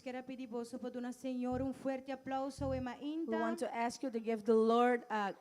Nos kier pidi boso pa duna Señor un fuerte aplouso We mainta. Want to ask you to give the Lord a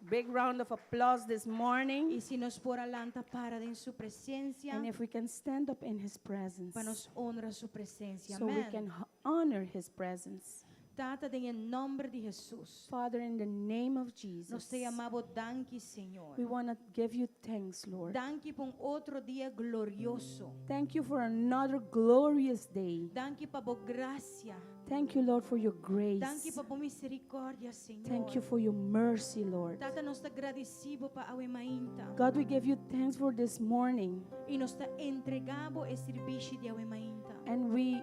big round of applause this morning. I si nos por a lanta para den su presensia, And if we can stand up in His presence pa nos honra su presensia. So we Amèn. can honor His presence. Tata, den nòmber di Hesus. Father, in the name of Jesus, Nos ta yama bo danki, Señor. We want to give you thanks, Lord. Danki pa un otro dia glorioso. Thank you for another glorious day. Danki pa bo grasia. Thank you, Lord, for your grace. Danki pa bo miserikòrdia, Señor. Thank you for your mercy, Lord. Tata, nos ta gradisido pa awe mainta. God, we give you thanks for this morning. I nos ta entregá bo e servisio di awe mainta. And we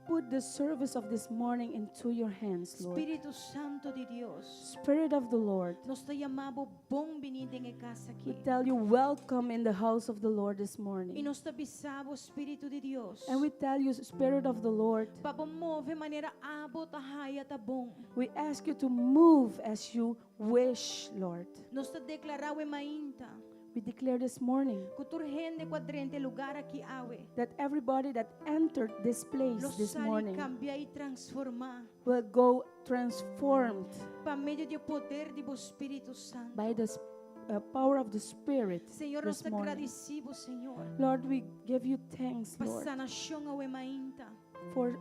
put the service of this morning into your hands, Lord. Spiritu Santu di Dios. Spirit of the Lord, Nos ta yama bo bon bini den e kas we aki. Tell you welcome in the house of the Lord this I morning. nos ta bisa bo, Spiritu di Dios. And we tell you, Spirit of the Lord, Pa bo move manera abo ta haya ta bon. We ask you to move as you wish, Lord. Nos ta deklará awe mainta. We declare this morning Ku tur hende ku a drenta e lugá aki awe. That everybody that entered this place Lo this sali morning kambia i transformá. Will go transformed Pa medio di poder di bo Spiritu Santu. By the power of the Spirit Señor, nos this ta morning. gradisido, Señor. Lord, we give you thanks, Pa Lord, sanashon awe mainta. For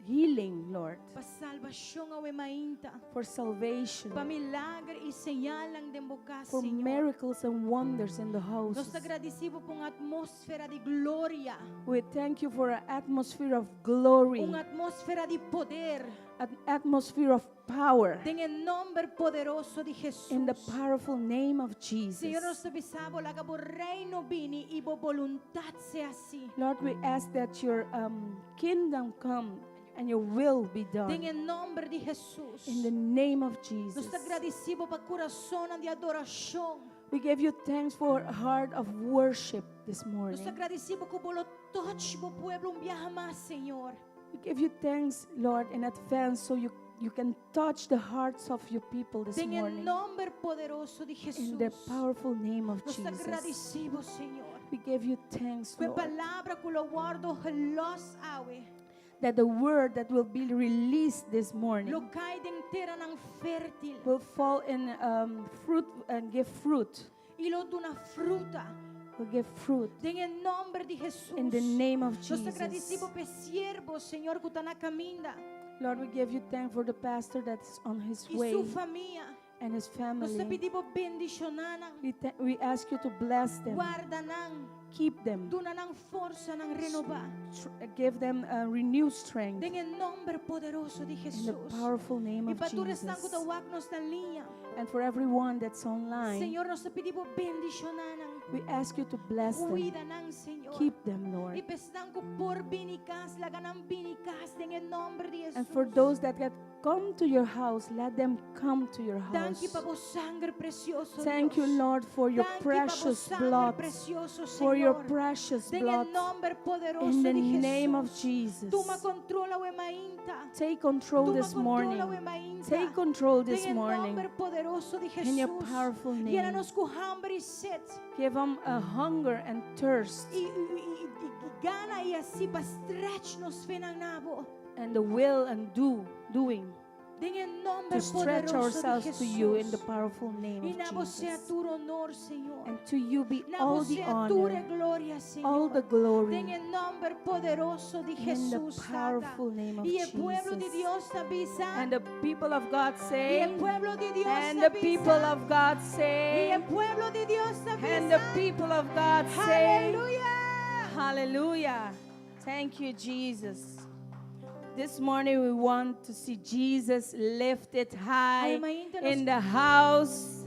healing, Lord, Pa salbashon awe mainta. For salvation, Pa milager i señal den bo kas, for Señor. Miracles and wonders in the house. Nos ta gradisido pa un atmósfera di gloria. We thank you for an atmosphere of glory, Un atmósfera di poder. An atmosphere of power. Den nòmber poderoso di Hesus. In the powerful name of Jesus. Señor, nos ta bisa bo, laga bo reino bini i bo boluntat sea hasí. Lord, we ask that your kingdom come and your will be done. Den nòmber di Hesus. In the name of Jesus. Nos ta gradisido pa kurason di adorashon. We give you thanks for a heart of worship this Nos morning. ta gradisido ku bo lo touch bo pueblo un biaha mas, Señor. We give you thanks, Lord, in advance so you can touch the hearts of your people this Den morning. nòmber poderoso di Hesus. In the powerful name of Nos ta Jesus. gradisido, Señor. We give you thanks, Ku Lord, palabra ku lo wòrdu los awe. That the word that will be released this morning Lo kai den teranan fértil. Will fall in fruit and give fruit. I lo duna fruta. Will give fruit. Den nòmber di Hesus. In the name of Nos ta Jesus. gradisido pa e siervo, Señor, ku ta na kaminda. Lord, we give you thanks for the pastor that's on his I way su famia. And his Nos ta family. pidi bo bendishoná nan. We ask you to bless them, Warda nan. Keep them, Duna nan forsanan renobá. Give them renewed strength. Den nòmber poderoso di In the Hesus. powerful name I of pa tur esnan Jesus. ku ta wak nos na liña. And for everyone that's online, Señor, nos ta pidi bo bendishoná nan. We ask you to bless them, Kuida nan, Señor. Keep them, Lord. I pa esnan ku por bini kas, laga nan bini kas den nòmber di Hesus. And for those that can come to your house, let them come to your Danki house. pa bo sanger presioso, Thank you, Dios. Lord, for your Danki pa bo precious sanger blood. presioso, For your Señor. precious Den blood. nòmber poderoso In the di name of Hesus. Jesus. Tuma kontrol awe mainta. Take control Tuma this kontrol morning. awe mainta. Take control this Den morning. nòmber poderoso di In your Hesus. powerful name. Yena nos ku hamber i set. Give them a hunger and thirst I gana i asina pa stretch nos fe na bo. And the will and doing Den nòmber to stretch poderoso di ourselves to you in the Hesus. Powerful name I of na bo sea Jesus. tur honor, Señor. And to you be Na all bo the sea tur honor, gloria, Señor. All the glory. Den nòmber poderoso di In the Hesus, Tata. Powerful name of I e pueblo di Jesus. Dios ta bisa. And the people of God I say, e pueblo di Dios and the ta bisa. People of God I say, e pueblo di Dios ta bisa. And the people of God say, Aleluya. Hallelujah. Thank you, Jesus. This morning we want to see Jesus lifted high in the house.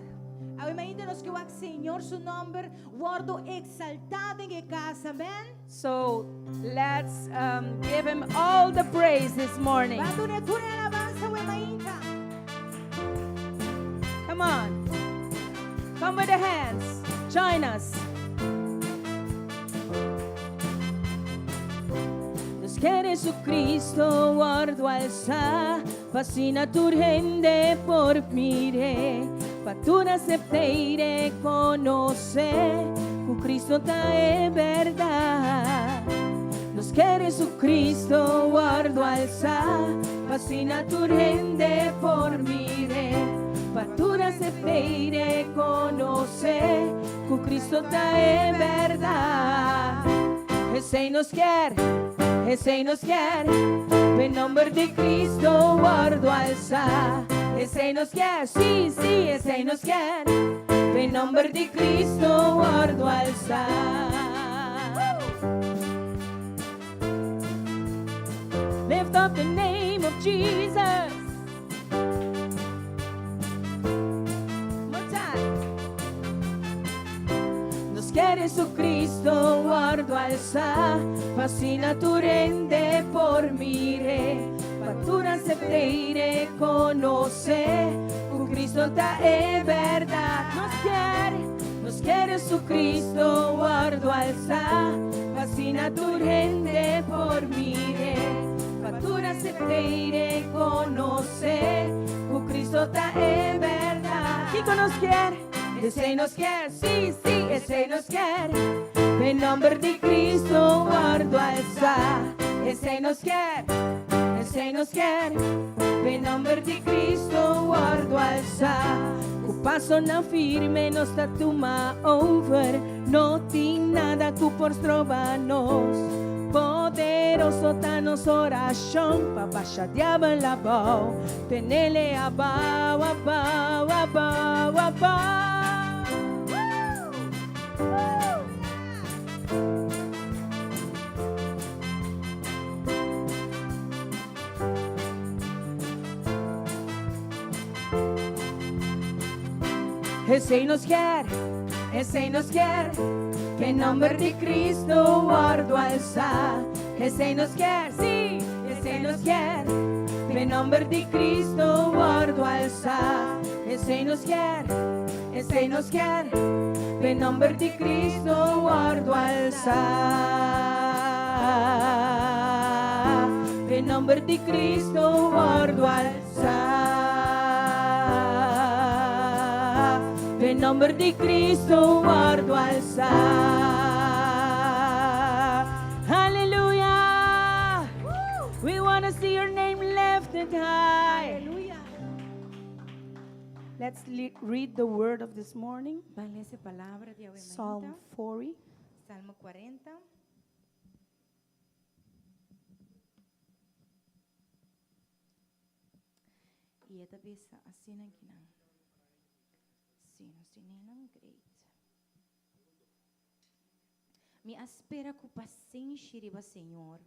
Awe mainta nos ke wak Señor su nòmber wòrdu eksaltá den e kas, amèn. So let's give him all the praise this morning. Ban dun'é tur alabansa awe mainta. Come on. Come with the hands. Join us. Nos ke Jesucristo wòrdu alsá, pa asina tur hende por mir'é, pa tur asept'é i rekonosé, ku Cristo ta e bèrdat. Nos kier Jesucristo wordo alsa, pa asina tur hende por mire, pa tur acepte y reconoce cu Cristo ta e berdad. Esey nos kier, esey nos kier, p'e nomber di Cristo wordo alsa. Esey nos kier, si, si, esey nos kier, p'e nomber di Cristo wordo alsa. Lift up the name of Jesus. More time. Nos kier Jesucristo wordo alsa, pa asina tur hende por mire, pa tur acepte y reconoce, cu Cristo ta e berdad. Nos kier, nos kier Jesucristo wordo alsa, pa asina tur hende por mire, pa tur acepte y reconoce, cu Cristo ta e berdad. Kico nos kier? Esey nos kier, si, si, esey nos kier. Den nomber di Cristo wordo alsa. Esey nos kier, esey nos kier. Den nomber di Cristo wordo alsa. Cu pasonan firme nos ta tuma over. No tin nada cu por stroba nos. Poderoso ta nos oracion pa basha diabel abao. Tenele abao, abao, abao, abao. Woo! Esey nos kier, esey nos kier, P'e nomber di Cristo wordo alsa. Esey nos kier, si, esey nos kier, P'e nomber di Cristo wordo alsa. Esey nos kier, esey nos kier, P'e nomber di Cristo wordo alsa. P'e nomber di Cristo wordo alsa. P'e nomber di Cristo wordo alsa. Hallelujah. We want to see your name lifted high. Aleluya. Let's read the word of this morning. Ban lesa e palabra di awe Psalm mainta. 40. Salmo 40. I e ta bisa asina akinan. Si nos tin einan, great. Mi a spera ku pasenshi riba Señor,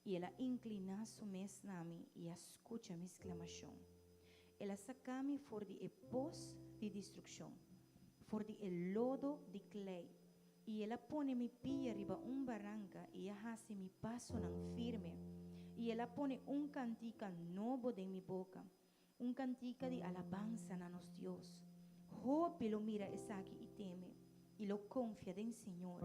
i El a inkliná Su mes na mi i a skucha mi sklamashon. El a saka mi for di e pos di destrukshon, for di e lodo di klei, i El a pone mi pia riba un baranka i a hasi mi pasonan firme, i El a pone un kantika nobo den mi boka, Un kantika di alabansa na nos Dios. Hopi lo mira esaki i teme, i lo konfia den Señor.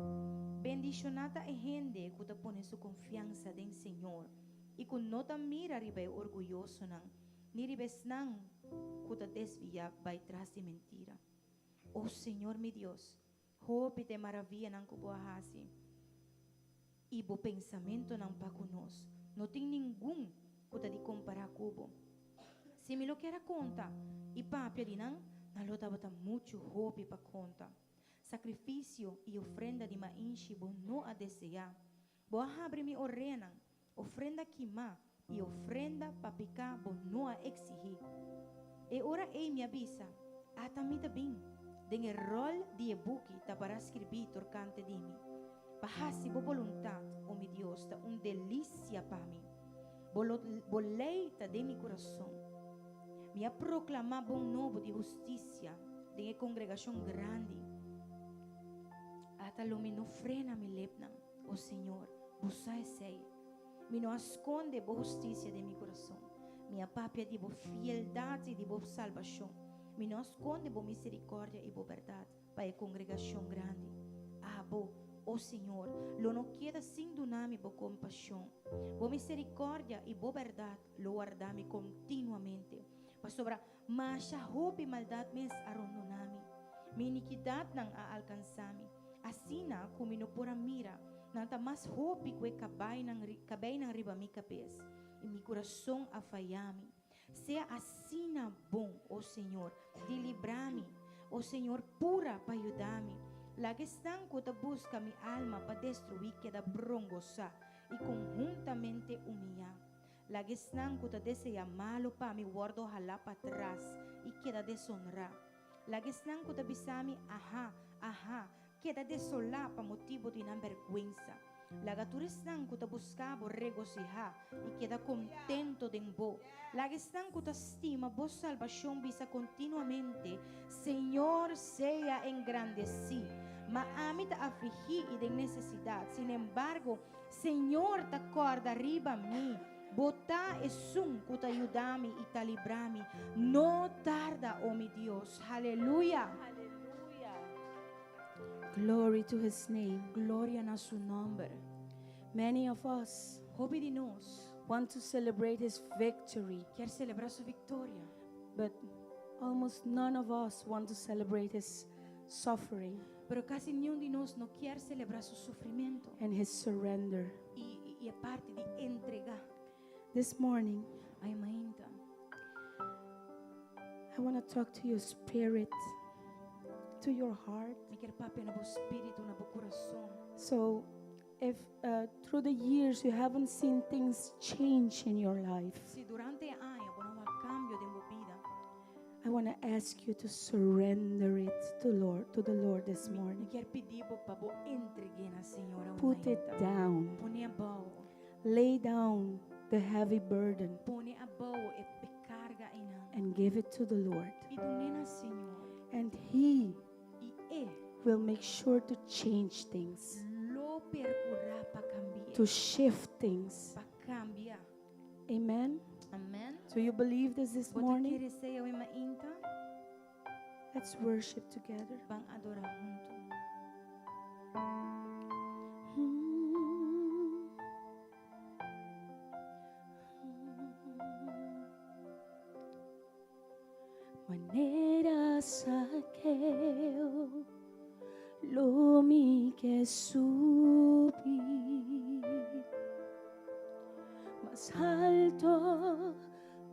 Bendishoná ta e hende ku ta pone su konfiansa den Señor i ku no ta mira riba e orguyosonan ni riba esnan ku ta desviá bai tras di mentira. O Señor mi Dios, hopi ta e maravianan ku bo a hasi, i bo pensamentonan pa ku nos. No tin ningun ku ta di kompará ku bo. Si mi lo kier a konta i papia di nan, nan lo tabata muchu hopi pa konta. Sakrifisio i ofrenda di mainshi bo no a deseá. Bo a habri mi oreanan, ofrenda kimá i ofrenda pa piká bo no a eksigí. E ora ei mi a bisa, Ata mi ta bin, den e ròl di e buki ta pará skirbí torkante di mi. Pa hasi bo boluntat, o mi Dios, ta un delisia pa mi. Bo lo, bo lei ta den mi kurason. Mi a proklamá bon nobo di hustisia den e kongregashon grandi. Ata lo mi no frena mi lepnan, o Señor, bo sa esei. Mi no a skonde bo hustisia den mi kurason. Mi a papia di bo fieldat i di bo salbashon. Mi no a skonde bo miserikòrdia i bo bèrdat pa e kongregashon grandi. Abo, o Señor, lo no keda sin duna mi bo kompashon. Bo miserikòrdia i bo bèrdat lo warda mi kontinuamente, pasobra masha hopi maldat mes a rondoná mi. Mi inikidatnan a alkansá mi, asina ku mi no por a mira. Nan ta mas hopi ku e kabainan kabeinan riba mi kabes, i mi kurason a faya mi. Sea asina bon, o Señor, di libra mi. O Señor, pura pa yuda mi. Laga esnan ku ta buska mi alma pa destruí keda brongosá i konhuntamente humiyá. Laga esnan ku ta deseá malu pa mi wòrdu halá patras i keda desonrá. Laga esnan ku ta bisa mi, Aha, aha, keda desolá pa motibu di nan bèrgwensa. Laga tur esnan ku ta buska bo regosihá i keda kontento den bo. Laga esnan ku ta stima bo salbashon bisa kontinuamente, Señor sea engrandesí! Ma ami ta afligí i den nesesidat, sinembargo, Señor ta kòrda riba mi. Bo ta esun ku ta yuda mi i ta libra mi. No tarda, o mi Dios. Haleluya! Glory to his name. Gloria na su nòmber. Many of us Hopi di nos want to celebrate his victory, kier selebrá su viktoria. but almost none of us want to celebrate his suffering Pero kasi niun di nos no kier selebrá su sufrimentu and his surrender. I, i e parti di entregá. This morning, Awe mainta, I want to talk to your spirit, to your heart. Mi kier papia na bo spiritu, na bo kurason. So, if through the years you haven't seen things change in your life, Si durante aña bo no a wak kambio den bo bida, I want to ask you to surrender it to Lord, to the Lord this mi morning. kier pidi bo pa bo entreg'é na Señor awe Put it mainta. down. Pone abou. Lay down the heavy burden Pone abou e e karga einan. and give it to the Lord. I dun'é na Señor. And He I E will make sure to change things, lo perkurá pa kambi'é. to shift things. Pa kambia. Amen. Amen. Do you believe this this Bo ta morning? kere esei awe mainta? Let's worship together. Ban adorá huntu. Manera Zaqueo lo mi ke subi mas alto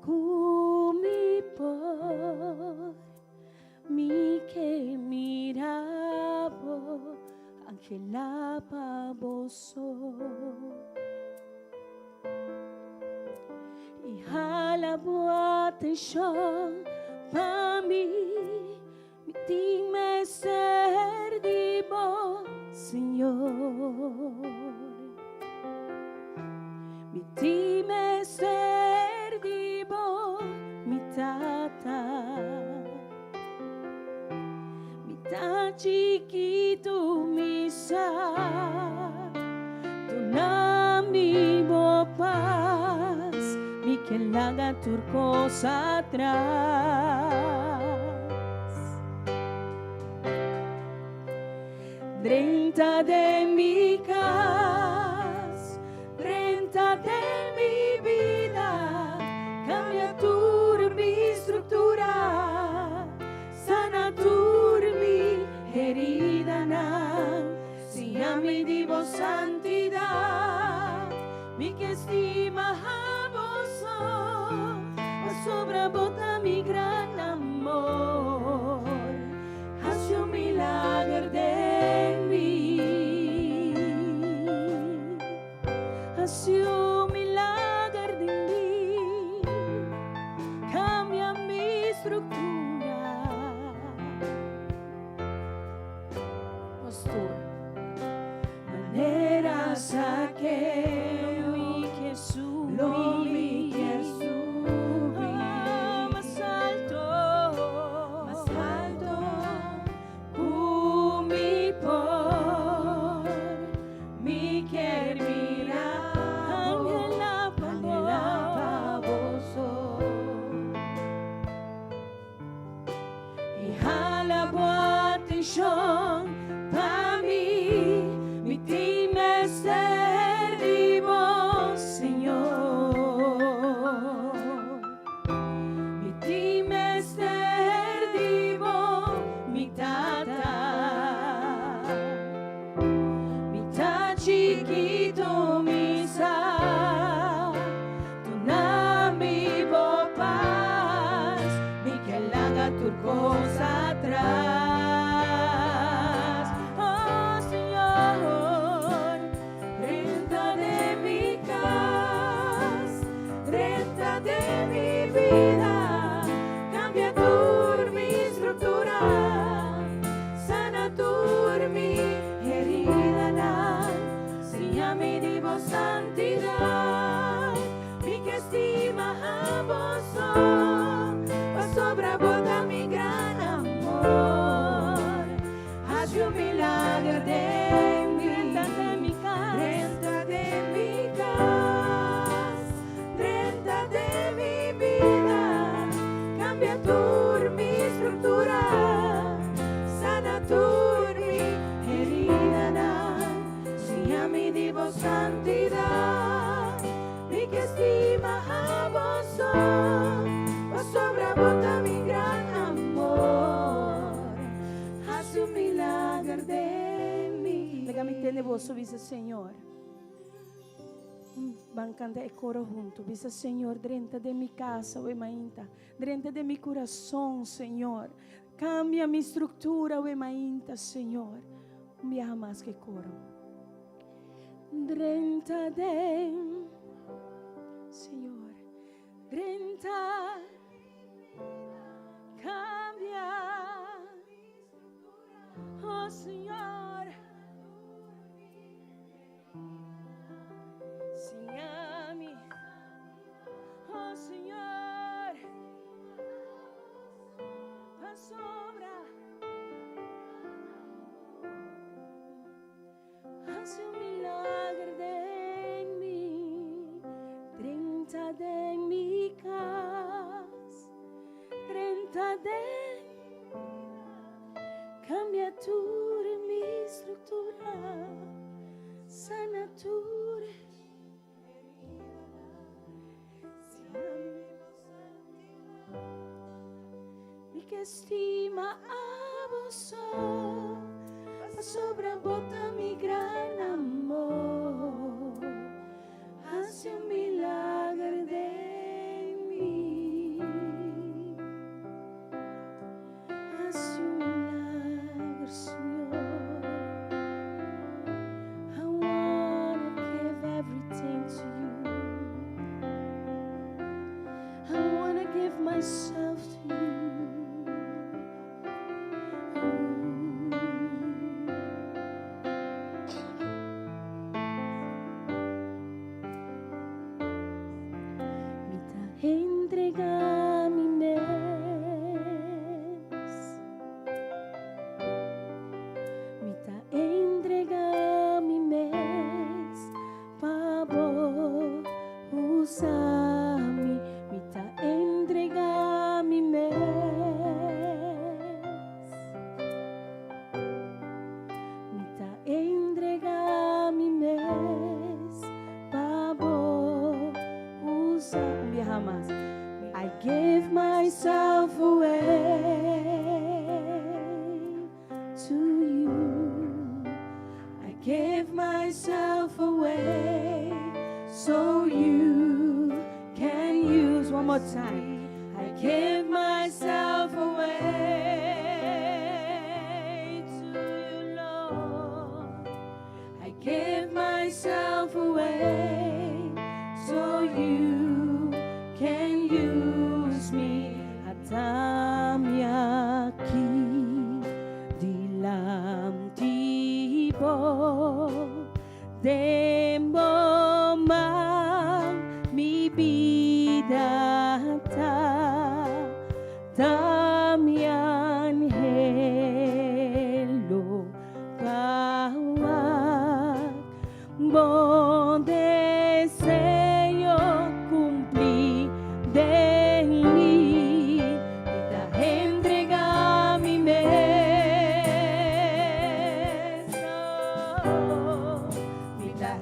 ku mi por. Mi ke mira bo, anhelá pa bo so. I hala bo atenshon pa mi, mi tin mester di bo, Señor. Mi tin mester di bo, mi Tata. Mi ta chikitu mi sa, duna mi bo pas, mi ke laga tur kos atras. Drenta den mi kas, drenta den mi bida, kambia tur mi struktura, sana tur mi heridanan, siña mi di bo santidat, mi ke stima bo so, pasobra bo ta mi gran amor. Hasi un milager den mi. Hasi un milager den mi. Cambia mi structura. Pastor. Manera Zaqueo. Lo mi kier subi. Mas alto. Mas alto ku mi por. Mi kier mira bo. Anhelá pa bo. Anhelá pa bo so. I hala bo atenshon pa mi, mi tin mester di bo, Señor. Mi tin mester di bo, mi Tata. Mi ta chikitu. tur kos atras. Oh Señor, drenta den mi kas, drenta den mi bida, kambia tur mi struktura, sana tur mi heridanan, siña mi di bo santidat, mi ke stima abo so, pasobra bo ta mi gran amor. Hasi un milager den mi, Drenta den mi kas, drenta den mi kas, drenta den mi bida, kambia tur mi struktura, sana tur mi heridanan, siña mi di bo santidat, mi ke stima abo so, pasobra bo ta mi gran amor. Hasi un milager den mi. Laga mi tende boso bisa Señor. Ban kanta e koro huntu. Bisa Señor, drenta den mi kas, awe mainta. Drenta den mi kurason, Señor. Kambia mi struktura, awe mainta, Señor. Un biaha mas ku e koro. Drenta den, Señor. Drenta, kambia. Oh Señor. Siña mi. Oh Señor. Pasobra. Hasi un milager den mi. Drenta den mi kas. Drenta den. Kambia tur mi struktura. Sana tur. Siña mi. Mi ke stima abo so. Pasobra bo ta mi gran amor. Hasi un milager den mi. Hasi un milager, Señor. I wanna give everything to you. I wanna give myself to you. Ooh. Mi ta entregá mi mes. Mi ta entregá mi mes pa bo usa mi. Mi ta entregá mi mes. Mi ta entregá mi mes pa bo usa. Un biaha mas. I give myself away to you. I give myself away so you can use. One more time. I give myself away to you, Lord. I give myself away so you can use me. Ata mi aki dilanti bo den bo man mi bida ta, ta mi anhelo pa wak bo deseo kumpli den mi. Mi ta entregá mi mes. Oh, mi ta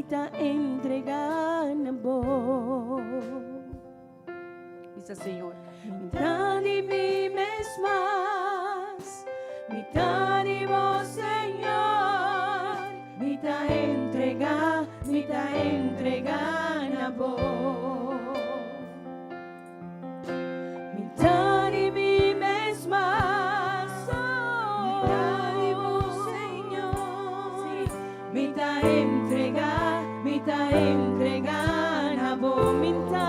Mi ta entregá na bo. Bisa Señor. Mi n'ta di mi mes mas, mi ta di bo, Señor. Mi ta entregá, mi ta entregá na bo. Mi n'ta di mi mes mas, mi ta di bo, Señor. Mi ta entregá, mi ta entregá na bo, mi ta.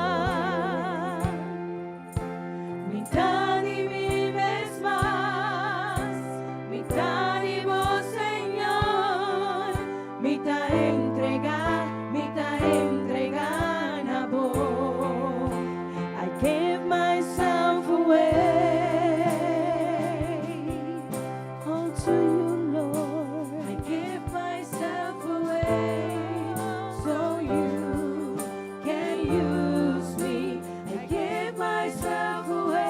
Mi n'ta di mi mes mas, mi ta di bo, Señor. Mi ta entregá, mi ta entregá na bo. I give myself away all to you, Lord. I give myself away so you can use me. I give myself away.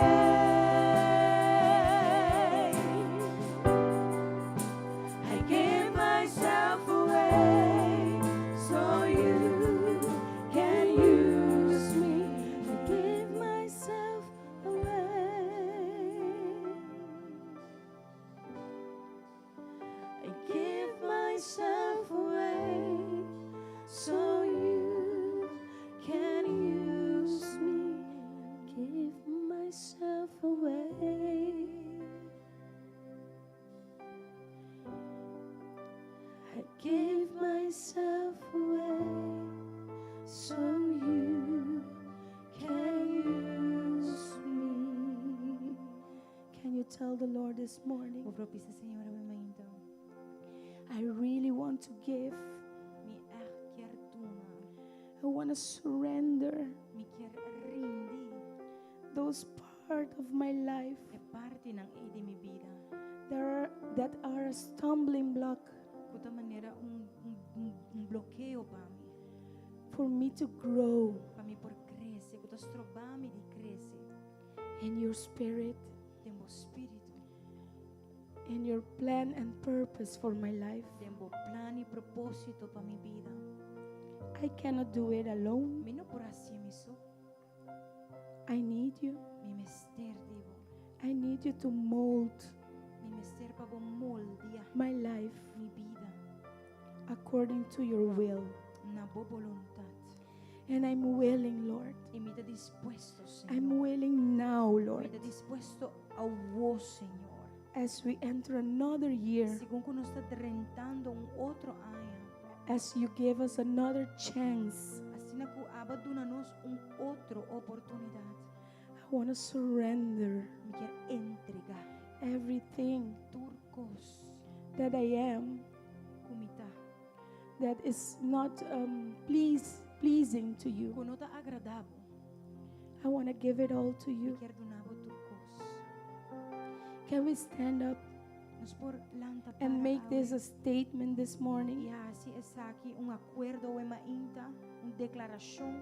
I give myself away so you can use me. I give myself away. I give myself away so you can use me. Give myself away. I give myself away so you can use me. Can you tell the Lord this morning, Bo por bisa Señor awe mainta. I really want to give. Mi echt kier duna. I want to surrender Mi kier rindi. Those part of my life E partinan ei di mi bida. that are a stumbling block Ku ta manera un blokeo pa mi. For me to grow Pa mi por krese. Ku ta stroba mi di krese. In your spirit, Den bo spiritu. In your plan and purpose for my life. Den bo plan i propósito pa mi bida. I cannot do it alone. Mi no por hasi mi so. I need you. Mi mester di bo. I need you to mold Mi mester pa bo moldia my life mi bida. According to your will. Na bo boluntat. And I'm willing, Lord. I mi ta dispuesto, Señor. I'm willing now, Lord. Mi ta dispuesto awor, Señor. As we enter another year, Segun ku nos ta drentando un otro aña. As you give us another chance, Asina ku abo a duna nos un otro oportunidat. I want to surrender Mi kier entregá everything tur kos that I am ku mi ta. That is not pleasing to you. Ku no ta agradá bo. I want to give it all to Mi you. Kier duna bo tur kos. Can we stand up Nos por lanta and make this para a statement this morning? I hasi esaki un akuerdo awe mainta, un deklarashon.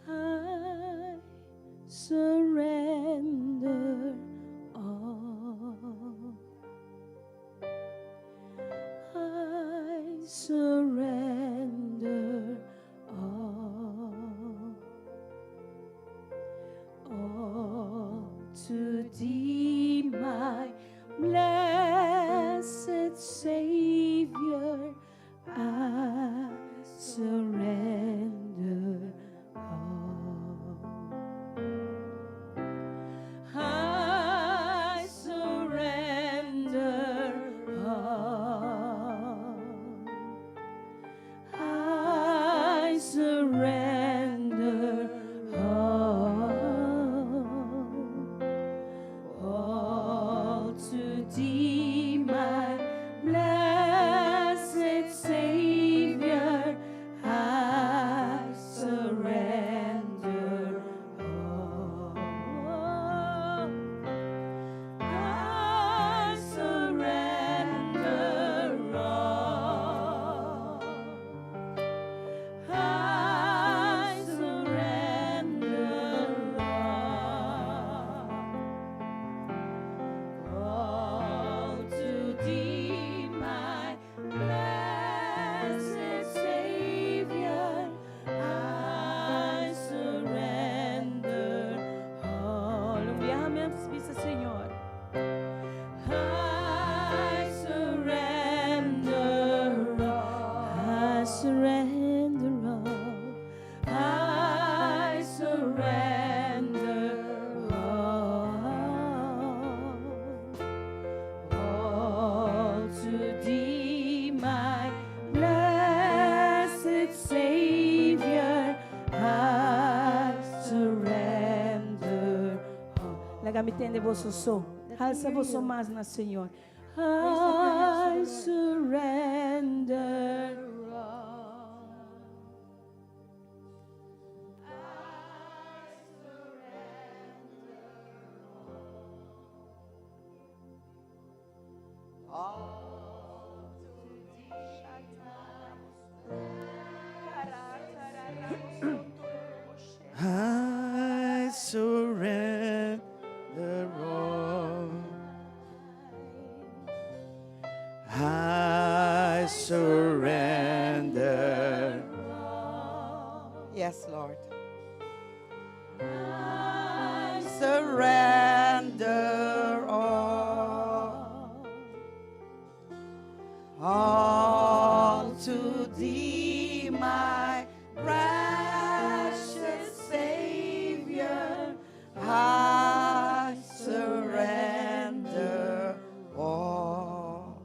I surrender all. I surrender all. All to thee, my blessed Savior, I surrender all. I surrender all. I surrender all. All to thee. Laga mi tende boso so. Let me Alsa hear boso you. mas na Señor. Raise up your I hands to the Lord. surrender. I surrender all. I surrender. Yes, Lord. I surrender all. All to thee, my precious Savior. I surrender all.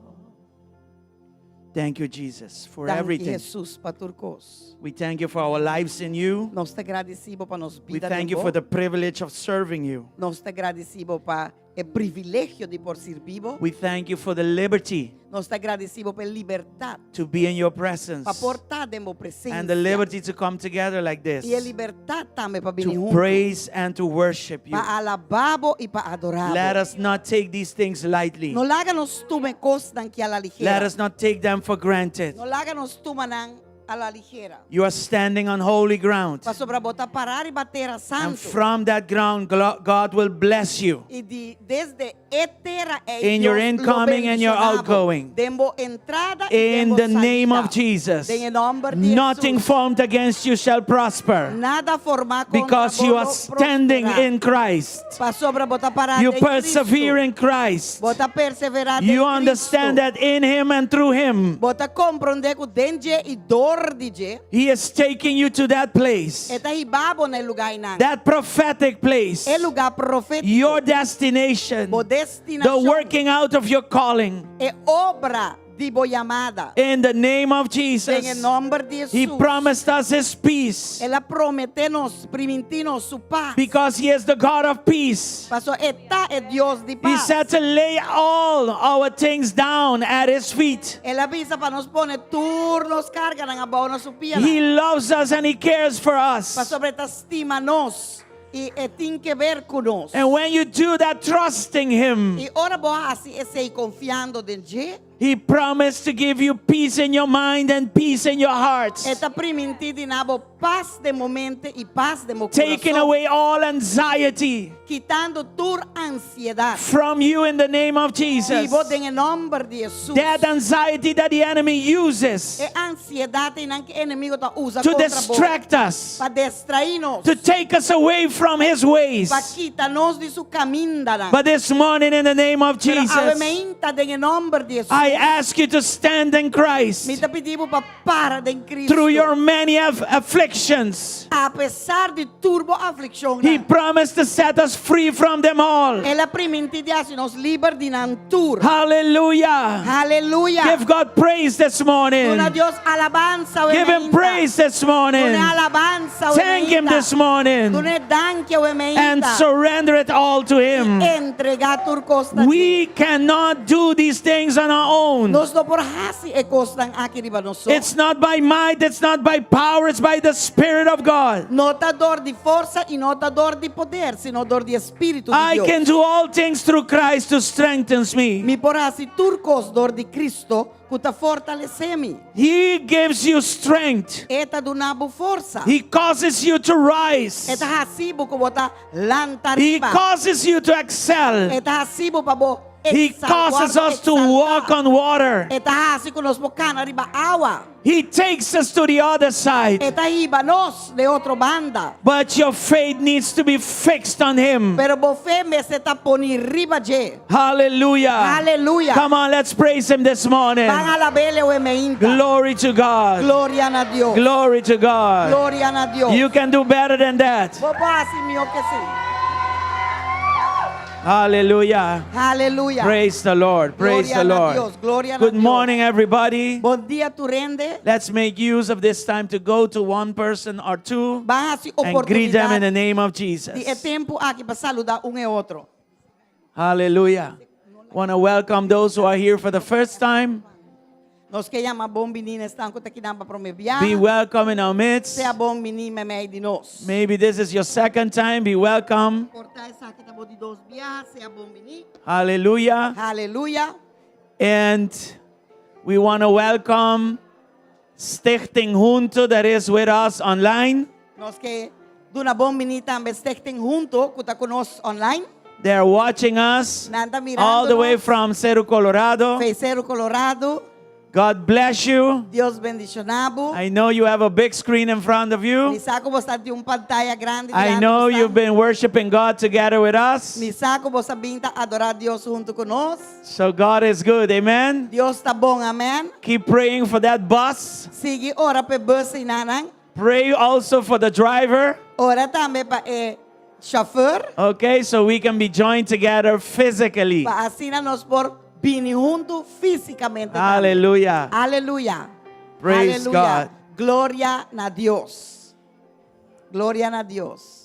Thank you, Jesus, for Danki, everything. Jesus, pa tur kos. We thank you for our lives in you. Nos ta gradisí Bo pa nos We bida thank you den for bo. the privilege of serving you. Nos ta gradisí Bo pa e privilegio di por sirbi Bo. We thank you for the liberty Nos ta gradisí Bo pa e libertat to be in your presence pa por ta den bo presensia. and the liberty to come together like this I e libertat tambe pa bini to huntu. praise and to worship you. Pa alabá Bo i pa adorá Bo. Let us not take these things lightly. No laga nos tuma e kosnan aki a la ligera. Let us not take them for granted. No laga nos tuma nan a la ligera. You are standing on holy ground. Pasobra bo ta pará riba tera And santu. from that ground, God will bless you. I di, desde e tera ei In your Dios lo incoming and your bendishoná bo. outgoing. Den bo entrada i In den bo the name salida. of Jesus. Den e nòmber di Nothing Jesus. formed against you shall prosper. Nada formá kontra Because you bo are lo standing prosperá. in Christ. Pasobra bo ta pará You den persevere Cristo. in Christ. Bo ta perseverá den You understand Cristo. that in Him and through Him, Bo ta komprondé ku den dje i dor di dje. He is taking you to that place, E ta hiba bo na e lugá einan. that prophetic place, E lugá profétiko. your destination, Bo the destinashon. working out of your calling. E obra di bo yamada. In the name of Den e Jesus, nòmber di He Jesus. promised us His peace El a prometé nos, primintí nos su pas. because He is the God of peace. Paso e ta e Dios di He pas. said to lay all our things down at His feet. El a bisa pa nos pone tur nos karganan abou na su pia. He loves us and He cares for us. Pasobra e ta stima nos i e tin ke ber ku nos. And when you do that, trusting Him, I ora bo hasi esei konfiando den dje, He promised to give you peace in your mind and peace in your heart, e ta primintí di duna bo pas den bo mente i pas den bo taking kurason. away all anxiety Kitando tur ansiedat. from you in the name of Jesus. Di bo den e nòmber di Jesus. That anxiety that the enemy uses E ansiedat einan ku e enemigu ta usa to kontra bo. distract us, Pa distraí nos. to take us away from His ways. Pa kita nos di su kamindanan. But this morning, in the name of Pero awe Jesus, mainta den e nòmber di Jesus. I ask you to stand in Christ Mi ta pidi bo pa para den Cristo. through your many afflictions. Apesar di tur bo aflikshon. He promised to set us free from them all. El a primintí di hasi nos liber di nan tur. Hallelujah. Aleluya. Give God praise this morning. Duna Dios alabansa Give Him praise this morning. Dun'é alabansa Thank Him this morning Dun'é danki awe mainta. and surrender it all to Him. Entregá tur kos na We cannot do these things on our own. Nos no por hasi e kosnan aki riba nos so. It's not by might, it's not by power, it's by the Spirit of God. No ta dor di forsa i no ta dor di poder, sino dor di Spiritu di I Dios. can do all things through Christ who strengthens me. Mi por hasi tur kos dor di Cristo ku ta fortalesé mi. He gives you strength. E ta duna bo forsa. He causes you to rise. E ta hasi bo ku bo ta lanta He riba. causes you to excel. E ta hasi bo pa bo He causes us to walk on water. E ta hasi ku nos por kana riba awa. He takes us to the other side. E ta hiba nos na otro banda. But your faith needs to be fixed on Him. Pero bo fe mester ta poní riba dje. Hallelujah. Hallelujah. Come on, let's praise Him this morning. Ban alab'é awe mainta. Glory to God. Gloria na Dios. Glory to God. Gloria na Dios. You can do better than that. Bo por hasi mihó ku esei. Hallelujah. Hallelujah. Praise the Lord. Praise Gloria the na Lord. Dios. Gloria na Good Dios. morning, everybody. Bon dia, tur hende. Let's make use of this time to go to one person or two Ban hasi and greet them in oportunidat the name of di e Jesus. tempu aki pa saludá un i otro. Hallelujah. Want to welcome those who are here for the first time. Nos ke yama bon bini na esnan ku ta akinan pa promé biaha. Be welcome in our midst. Sea bon bini meimei di nos. Maybe this is your second time. Be welcome. Por ta esaki ta bo di dos biaha, sea bon bini. Hallelujah. Hallelujah. And we want to welcome Stichting Hunto that is with us online. Nos ke duna bon bini tambe Stichting Hunto ku ta ku nos online. They are watching us Nan ta mirando all the way nos. from Seru Colorado. Fei Seru Colorado. God bless you. Dios bendishoná bo. I know you have a big screen in front of you. Mi sa ku bo tin un pantaya grandi I dilanti know bo you've been worshiping God together with us. Mi sa ku bo a bin ta adorá Dios huntu ku nos. So God is good. Amen. Dios ta bon, amèn. Keep praying for that bus. Sigui ora p'e bus einan. Pray also for the driver. Ora tambe pa e shofùr. Okay, so we can be joined together physically. Pa asina nos por bini huntu físikamente. Hallelujah. Aleluya. Praise Aleluya. God. Gloria na Dios. Gloria na Dios.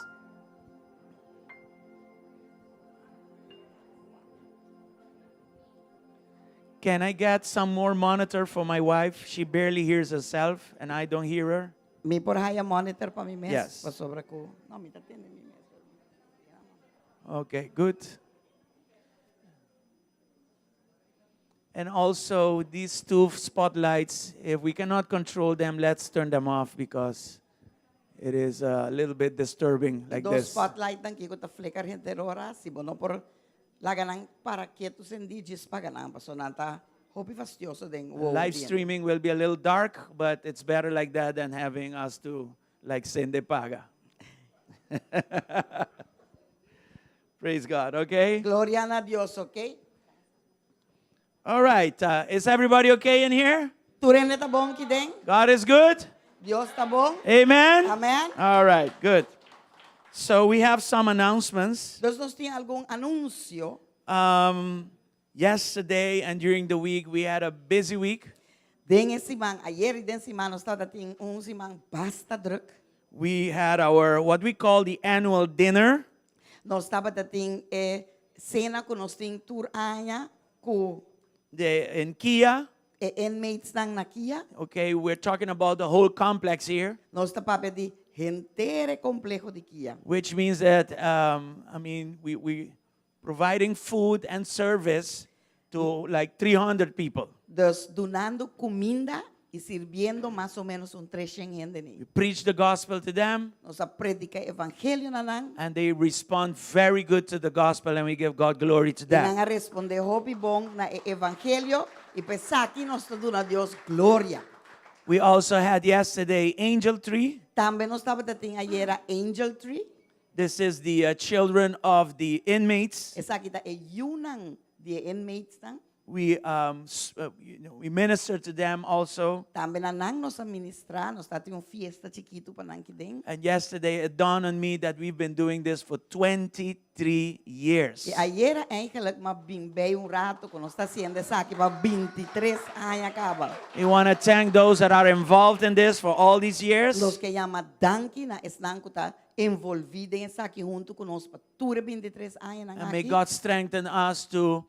Can I get some more monitor for my wife? She barely hears herself and I don't hear her. Mi por haya monitor pa mi mes. Yes. Pasobra ku. No, mi ta tende mi mes. Okay, good. And also these two spotlights, if we cannot control them, let's turn them off because it is a little bit disturbing like Dos this. spotlight nan ku ta flicker henter ora, si bo no por laga nan para ketu sendí djis paga nan paso nan ta hopi fastioso den wowo Live di hende. streaming will be a little dark, but it's better like that than having us to like sende paga. Praise God, okay? Gloria na Dios, okay? All right. Uh, is everybody okay in here? Tur hende ta bon aki den? God is good? Dios ta bon? Amen? Amen. All right, good. So we have some announcements. Dus nos tin algun anunsio. Um, yesterday and during the week, we had a busy week. Den e siman, ayera i den siman, nos tabatin un siman basta drùk. We had our, what we call the annual dinner. Nos tabatin e sena ku nos tin tur aña ku The, in Kia. e inmates nan na Kia. Okay, we're talking about the whole complex here. Nos ta papia di henter e kompleho di Kia. Which means that, um, I mean, we, we providing food and service to like 300 people. Dus dunando kuminda i sirbiendo mas o ménos un 300 hende We ni. preach the gospel to them. Nos a prediká evangelio na nan. And they respond very good to the gospel and we give God glory to I nan that. a respondé hopi bon na e evangelio i p'esaki nos ta duna Dios gloria. We also had yesterday Angel Tree. Tambe nos tabatin ayera Angel Tree. This is the uh, children of the inmates. Esaki ta e yunan di e inmates nan. We, um, uh, you know, we minister to them also. Tambe na nan nos a ministrá, nos tabatin un fiesta chikitu pa nan aki den. And yesterday it dawned on me that we've been doing this for 23 years. I ayera eigenlijk m'a bin bei un ratu ku nos ta hasiendo esaki pa 23 aña kaba. We want to thank those that are involved in this for all these years. Nos ke yama danki na esnan ku ta envolví den esaki huntu ku nos pa tur e 23 añanan And may aki. God strengthen us to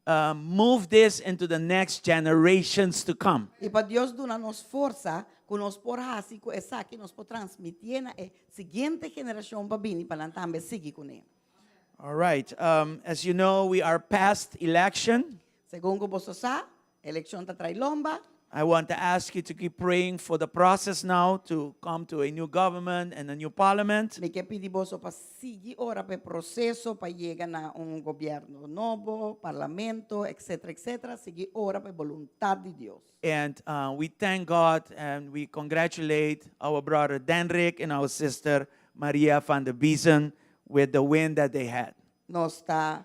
uh, move this into the next generations to come. I pa Dios duna nos forsa ku nos por hasi ku esaki nos por transmitié na e siguiente generashon pa bini pa nan tambe sigui kuné. All right. Um, as you know, we are past election. Segun ku boso sa, elekshon ta trai lomba. I want to ask you to keep praying for the process now to come to a new government and a new parliament. Mi ke pidi boso pa sigui ora pa e proseso pa yega na un gobièrnu nobo, parlamento, etc. etc. Sigui ora pa e boluntat di Dios. And uh, we thank God and we congratulate our brother Danrick and our sister Maria van der Biesen with the win that they had. Nos ta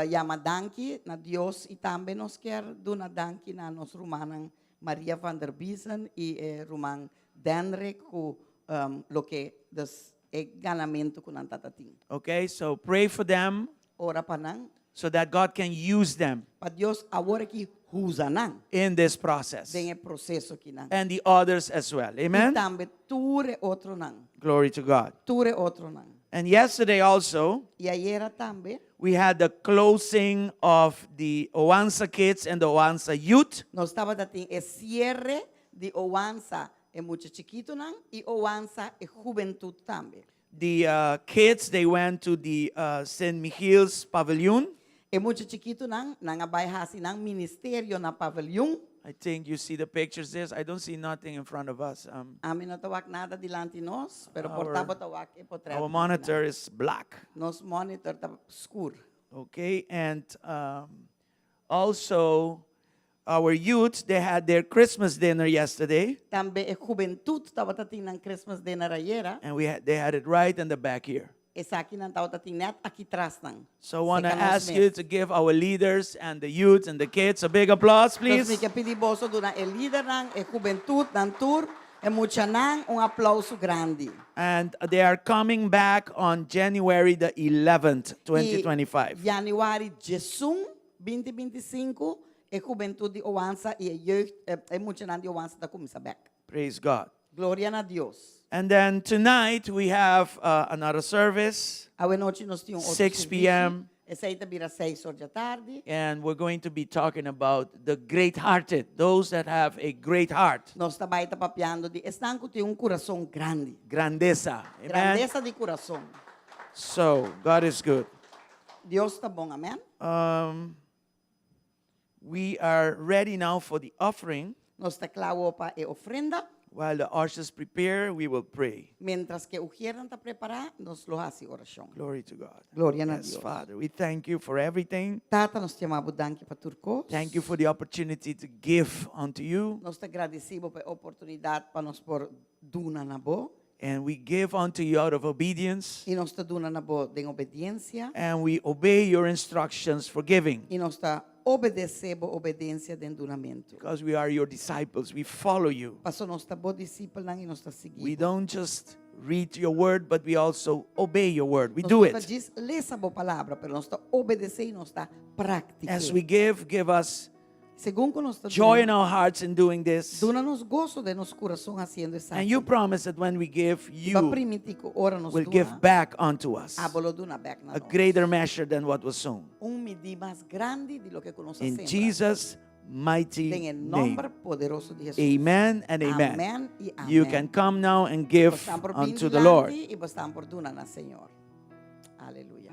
yama danki na Dios i tambe nos kier duna danki na nos rumannan Maria van der Biesen i e ruman Denrick ku loke dus e ganamentu ku nan tata tin. Okay, so pray for them Ora pa nan. so that God can use them Pa Dios awor aki usa nan. in this process. Den e proseso akinan. And the others as well. I Amen. tambe tur e otronan. Glory to God. Tur e otronan. And yesterday also, I ayera tambe, we had the closing of the Oansa Kids and the Oansa Youth. Nos tabatin e siere di Oansa e mucha chikitunan i Oansa e hubentut tambe. The kids, they went to the St. Michiel's Paviljoen. E mucha chikitunan, nan a bai hasi nan ministerio na paviljoen. I think you see the pictures there. I don't see nothing in front of us. Um, Ami no ta wak nada dilanti nos, pero por Our- ta bo ta wak e potret. our monitor is black. Nos monitor ta skur. Okay, and um, also our youth, they had their Christmas dinner yesterday, Tambe e hubentut tabatin nan Christmas dinner ayera. and we had, they had it right in the back here. Esaki nan tabatin net aki tras nan. So I want to Serka nos ask mes. you to give our leaders and the youth and the kids a big applause, Dus please. mi ke pidi boso duna e lidernan, e hubentut, nan tur, e muchanan un aplouso grandi. And they are coming back on January the 11th, I 2025. Januari 11, 2025, e hubentut di Oansa i e jeugd, e, e muchanan di Oansa ta kuminsá bèk. Praise God. Gloria na Dios. And then tonight we have uh, another service, Awe nochi nos tin un otro 6 servisio. p.m. Esei ta bira 6 or di atardi. and we're going to be talking about the great hearted, those that have a great heart. Nos ta bai ta papiando di esnan ku tin un kurason grandi. Grandeza. Amen. Grandesa di kurason. So, God is good. Dios ta bon, amèn? Um, we are ready now for the offering. Nos ta kla pa e ofrenda. While the ushers prepare, we will pray. Mientras ku ùshernan ta prepará, nos lo hasi orashon. Glory to God. Gloria na Yes, Dios. Father, we thank you for everything. Tata, nos ta yama bo danki pa tur kos. Thank you for the opportunity to give unto you. Nos ta gradesido pa e oportunidat pa nos por duna na bo. And we give unto you out of obedience. I nos ta duna na bo den obediensia. And we obey your instructions for giving. I nos ta obedesé bo obedensia den dunamentu. Because we are your disciples. We follow you. Paso nos ta bo disipelnan i nos ta sigui. We don't just read your word, but we also obey your word. We Nos do no ta it. djis lesa bo palabra, pero nos ta obedesé i nos ta praktik'é. As we give, give us Segun ku nos ta joy in duna, our hearts in doing this. duna nos goso den nos kurason hasiendo esaki. And you promise that when we give, I bo a you primintí ku ora nos will duna, give back unto us abo lo duna bèk na a nos. greater measure than what was sown. Un midí mas grandi di loke ku nos a In sembra. Jesus' mighty Den e name. nòmber poderoso di Hesus. Amen and amen. Amèn i amèn. You can come now and give Bosnan por bin unto the Lord. dilanti i bosnan por duna na Señor. Aleluya.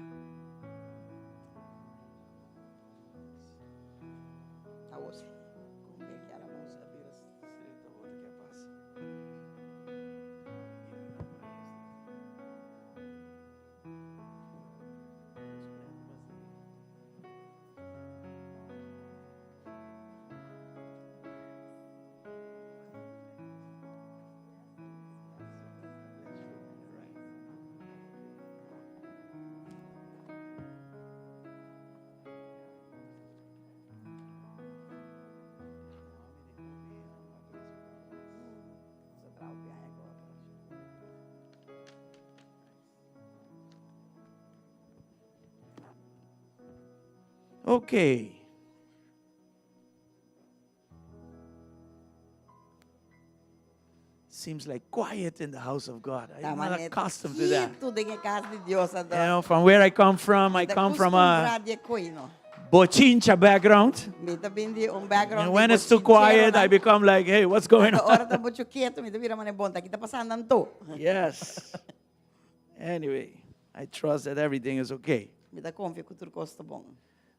Okay. Seems like quiet in the house of God. I'm not accustomed to that. Ketu den e kas di Dios, You know, from where I come from, I come from a bochincha background. Mi ta bin di un background And when it's too quiet, I become like, hey, what's going on? Ora ta muchu ketu, mi ta bira mane bon, ta ki ta pasando anto. Yes. Anyway, I trust that everything is okay. Mi ta konfia ku tur kos ta bon.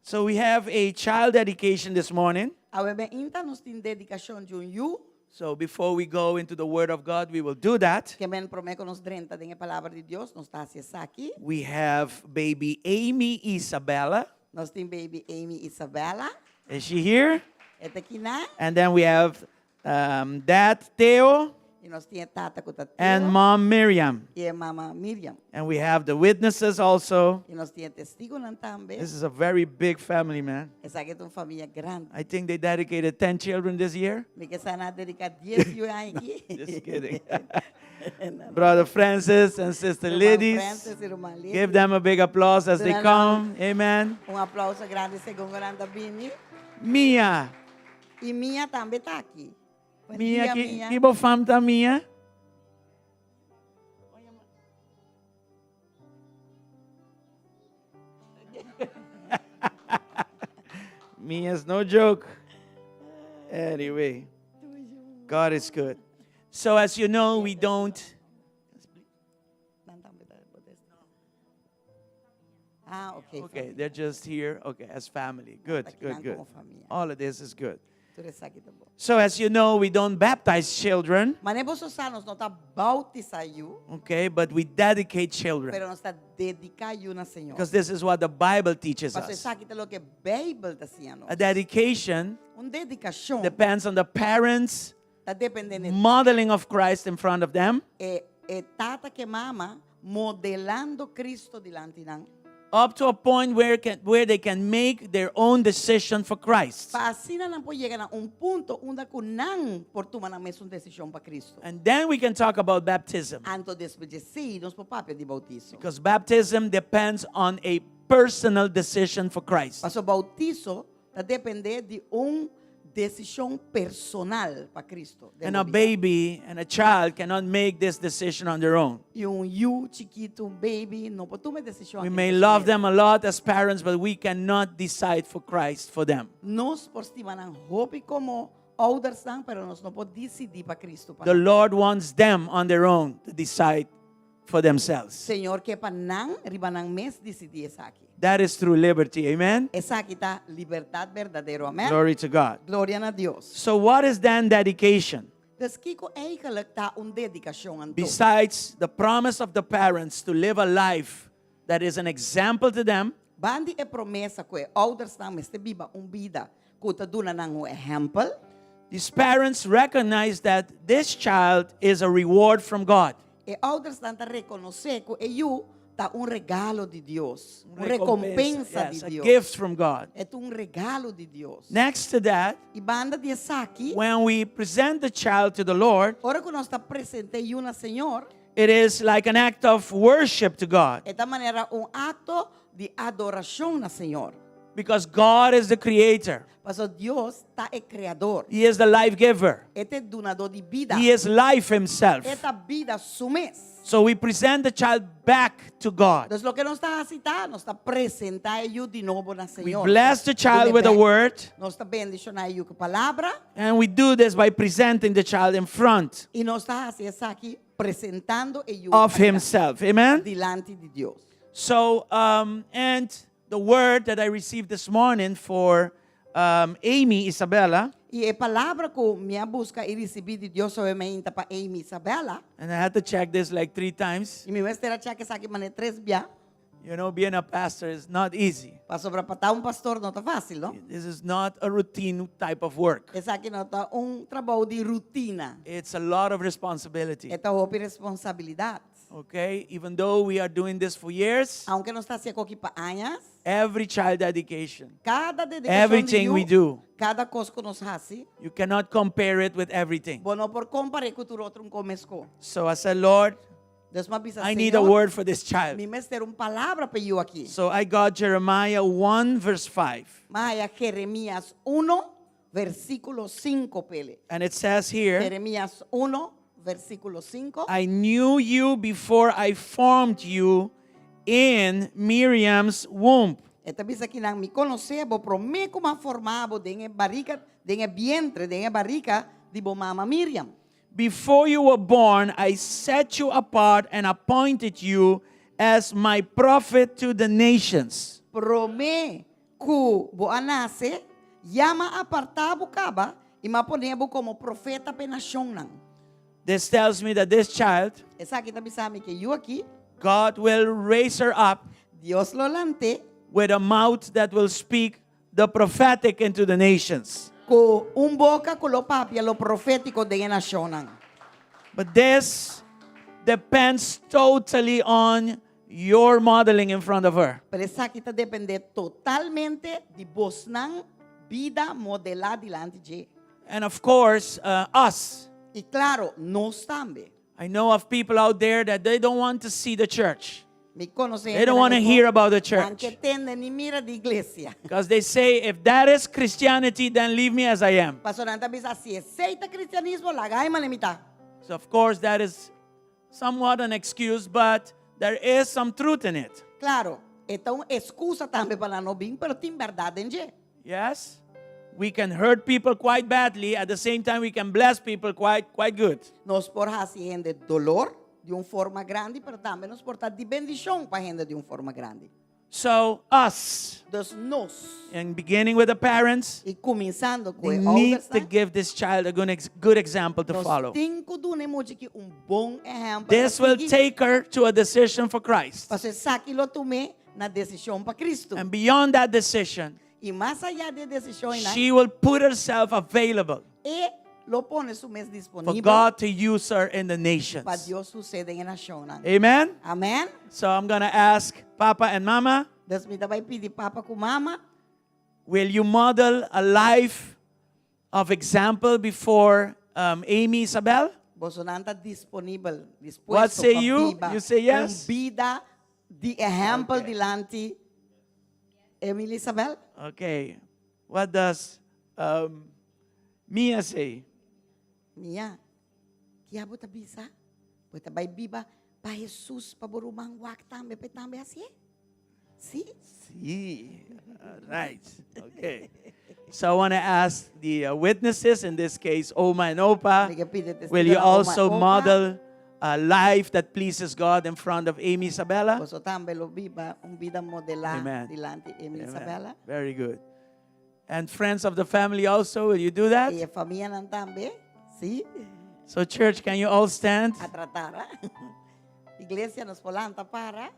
So we have a child dedication this morning. Awe mainta nos tin dedikashon di un yu. So before we go into the Word of God, we will do that. Ke men promé ku nos drenta den e Palabra di Dios, nos ta hasi esaki. We have baby Amy Isabella. Nos tin baby Amy Isabella. Is she here? E ta akinan. And then we have um, Dad Theo I nos tin e tata ku ta Theo. and Mom Miriam. I e mama Miriam. And we have the witnesses also. I nos tin e testigunan tambe. This is a very big family, man. Esaki ta un famia grandi. I think they dedicated 10 children this year. Mi ke sa nan a dediká 10 yu aki. Just kidding. Brother Francis and Sister Ruman Lidis. Francis i ruman Lidis. Give them a big applause as they Duna nan come. Amen. Un aplauso grandi segun ku nan ta bini. Mia. I Mia tambe ta aki. Buen Mia, dia, ki, Mia. ki bo fam ta Mia? Me is no joke. Anyway, God is good. So as you know, we don't Nan tambe ta Ah, okay. Okay, they're just here. Okay, as family. Good, good, good. Komo famia. All of this is good. Tur esaki ta bon. So as you know, we don't baptize children, Manera boso sa nos no ta boutisá yu, okay, but we dedicate children pero nos ta dediká yu na Señor. because this is what the Bible teaches Paso us. esaki ta loke Beibel ta siña nos. A dedication Un dedikashon depends on the parents' ta dependé di modeling of Christ in front of them, e, e tata ku mama modelando Kristu dilanti nan. Up to a point where they can make their own decision for Christ. Pa asina nan por yega na un punto unda ku nan por tuma nan mes un desishon pa Kristu. And then we can talk about baptism. Anto despues di esei nos por papia di boutiso. Because baptism depends on a personal decision for Christ. Paso boutiso ta dependé di un desishon personal pa Kristu. And a baby and a child cannot make this decision on their own. I un yu chikitu, un baby, no por tuma e desishon. We may love them a lot as parents, but we cannot decide for Christ for them. Nos por stima nan hopi komo oudernan, pero nos no por disidí pa Kristu. Pa The Lord wants them on their own to decide for themselves. Señor ke pa nan, riba nan mes disidí esaki. That is true liberty. Amen? Esaki ta libertat berdadero. Amèn? Glory to God. Gloria na Dios. So, what is then dedication? Dus kiko eigenlijk ta un dedikashon anto? Besides the promise of the parents to live a life that is an example to them, Banda di e promesa ku e oudernan mester biba un bida ku ta duna nan un ehèmpel. These parents recognize that this child is a reward from God. E oudernan ta rekonosé ku e yu ta un regalo di Dios, un rekompensa Yes, di a Dios. Gift from God. E ta un regalo di Dios. Next to that, I banda di esaki, when we present the child to the Lord, ora ku nos ta presentá e yu na Señor, it is like an act of worship to God e ta manera un akto di adorashon na Señor. Because God is the creator. Paso Dios ta e kreador. He is the life giver. E ta e dunadó di bida. He is life himself. E ta bida su mes. So we present the child back to God. Entonses, loke nos ta hasi ta, nos ta presentá e yu di nobo na We Señor. Bless the child with a word, Nos ta bendishoná e yu ku palabra and we do this by presenting the child in front i nos ta hasi esaki presentando e yu of himself. Amen? dilanti di Dios. So, and the word that I received this morning for Amy Isabella, I e palabra ku mi a buska i risibí di Dios awe mainta pa Amy Isabella, and I had to check this like three times. i mi mester a check esaki manera tres bia, Being a pastor is not easy. Pasobra pa ta un pastor no ta fásil, no? This is not a routine type of work. Esaki no ta un trabou di rutina. It's a lot of responsibility. E ta hopi responsabilidat. Okay? Even though we are doing this for years, Aunke nos ta hasi esaki pa aña, every child dedication, kada dedikashon everything di we do, kada kos ku nos hasi, you cannot compare it with everything. Bo no por kompar'é ku tur otro kos mesun. So I said, "Lord, Dus m'a bisa I need a Señor, word for this child." Mi mester un palabra pa e yu aki. So I got Jeremiah 1, verse 5. M'a haña Jeremias 1, versíkulo 5, p'e. And it says here, Jeremias 1, versíkulo 5. "I knew you before I formed you in Miriam's womb." E ta bisa akinan mi konosé bo promé ku m'a forma bo den e barika, den e vientre, den e barika di bo mama Miriam. "Before you were born, I set you apart and appointed you as my prophet to the nations." Promé ku bo a nase, ya m'a apartá bo kaba i m'a pone bo komo profeta pa e nashonnan. This tells me that this child, Esaki ta bisa mi ku e yu aki, God will raise her up Dios lo lant'é with a mouth that will speak the prophetic into the nations. ku un boka ku lo papia lo profétiko den e nashonnan. But this depends totally on your modeling in front of her. Pero esaki ta dependé totalmente di bosnan bida modelá dilanti dje. And of course, us. I klaro, nos tambe. I know of people out there that they don't want to see the church Mi konosé They don't want to hear about the church. N' ke tende ni mira di iglesia. Because they say, "If that is Christianity, then leave me as I am." Paso nan ta bisa si esei ta kristianismo, laga mi manera mi ta. So, of course, that is somewhat an excuse, but there is some truth in it. Klaro, E ta un excusa tambe pa nan no bin, pero tin berdad den dje. Yes? We can hurt people quite badly, at the same time we can bless people quite quite good. Nos por haci hende dolor di un forma grandi, pero tambe nos por ta di bendicion pa hende di un forma grandi. So us, Dus nos, and beginning with the parents, y cuminsando cu they e need to oudersnan, give this child a good, ex- good example to nos follow. tin cu duna e mucha aki un bon ehempel This pa will sigui. take her to a decision for Christ. Pasobra esaki lo tum'é na decision pa Cristo. And beyond that decision, Y mas aya di e decision einan, she will put herself available e lo pone su mes for disponibel God to use her in the nations. pa Dios us'é den e nacionnan. Amen? Amen. So I'm going to ask Papa and Mama, Dus mi ta bay pidi papa cu mama, will you model a life of example before um, Amy Isabel? Bosonan ta disponibel, dispuesto What say pa you? biba You say yes? un bida di ehempel dilanti Emily Isabel. Okay. What does um, Mia say? Mia, kia bo ta bisa? Bo ta bai biba pa Jesus, pa bo ruman wak tambe, pa e tambe hasié? Sí? Sí. All right. Okay. So I want to ask the uh, witnesses, in this case, Oma and Opa, Mi ke pidi will you testigonan Oma also Opa. model a life that pleases God in front of Amy Isabella? Boso tambe lo biba un bida modelá Amen. dilanti Amy Amen. Isabella. Very good. And friends of the family also, will you do that? I e famianan tambe, sí, So, church, can you all stand? a tratar. Iglesia, nos por lanta para.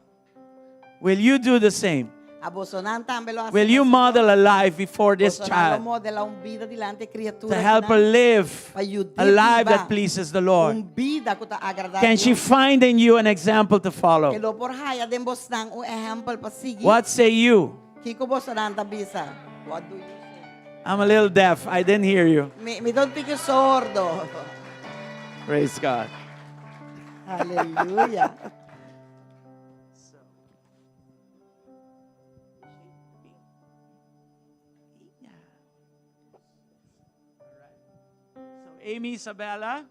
Will you do the same? A bosonan tambe lo hasi Will you mescos. model a life before this Bosonan lo child modela un bida dilanti criatura to help her akinan, live pa yud'é a life biba that pleases the Lord? Un bida cu ta agrada Can she Dios. find in you an example to follow? E lo por haya den bosnan un ehempel pa sigui. What say you? Kico bosonan ta bisa? What do you say? I'm a little deaf. I didn't hear you. Mi, mi ta un tiki sordo. Praise God. Aleluya. So, Amy Isabella,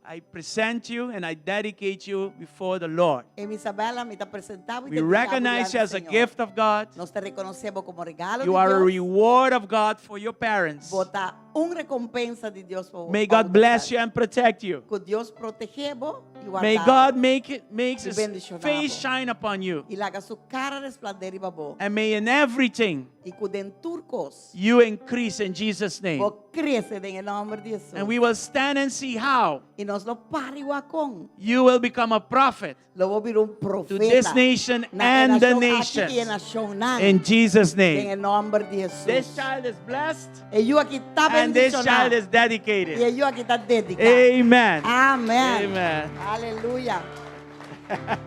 I present you and I dedicate you before the Lord. Amy Isabella, mi ta presenta bo We recognize you as a gift of God. Nos ta reconoce bo como regalo You di are a Dios. reward of God for your parents. Bo ta un recompensa di Dios pa May God bless you and protect you. Cu Dios protege bo y warda May bo. God make it makes Y his bendiciona face bo. shine upon you. Y laga su cara resplandece riba bo. And may in everything Y cu den tur cos you increase in Jesus' name. bo crece den e nomber di Jesus. And we will stand and see how Y nos lo para y wak con you will become a prophet Lo bo bira un to profeta this nation na e and the nacion aki y e nations. nacionnan. In Jesus' Den e name. nomber di Jesus. This child is blessed E yu aki ta and this bendiciona. child is Y dedicated. e yu aki ta dedica. Amen. Amen. Amen. Aleluya.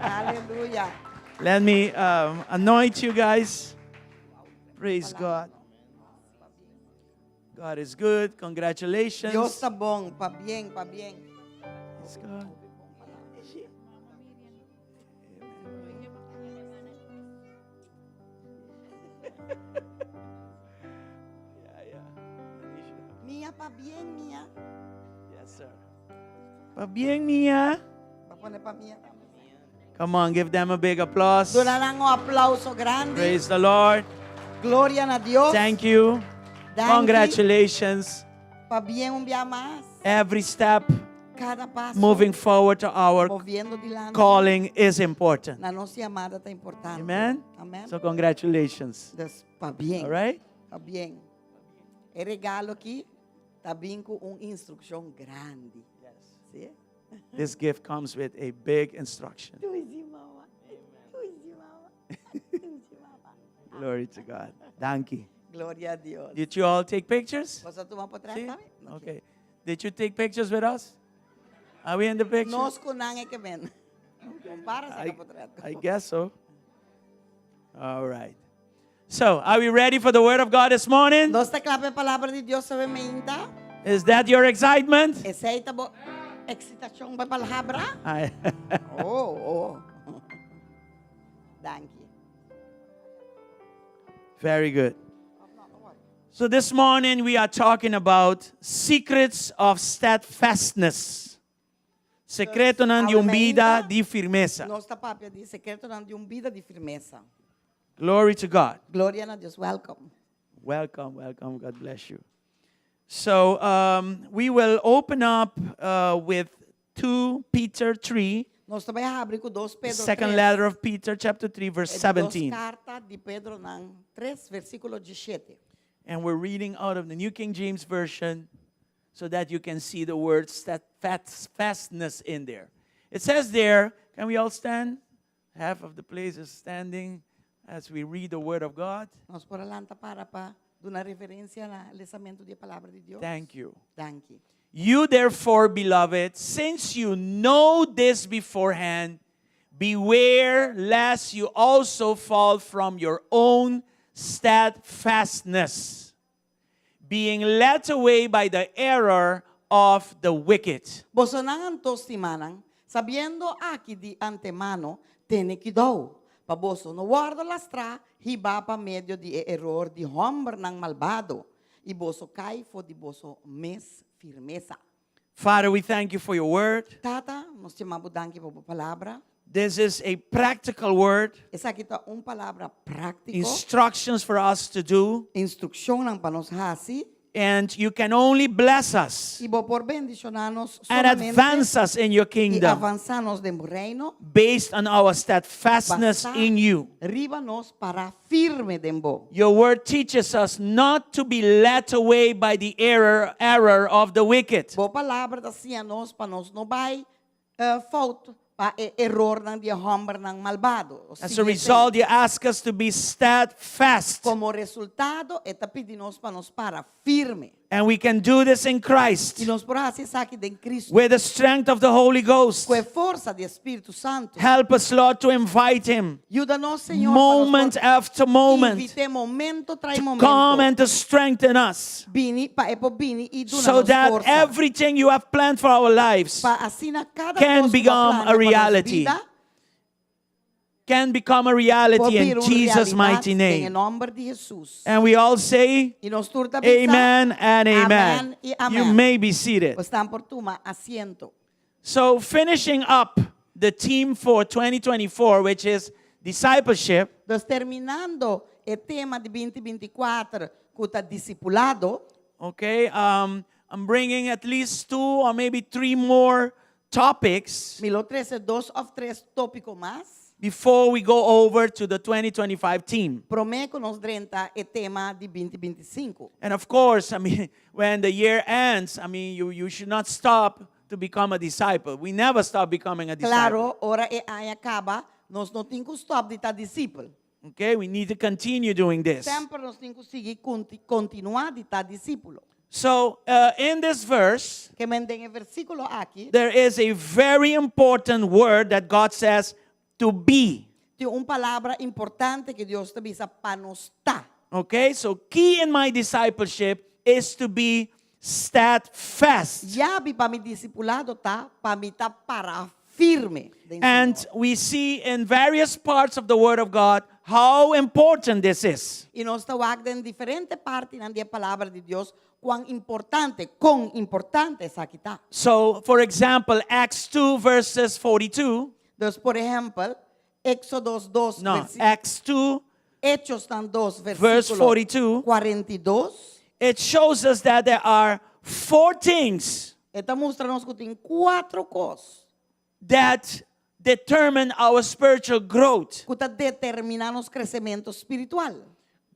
Aleluya. Let me um, anoint you guys. Praise God. God is good. Congratulations. Dios ta bon, pabien, pabien. Praise God. Yeah, yeah. Mia, pabien, Mia. Yes, sir. Pabien, Mia. Bo a pone pa Mia tambe. Come on, give them a big applause. Duna nan un aplauso grandi. Praise the Lord. Gloria na Dios. Thank you. Danki. Congratulations. Pabien un bia mas. Every step Cada paso. moving forward to our Moviendo dilanti. calling is important. Na nos yamada ta importante. Amen. Amen. So congratulations. Dus, pabien. All right? Pabien. E regalo aki ta bin cu un instruccion grandi. Yes. Si? This gift comes with a big instruction. Dushi mama. Dushi mama. Dushi mama. Glory to God. Danki. Gloria na Dios. Did you all take pictures? Bo a tuma portret Sí? tambe? Okay. Did you take pictures with us? Are we in the picture? Nos cu nan e ke men. Compara I, sa portret. I guess so. All right. So, are we ready for the word of God this morning? Nos ta cla pa e palabra di Dios awe mainta? Is that your excitement? Esey ta bo excitacion pa palabra? I- Oh, oh. Danki. Very good. So this morning we are talking about secrets of steadfastness. Secretonan di un bida di firmeza. Nos ta papia di secretonan di un bida di firmeza. Glory to God. Gloria na Dios, welcome. Welcome, welcome. God bless you. So we will open up with 2 Peter 3, Nos ta bai habri ku 2 Pedro second 3. Letter of Peter, chapter 3, verse E 2 17. Karta di Pedro nan 3, versíkulo 17. And we're reading out of the New King James Version so that you can see the word steadfastness in there. It says there, can we all stand? Half of the place is standing as we read the word of God. Nos por lanta para pa duna reverensia na lesamentu di palabra di Dios. Thank you. Thank you. You therefore, beloved, since you know this beforehand, beware lest you also fall from your own steadfastness, being led away by the error of the wicked. Bosonan anto stimánan, sabiendo aki di antemano, tene kuidou, pa boso no wòrdu lastrá, hibá pa medio di e eror di hòmbernan malbado, i boso kai for di boso mes firmesa. Father, we thank you for your word. Tata, nos ta yama bo danki pa bo palabra. This is a practical word, Esaki ta un palabra práktiko. Instructions for us to do. Instrukshonnan pa nos hasi. And you can only bless us I bo por bendishoná nos and solamente advance us in your i kingdom avansá nos den bo reino. Based on our steadfastness Basá in you. Riba nos pará firme den bo. Your word teaches us not to be led away by the error of the wicked. Bo palabra ta siña nos pa nos no bai fout pa e erornan di e hòmbernan malbado. As a Sigui esei. Result, you ask us to be steadfast. Komo resultado, e ta pidi nos pa nos para firme. And we can do this in Christ I nos por hasi esaki den Kristu. With the strength of the Holy Ghost. Ku e forsa di Spiritu Santu. Help us, Lord, to invite Him Yuda nos, Señor, pa nos moment por after moment invit'é momento tras to momento. Come and to strengthen us Bini, pa e por bini i duna so nos that forsa. Everything you have planned for our lives Pa asina kada can kos ku bo a become plania a pa nos reality. bida, Can become a por reality in bira un Jesus' realidat mighty den name. nòmber di Hesus. And we all say, I nos tur ta bisa, Amen and amen. Amen i You amen. may be seated. Boso por tuma asiento. So, finishing up the theme for 2024, which is discipleship, Dus terminando e tema di 2024, ku ta disipulado, okay, I'm bringing at least two or maybe three more topics mi lo trese dos òf tres tópiko mas, before we go over to the 2025 theme. promé ku nos drenta e tema di 2025. And of course, I mean, when the year ends, I mean, you should not stop to become a disciple. We never stop becoming a disciple. Klaro, ora e aña kaba, nos no tin ku stòp di ta disipel. Okay, we need to continue doing this. Semper nos tin ku sigui kontinuá di ta disipel. So, in this verse, Ke men den e versíkulo aki, there is a very important word that God says to be. Tin un palabra importante ku Dios ta bisa pa nos ta. Okay, so key in my discipleship is to be steadfast. Yabi pa mi disipulado ta, pa mi ta para firme. Den And Señor. We see in various parts of the Word of God how important this is. I nos ta wak den diferente partinan di e palabra di Dios, kuan importante, kon importante esaki ta. So, for example, Acts 2, verses 42. Dus, por ehèmpel, Éxodo 2, No, versi- Acts 2, Echonan 2, verse versíkulo 42. 42. It shows us that there are four things E ta mustra nos ku tin kuater kos that determine our spiritual growth. ku ta determiná nos kresementu spiritual.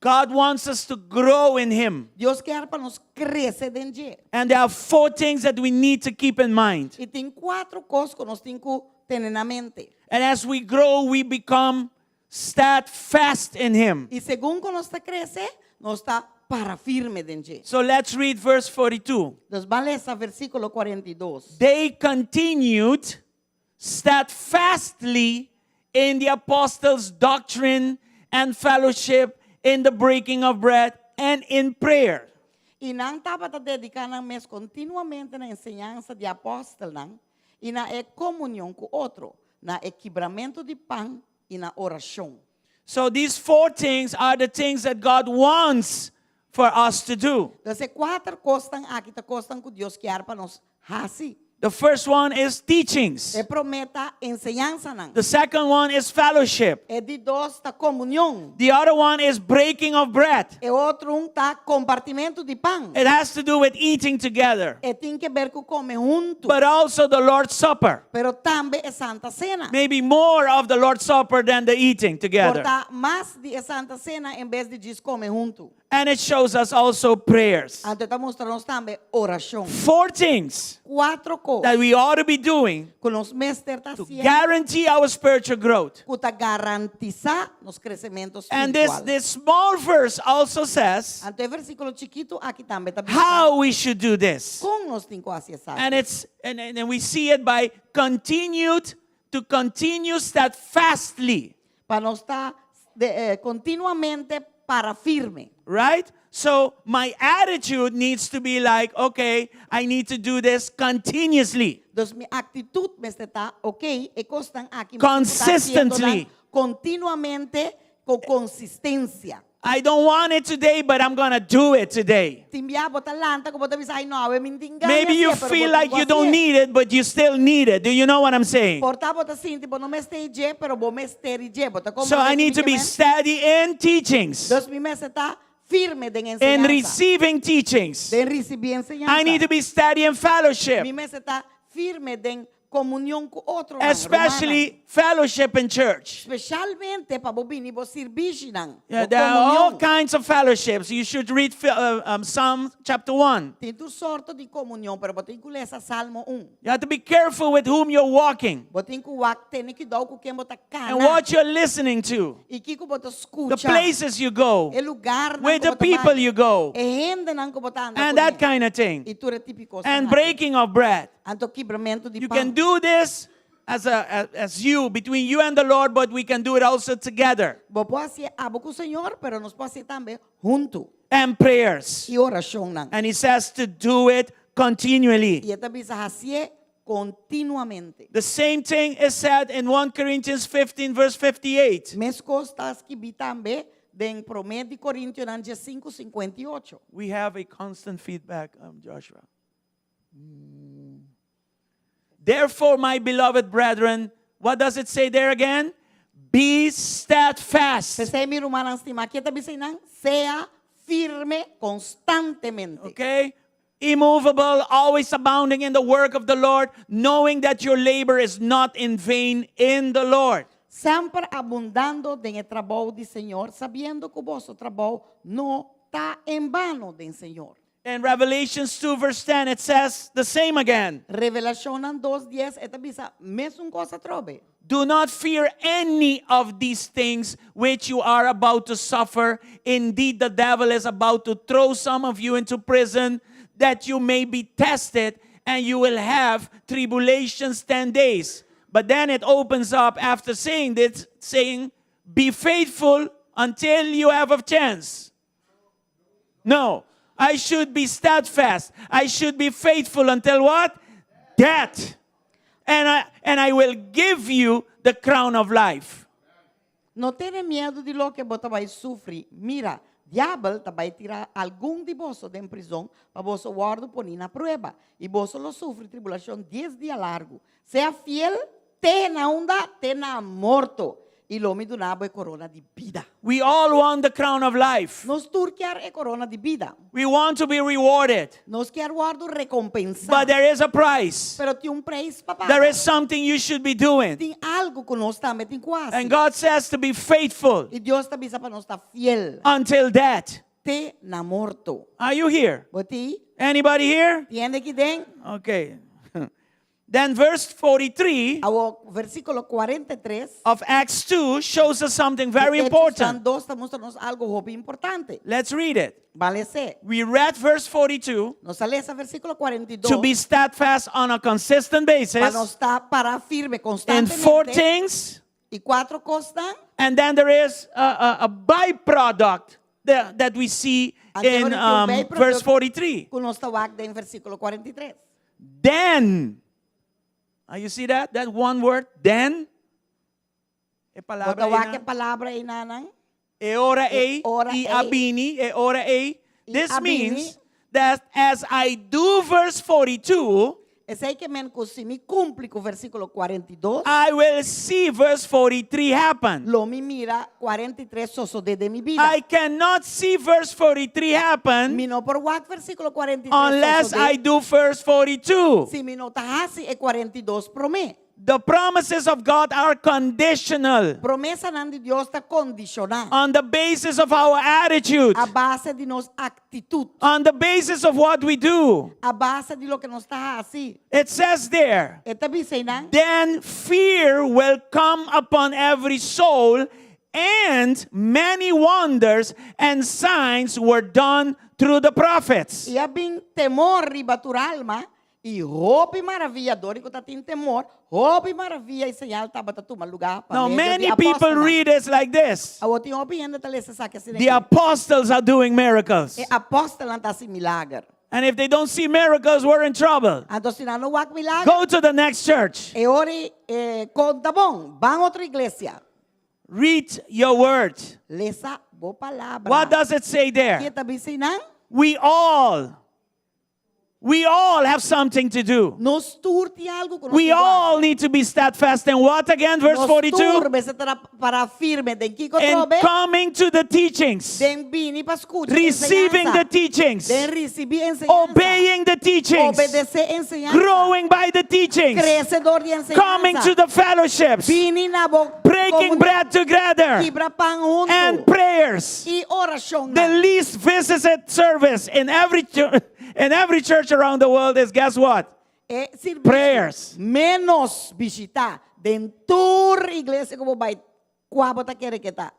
God wants us to grow in Him. Dios ke pa nos krese den dje. And there are four things that we need to keep in mind. I tin kuater kos ku nos tin ku tene na mente. And as we grow, we become steadfast in Him. I segun ku nos ta krese, nos ta para firme den dje. So let's read verse 42. Dus ban lesa versíkulo 42. They continued steadfastly in the apostles' doctrine and fellowship, in the breaking of bread, and in prayer. I nan tabata dediká nan mes kontinuamente na enseñansa di apòstelnan i na e komunion ku otro, na e kibramentu di pan i na orashon. So these four things are the things that God wants for us to do. Anto, e kuater kosnan aki ta kosnan ku Dios ke pa nos hasi. The first one is teachings. E promé ta enseñansanan. The second one is fellowship. E di dos ta komunion. The other one is breaking of bread. E otro un ta kompartimentu di pan. It has to do with eating together, E tin ke ber ku kome huntu. but also the Lord's Supper. Pero tambe e Santa Sena. Maybe more of the Lord's Supper than the eating together. Por ta mas di e Santa Sena en bes di djis kome huntu. And it shows us also prayers. Anto e ta mustra nos tambe orashon. Four things Kuatro kos that we ought to be doing ku nos mester ta to hasiendo guarantee our spiritual growth. ku ta garantisá nos kresementu And this, spiritual. this small verse also says Anto e versíkulo chikitu aki tambe ta bisa how we should do this. kon nos tin ku hasi esaki. And it's and, and, and we see it by continued to continue steadfastly. Pa nos ta de, eh, kontinuamente para firme. Right? So my attitude needs to be like, okay, I need to do this continuously. Dus mi aktitut mester ta, ok, e kosnan aki Consistently. Kontinuamente ku konsistensia. I don't want it today, but I'm going to do it today. Tin bia bo ta lanta ku bo ta bisa, ay no, awe mi n tin gana Maybe you hasié, pero feel bo tin like ku you don't hasié. need it, but you still need it. Do you know what I'm saying? Por ta bo ta sinti bo no mester dje, pero bo mester dje. Bo ta So I komprondé need ku to mi be ke men? steady in teachings, Dus mi mester ta firme den in enseñansa. receiving teachings. Den risibí enseñansa. I need to be steady in fellowship, Mi mester ta firme den komunion ku otronan, especially rumannan. fellowship in church. Spesialmente pa bo bini bo sirbishinan. Yeah, bo there are all komunion. kinds of fellowships. You should read Psalm chapter 1. Tin tur sorto di komunion, pero bo tin ku lesa Salmo 1. You have to be careful with whom you're walking Bo tin ku wak tene kuidou ku ken bo ta and kana. what you're listening to, I kiko bo ta the skucha. places you go, E lugarnan with ku the bo ta people bai. you go, E hendenan ku bo ta anda and that kuné. kind of thing. I tur e tipo kosnan And aki. breaking of bread. Anto kibramentu di You pan. can do this as a as, as you between you and the Lord, but we can do it also together. Bo por hasié abo ku Señor, pero nos por hasié tambe huntu. And prayers. I orashonnan. And he says to do it continually. I e ta bisa hasié kontinuamente. The same thing is said in 1 Corinthians 15, verse 58. Meskos ta skibí tambe den Promé di Korintionan 15, 58. We have a constant feedback, um, Joshua. Therefore, my beloved brethren, what does it say there again? Be steadfast. P'esei mi rumannan stimá, ke e ta bisa einan? Sea firme konstantemente. Okay? Immovable, always abounding in the work of the Lord, knowing that your labor is not in vain in the Lord. Semper abundando den e trabou di Señor, sabiendo ku boso trabou no ta en bano den Señor. In Revelations 2, verse 10, it says the same again. Revelashonnan dos dies e ta bisa mesun kos atrobe. Do not fear any of these things which you are about to suffer. Indeed, the devil is about to throw some of you into prison that you may be tested, and you will have tribulations 10 days. But then it opens up after saying this, saying, Be faithful until you have a chance. No, I should be steadfast. I should be faithful until what? Death. And I, and I will give you the crown of life. No tene miedu di loke bo ta bai sufri. Mira, diabel ta bai tira algun di boso den prizon pa boso wòrdu poní na prueba, i boso lo sufri tribulashon dies dia largu. Sea fiel te na unda? Te na morto, i lo mi duna bo e korona di bida. We all want the crown of life. Nos tur kier e korona di bida. We want to be rewarded. Nos kier wòrdu rekompensá. But there is a price. Pero tin un preis pa paga. There is something you should be doing. Tin algu ku nos tambe tin ku hasi. And God says to be faithful I Dios ta bisa pa nos ta fiel until death. te na morto. Are you here? Bo t'ei? Anybody here? Tin hende aki den? Okay. Then verse 43 Awor, versíkulo 43 of Acts 2 shows us something very di Hechos important. 2 ta mustra nos algu hopi importante. Let's read it. Ban les'é. We read verse 42 Nos a lesa versíkulo 42 to be steadfast on a consistent pa basis nos ta para firme in four konstantemente. things. I kuater kosnan. And then there is a, a, a byproduct that, that we see Anto in tin un um, byproduct verse 43. ku nos ta wak den versíkulo 43. Then, ah, you see that? That one word, then. E palabra Bo ta wak ei e na. palabra einan. E ora E ei, ora i ei. a bini, e ora ei. I This a bini. means that as I do verse 42, Esei ke men ku si mi kumpli ku versíkulo 42, I will see verse 43 happen. Lo mi mira 43 sosodé den mi bida. I cannot see verse 43 happen Mi no por wak versíkulo 43 unless sosodé I do verse 42. si mi no ta hasi e 42 promé. The promises of God are conditional Promesanan di Dios ta kondishoná on the basis of our attitude, a base di nos aktitut, on the basis of what we do. a base di loke nos ta hasi. It says there, E ta bisa einan, then fear will come upon every soul, and many wonders and signs were done through the prophets. I a bin temor riba tur alma, i hopi maravia, dor di ku tatin temor, hopi maravia i señal tabata tuma lugá pa Now, medio di many people apòstelnan. read this like this. Awor tin hopi hende ta lesa esaki asina The aki. apostles are doing miracles. E apòstelnan ta hasi milager. And if they don't see miracles, we're in trouble. Anto si nan no wak milager, Go to the next church. e ora ei kon ta bon, ban otro iglesia. Read your word. Lesa bo palabra. What does it say there? Ke ta bisa einan? We all, we all have something to do. Nos tur tin algu ku nos We tin ku hasi. all need to be steadfast in what again? Verse Nos tur 42. mester ta para firme den kiko In trobe? coming to the teachings, Den bini pa skucha receiving the enseñansa. teachings, Den risibí enseñansa. obeying the teachings, Obedesé enseñansa. growing by the teachings, Krese dor di enseñansa. coming to the fellowships, Bini na bo breaking komunidat. bread together, Kibra pan huntu. and prayers. I orashon. The least visited service in every church, in every church around the world is guess what? E sirbishi Prayers. Ménos bishitá den tur iglesia ku bo bai kua bo ta kere ku ta.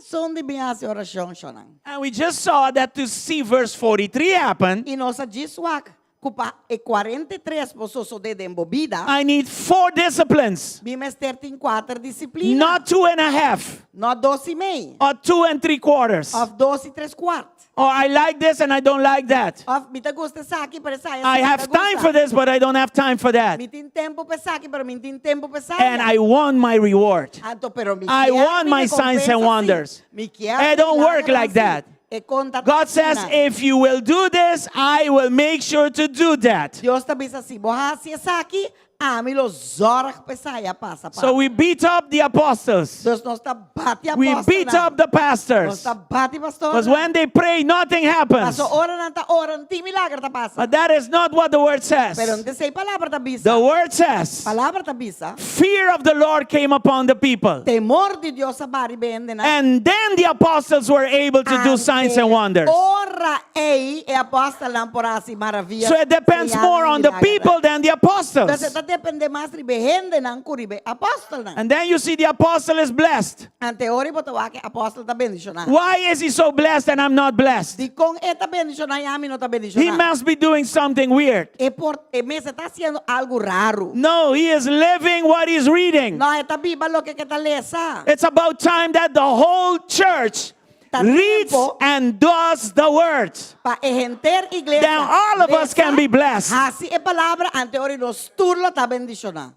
Esun di bin hasi orashon shonan. And we just saw that to see verse 43 happen, I nos a djis wak ku pa e 43 por sosodé den bo bida, I need four disciplines, mi mester tin kuater disiplina. not two and a half No dos i mei. or two and three quarters. Òf dos i tres kuart. Or I like this and I don't like that. Òf mi ta gusta esaki, pero esaya I have time for this, but I don't have time for that. Mi tin tempu pa esaki, pero mi no tin tempu pa esaya. And I want my reward. Anto, pero mi I kier want mi my signs and rekompensa, sí. wonders. Mi kier It don't work milagernan, like sí. that. E konta God says, asina. if you will do this, I will make sure to do that. Dios ta bisa si bo hasi esaki, ami lo zòrg pa esaya pasa pa. So we beat up the apostles. Dus nos ta bati We beat apòstelnan. up the Nos pastors. ta bati pastornan. Because when they pray, nothing happens. Paso ora nan ta ora, no tin milager ta pasa. But that is not what the word says. Pero no ta esei palabra ta bisa. The word says, Palabra ta bisa. fear of the Lord came upon the people. Temor di Dios a baha riba hendenan. And then the apostles were able to do signs and wonders. Ora ei e apòstelnan por hasi maravia. So it depends more on the people than the apostles. Entonces ta dependé mas riba e hendenan ku riba e apòstelnan. And then you see the apostle is blessed. Anto ora ei bo ta wak e apòstel ta bendishoná. Why is he so blessed and I'm not blessed? Dikon e ta bendishoná i ami no ta He bendishoná? must be doing something weird. E por e mester ta hasiendo algu raro. No, he is living what he's reading. No, e ta biba loke ku e ta lesa. It's about time that the whole church Ta reads tempu and does the word. pa e henter iglesia. Then all of us can be blessed. Hasi e palabra anto ora ei nos tur lo ta bendishoná.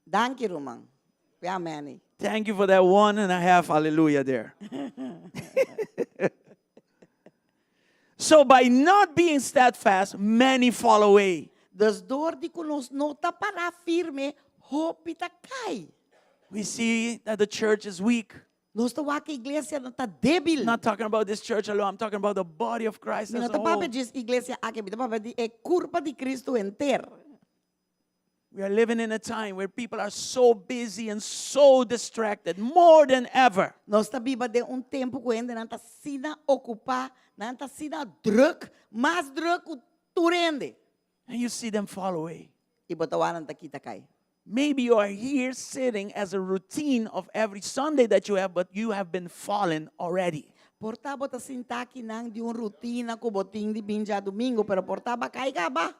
Danki, ruman. Amen. Thank you for that one and a half hallelujah there. so by not being steadfast, many fall away. Dus dor di ku nos no ta pará firme, hopi ta kai. We see that the church is weak. Nos ta wak iglesia nan ta débil. I'm not talking about this church alone. I'm talking about the body of Christ Mi as no a ta papia whole. di e iglesia aki, mi ta papia di e kurpa di Kristu henter. We are living in a time where people are so busy and so distracted, more than ever. Nos ta biba den un tempu ku hendenan ta asina okupá, nan ta asina drùk, mas drùk ku tur hende. And you see them fall away. I bo ta wak nan ta kita kai. Maybe you are here sitting as a routine of every Sunday that you have, but you have been fallen already. Por ta bo ta sintá akinan di un rutina ku bo tin di bin djadumingu, pero por ta bo a kai kaba.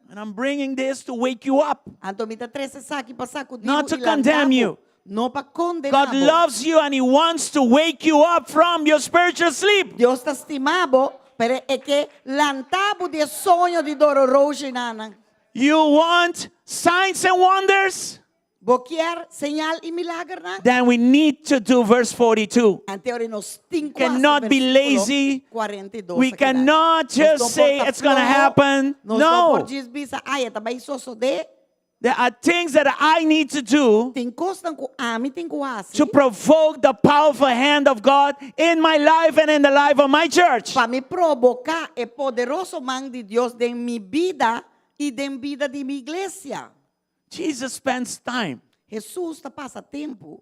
And I'm bringing this to wake you up. Anto mi ta trese esaki pa sakudí Not bo to i lantá condemn bo. you. No pa kondená God bo. loves you and He wants to wake you up from your spiritual sleep. Dios ta stima bo, pero e ke lanta bo di e soño di dororoshi nan. You want signs and wonders? Bo kier señal i milagernan? Then we need to do verse 42. Anto ora nos tin ku hasi Cannot be versíkulo lazy. 42 We akinan. cannot Nos just no por say ta it's gonna floho, happen. Nos No. no por djis bisa, ai, e ta bai sosodé. There are things that I need to do Tin kosnan ku ami tin ku hasi to provoke the powerful hand of God in my life and in the life of my church. pa mi provoká e poderoso man di Dios den mi bida i den bida di mi iglesia. Jesus spends time Hesus ta pasa tempu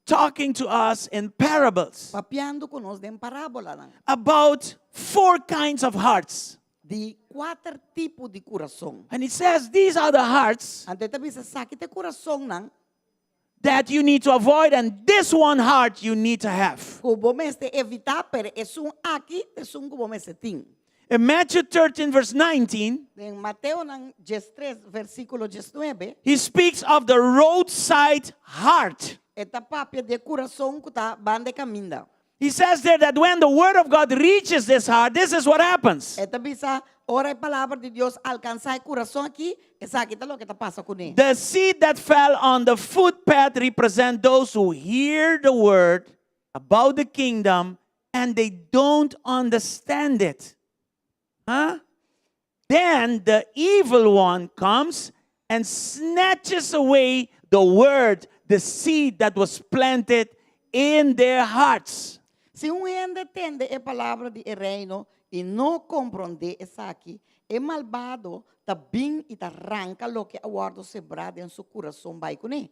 talking to us in parables papiando ku nos den parábolanan about four kinds of hearts. di kuater tipo di kurason. And he says these are the hearts Anto e ta bisa esaki ta e kurasonnan that you need to avoid and this one heart you need to have. ku bo mester evitá, pero esun aki ta esun ku bo mester tin. In Matthew 13 verse 19, Den Mateonan 13 versíkulo 19, he speaks of the roadside heart. e ta papia di e kurason ku ta banda e kaminda. He says there that when the word of God reaches this heart, this is what happens. E ta bisa, ora e palabra di Dios alkansá e kurason aki, esaki ta loke ta pasa kuné. The seed that fell on the footpath represent those who hear the word about the kingdom and they don't understand it. Huh? Then the evil one comes and snatches away the word, the seed that was planted in their hearts. Si un hende tende e palabra di e reino i no komprondé esaki, e malbado ta bin i ta ranka loke a wòrdu sembrá den su kurason bai kuné.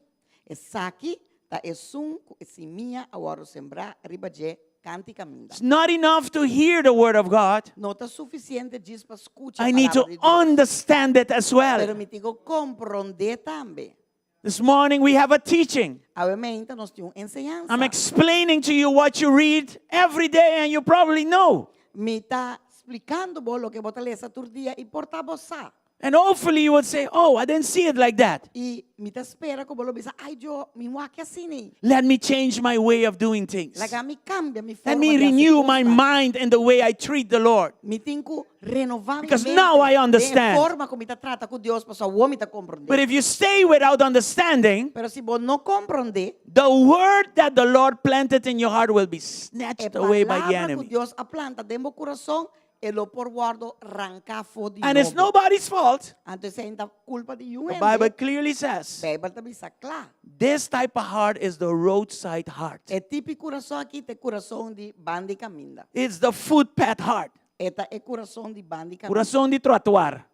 Esaki ta esun ku e simia a wòrdu sembrá riba dje kanti kaminda. It's not enough to hear the word of God. No ta sufisiente djis pa skucha I need to palabra di Dios, understand it as pero well. mi tin ku komprondé tambe. This morning we have a teaching. Awe mainta nos tin un enseñansa. I'm explaining to you what you read every day and you probably know. Mi ta splikando bo loke bo ta lesa tur dia i por ta bo sa. And hopefully you would say, Oh, I didn't see it like that. I mi ta spera ku bo lo bisa, Ai Djo, mi no wak asina. Let me change my way of doing things. Laga mi kambia mi Let forma me di hasi renew my kosnan. mind in the way I treat the Lord. Mi tin ku renová mi Because mente now I den e understand. forma ku mi ta trata ku Dios, pasobra awor mi ta komprondé. But if you stay without understanding, Pero si bo no komprondé, the word that the Lord planted in your heart will be e snatched away by the palabra ku enemy. Dios a planta den bo kurason, e lo por wòrdu ranká for di And it's nobo. nobody's fault. Anto esei no ta kulpa di niun The hende. Bible clearly says Beibel ta bisa kla. this type of heart is the roadside heart. E tipo di kurason aki ta e kurason di band'i kaminda. It's the footpath heart. E ta e kurason di band'i kaminda. Kurason di trotuar.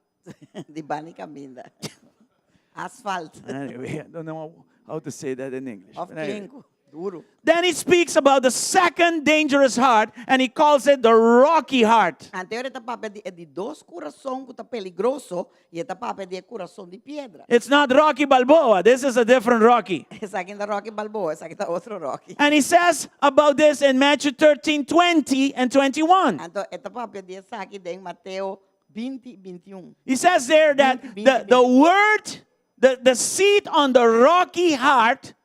Di band'i kaminda. Asfalt. Anyway, I don't know how to say that in English. Of But anyway. klenku. Duru. Then he speaks about the second dangerous heart, and he calls it the rocky heart. Anto e ta papia di e di dos kurason ku ta peligroso i e ta papia di e kurason di piedra. It's not Rocky Balboa. This is a different Rocky. Esaki no ta Rocky Balboa, esaki ta otro Rocky. And he says about this in Matthew 13, 20 and 21. Anto e ta papia di esaki den Mateo 20, 21. He says there that 20, the, the word, the, the seed on the rocky heart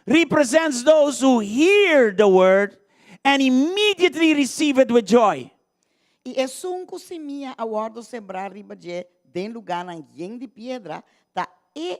represents those who hear the word and immediately receive it with joy. I esun ku simia a wòrdu sembrá riba dje den lugánan yen di piedra, ta e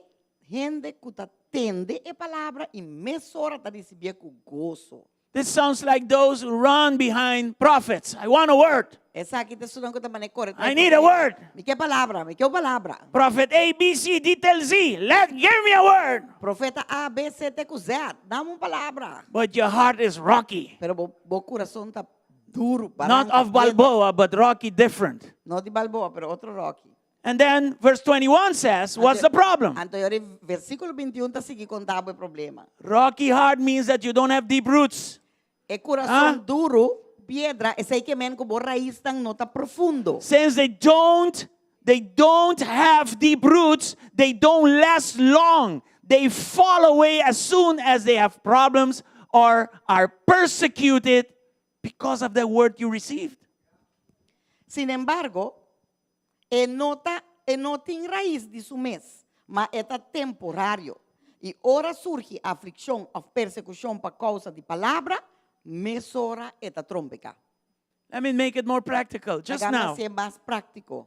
hende ku ta tende e palabra i mesora ta risibié ku goso. This sounds like those who run behind prophets. I want a word. Esaki ta esunnan ku ta manera kore I need a word. Mi ke palabra, mi ke un palabra. Prophet A, B, C, D, till Z. Let give me a word. Profeta A, B, C, te ku Z. Dame un palabra. But your heart is rocky. Pero bo, bo kurason ta duru. Not baranka, of Balboa, but rocky different. No di Balboa, pero otro Rocky. And then verse 21 says, what's the problem? Anto e versíkulo 21 ta sigui konta bo e problema. Rocky heart means that you don't have deep roots. E kurason Ah. duru, piedra, esei ke men ku bo raisnan no ta profundo. Since they don't they don't have deep roots, they don't last long. They fall away as soon as they have problems or are persecuted because of the word you received. Sinembargo, e no ta, e no tin rais di su mes, ma e ta temporario. I ora surgi aflikshon òf persekushon pa kousa di palabra, mesora e ta trompeká. Let me make it more practical just Laga mi now. hasié mas práktiko.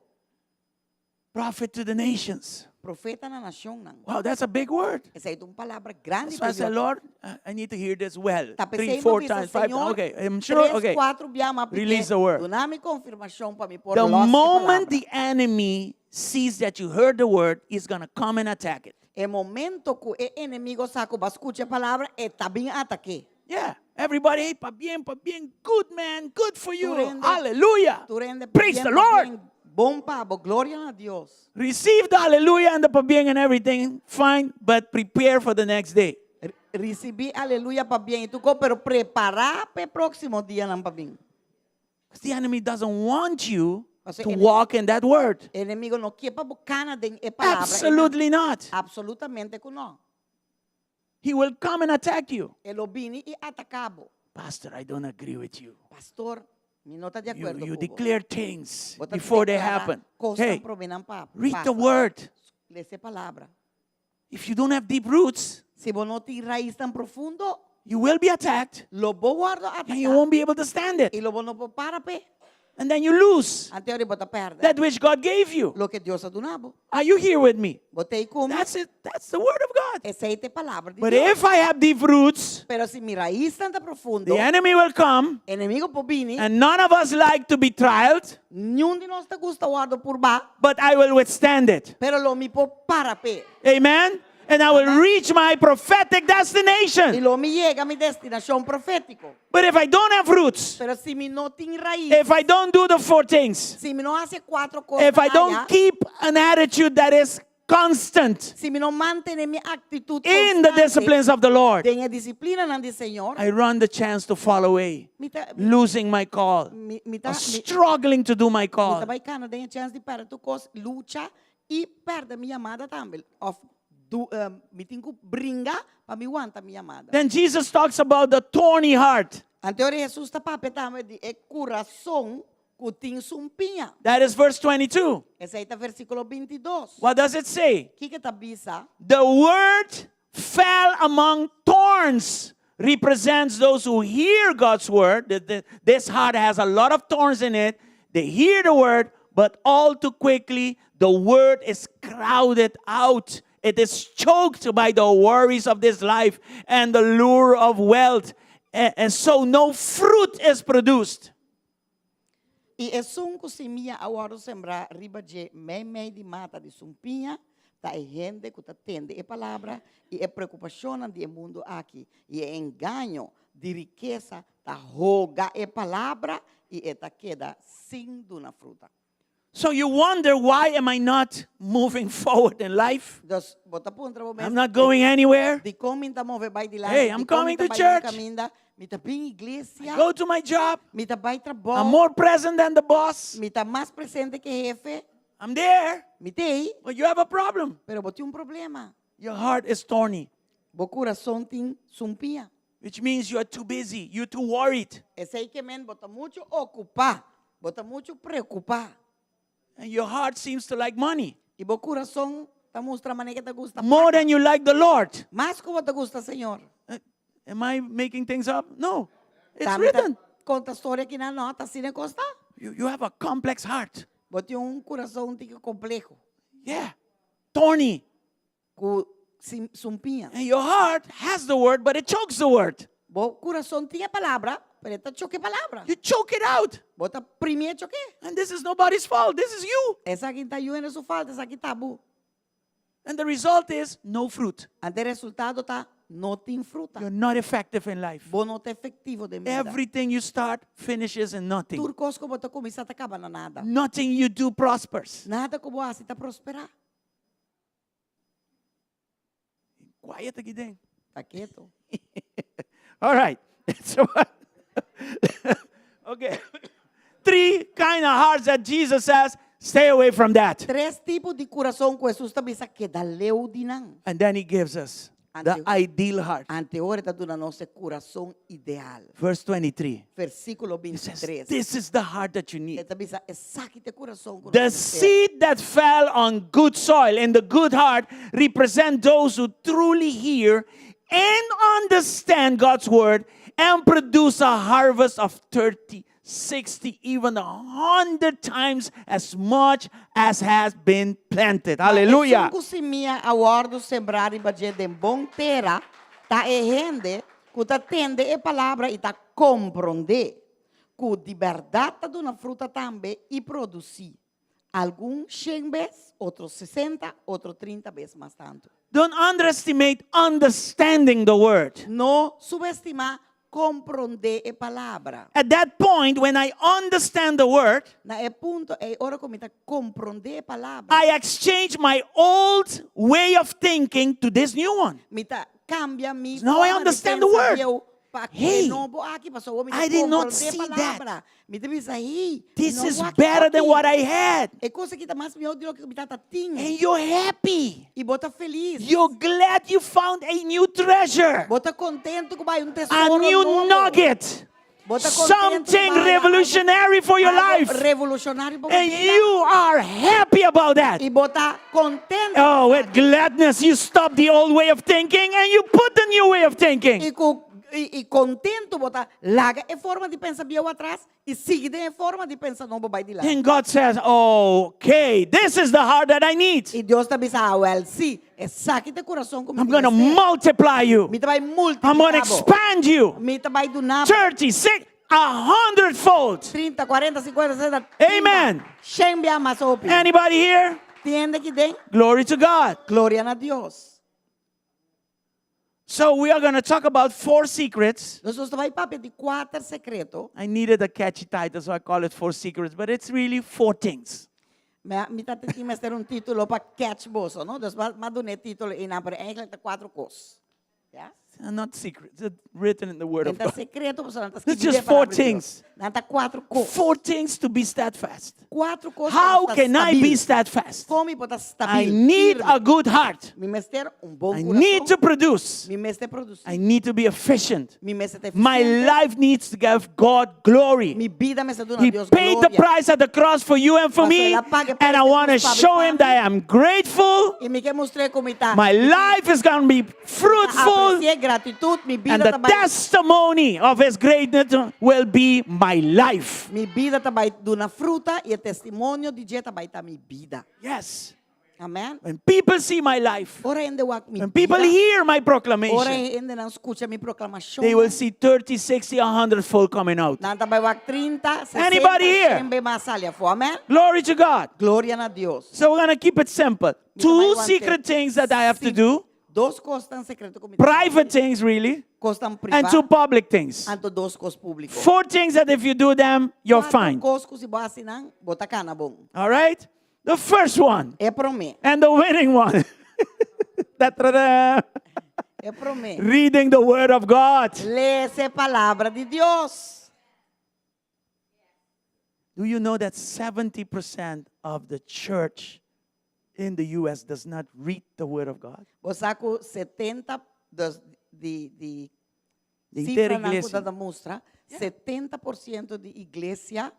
Prophet to the nations. Profeta na nashonnan. Wow, that's a big word. Esei ta un palabra grandi That's why I pa said, Dios. Lord, I need to hear this well. Ta Three, p'esei four mi a bisa, times, five times. Señor, Okay, I'm sure. tres, Okay. kuater bia m'a Release the word. Duna mi konfirmashon pa mi por The los e moment palabra. the enemy sees that you heard the word, he's going to come and attack it. E momento ku e enemigu sa ku bo a skucha e palabra, e ta bin atak'é. Yeah. Everybody, hey, pabien, pabien, good man, good for you. Tur hende, Hallelujah. Tur hende, Praise pabien, the Lord. pabien, bon pa bo, gloria na Dios. Receive the hallelujah and the pabien and everything, fine, but prepare for the next day. Risibí aleluya pabien i tur kos, pero prepará pa e próksimo dianan pa bin. Because the enemy doesn't want you Paso to ene- walk in that word. Enemigu no ke pa bo kana den e palabra. Absolutely not. Absolutamente ku no. He will come and attack you. E lo bini i ataká bo. Pastor, I don't agree with you. Pastor, mi no ta di You, akuerdo you ku bo. declare things Bo ta before they deklará happen. kosnan Hey, promé nan pa read pasa. the word. Lesa e palabra. If you don't have deep roots, Si bo no tin raisnan profundo, you will be attacked lo bo wòrdu and you ataká. won't be able to stand it. I lo bo no por para p'e. And then you lose Anto ora bo ta pèrdè that which God gave you. loke Dios a duna bo. Are you here with me? Bo t'ei ku mi? That's it. That's the word of God. Esei ta e palabra di But Dios. if I have deep roots, Pero si mi raisnan ta profundo, the enemy will come, enemigu por bini, and none of us like to be trialed, niun di nos ta gusta wòrdu purbá, but I will withstand it. pero lo mi por para p'e. Amen. And I will Amen. reach my prophetic I destination. lo mi yega mi destinashon profétiko. But if I don't have roots, Pero si mi no tin rais, if I don't do the four things, si mi no hasi e kuater kos if I don't keep an attitude that is constant si mi no mantené mi aktitut in the konstante disciplines of the Lord, den e disiplinanan di Señor, I run the chance to fall away, mi ta, losing my call, mi, mi ta, or mi, struggling to do my mi call. ta bai kana den e chèns di pèrdè tur kos, lucha i pèrdè mi yamada tambe. Òf du, um, mi tin ku bringa pa mi wanta mi yamada. Then Jesus talks about the thorny heart. Anto ora Hesus ta papia tambe di e kurason ku tin sumpiña. That is verse 22. Esei ta versíkulo 22. What does it say? Kiko e ta bisa? The word fell among thorns represents those who hear God's word. This heart has a lot of thorns in it. They hear the word, but all too quickly the word is crowded out. It is choked by the worries of this life and the lure of wealth. And so no fruit is produced. I esun ku simia a wòrdu sembrá riba dje meimei di mata di sumpiña, ta e hende ku ta tende e palabra i e preokupashonnan di e mundu aki i e engaño di rikesa ta hoga e palabra i e ta keda sin duna fruta. So you wonder why am I not moving forward in life? Dus, bo ta puntra bo mes. I'm not going anywhere. Dikon mi ta move bai dilanti. Hey, I'm Dikon mi coming ta to bai church. Kaminda, mi ta bin iglesia. Go to my job. Mi ta bai trabou. I'm more present than the boss. Mi ta mas presente ku e hefe. I'm there. Mi t'ei, But you have a problem. pero bo tin un problema. Your heart is thorny, Bo kurason tin sumpiña. which means you are too busy. You're too worried. Esei ke men bo ta muchu okupá, bo ta muchu preokupá. And your heart seems to like money I bo kurason ta mustra manera ku ta gusta more than you like the Lord. Mas ku bo ta gusta Señor. Am I making things up? No. It's Ta mi ta written. Konta storia akinan no, ta asina kos ta. You have a complex heart. Bo tin un kurason tiki kompleho. Yeah. Thorny. Ku sumpiña. And your heart has the word, but it chokes the word. Bo kurason tin e palabra, pero e ta choka e palabra. You choke it out. Bo ta primié chok'é. And this is nobody's fault. This is you. Esaki n' ta niun hende su falta, esaki ta bo. And the result is no fruit. Anto e resultado ta no tin fruta. You're not effective in life. Bo no ta efektivo den bida. Everything you start finishes in nothing. Tur kos ku bo ta kuminsá ta kaba na nada. Nothing you do prospers. Nada ku bo hasi ta prosperá. Quiet again. Ta ketu. All right. So, okay. Three kind of hearts that Jesus says, stay away from that. Tres tipo di kurason ku Hesus ta bisa keda leu di nan. And then he gives us the Ante- ideal heart. Anto ora e ta duna nos e kurason ideal. Verse 23. Versíkulo He says, 23. this is the heart that you need. E ta bisa esaki ta e kurason ku The seed that fell on good soil in the good heart represent those who truly hear and understand God's word and produce a harvest of 30, 60, even 100 times as much as has been planted. Hallelujah. Esun ku simia a wòrdu sembrá riba dje den bon tera ta e hende ku ta tende e palabra i ta komprondé ku di bèrdat ta duna fruta tambe i produsí, algun shen bes, otro sesenta, otro trinta bes mas tantu. Don't underestimate understanding the word. No subestimá komprondé e palabra. At that point, when I understand the word, Na e punto ei, ora ku mi ta komprondé e palabra, I exchange my old way of thinking to this new one. mi ta kambia mi Now I forma di understand the pensa word. bieu pa e Hey, nobo aki, pasobra mi ta I did not komprondé see that. palabra. Mi ta bisa, hey, This no is wak better than aki. what I had. E kos aki ta mas mihó di loke mi tata tin. And you're happy. I bo ta felis. You're glad you found a new treasure, Bo ta kontentu ku bo haña un a tesoro new nobo. nugget, Bo ta kontentu something ku bo haña revolutionary for your algo life. revolushonario pa bo And bida. you are happy about that. I bo ta kontentu. Oh, with gladness, you stop the old way of thinking and you put the new way of thinking. I ku i, i kontentu bo ta laga e forma di pensa bieu atras i sigui den e forma di pensa nobo bai dilanti. And God says, okay, this is the heart that I need. I Dios ta bisa, ah, wèl, sí, esaki ta e kurason ku mi I'm tin going to mester. multiply you. Mi ta bai I'm multipliká going to bo. expand you. Mi ta bai duna bo 30, 6, a hundredfold. 30, 40, 50, 60, 30. Amen. Shen bia mas hopi. Anybody here? Tin hende aki den? Glory to God. Gloria na Dios. So we are going to talk about four secrets. Nos ta bai papia di kuater sekreto. I needed a catchy title, so I call it Four Secrets, but it's really four things. Mi ta tin mester un título pa catch boso, no? Dus m'a dun'é título einan, pero eigenlijk ta kuater kos. Ja? They're not secrets, they're written in the Word of Ta God. sekreto, pasobra nan ta It's skibí just den palabra four di Dios. things. Nan ta kuater kos. Four things to be steadfast. Kuater kos How pa can I be stabil. steadfast? Kon mi por ta I stabil? need Firme. a good heart. Mi mester un bon I kurason. need to produce. Mi mester produsí. I need to be efficient. Mi mester ta My efisiente. life needs to give God glory. Mi bida mester duna He Dios paid the gloria. price at the cross for you and for Pasobra me. el a paga e And I preis want to pa mi show him pa mi. that I am grateful. I mi ke mustr'é ku mi ta. My life is going to be fruitful. Apresiá gratitut, mi And bida the ta bai. testimony of his greatness will be my life. Mi bida ta bai duna fruta i e testimonio di dje ta bai ta mi bida. Yes. Amen. When people see my life, Ora hende wak mi when people bida, hear my ora proclamation, hendenan skucha mi proklamashon, they will see 30, 60, 100 fold coming out. nan ta bai wak 30, 60, Anybody here? shen be mas sali afó. Amen. Glory to God. Gloria na Dios. So we're going to keep it simple. Mi ta bai Two wante secret things that I have to sim- do, Dos kosnan sekreto ku mi ta private things really, Kosnan and privá two public things. anto dos kos públiko. Four things that if you do them, you're Kuater fine. kos ku si bo hasi nan, bo ta kana bon. All right? The first one E promé. and the winning one. Da-da-da. E promé. Reading the Word of God. Lesa e palabra di Dios. Do you know that 70% of the church in the US does not read the Word of God? Bo sa ku 70 dus di di Di henter sifranan ku iglesia. ta mustra, 70% di iglesia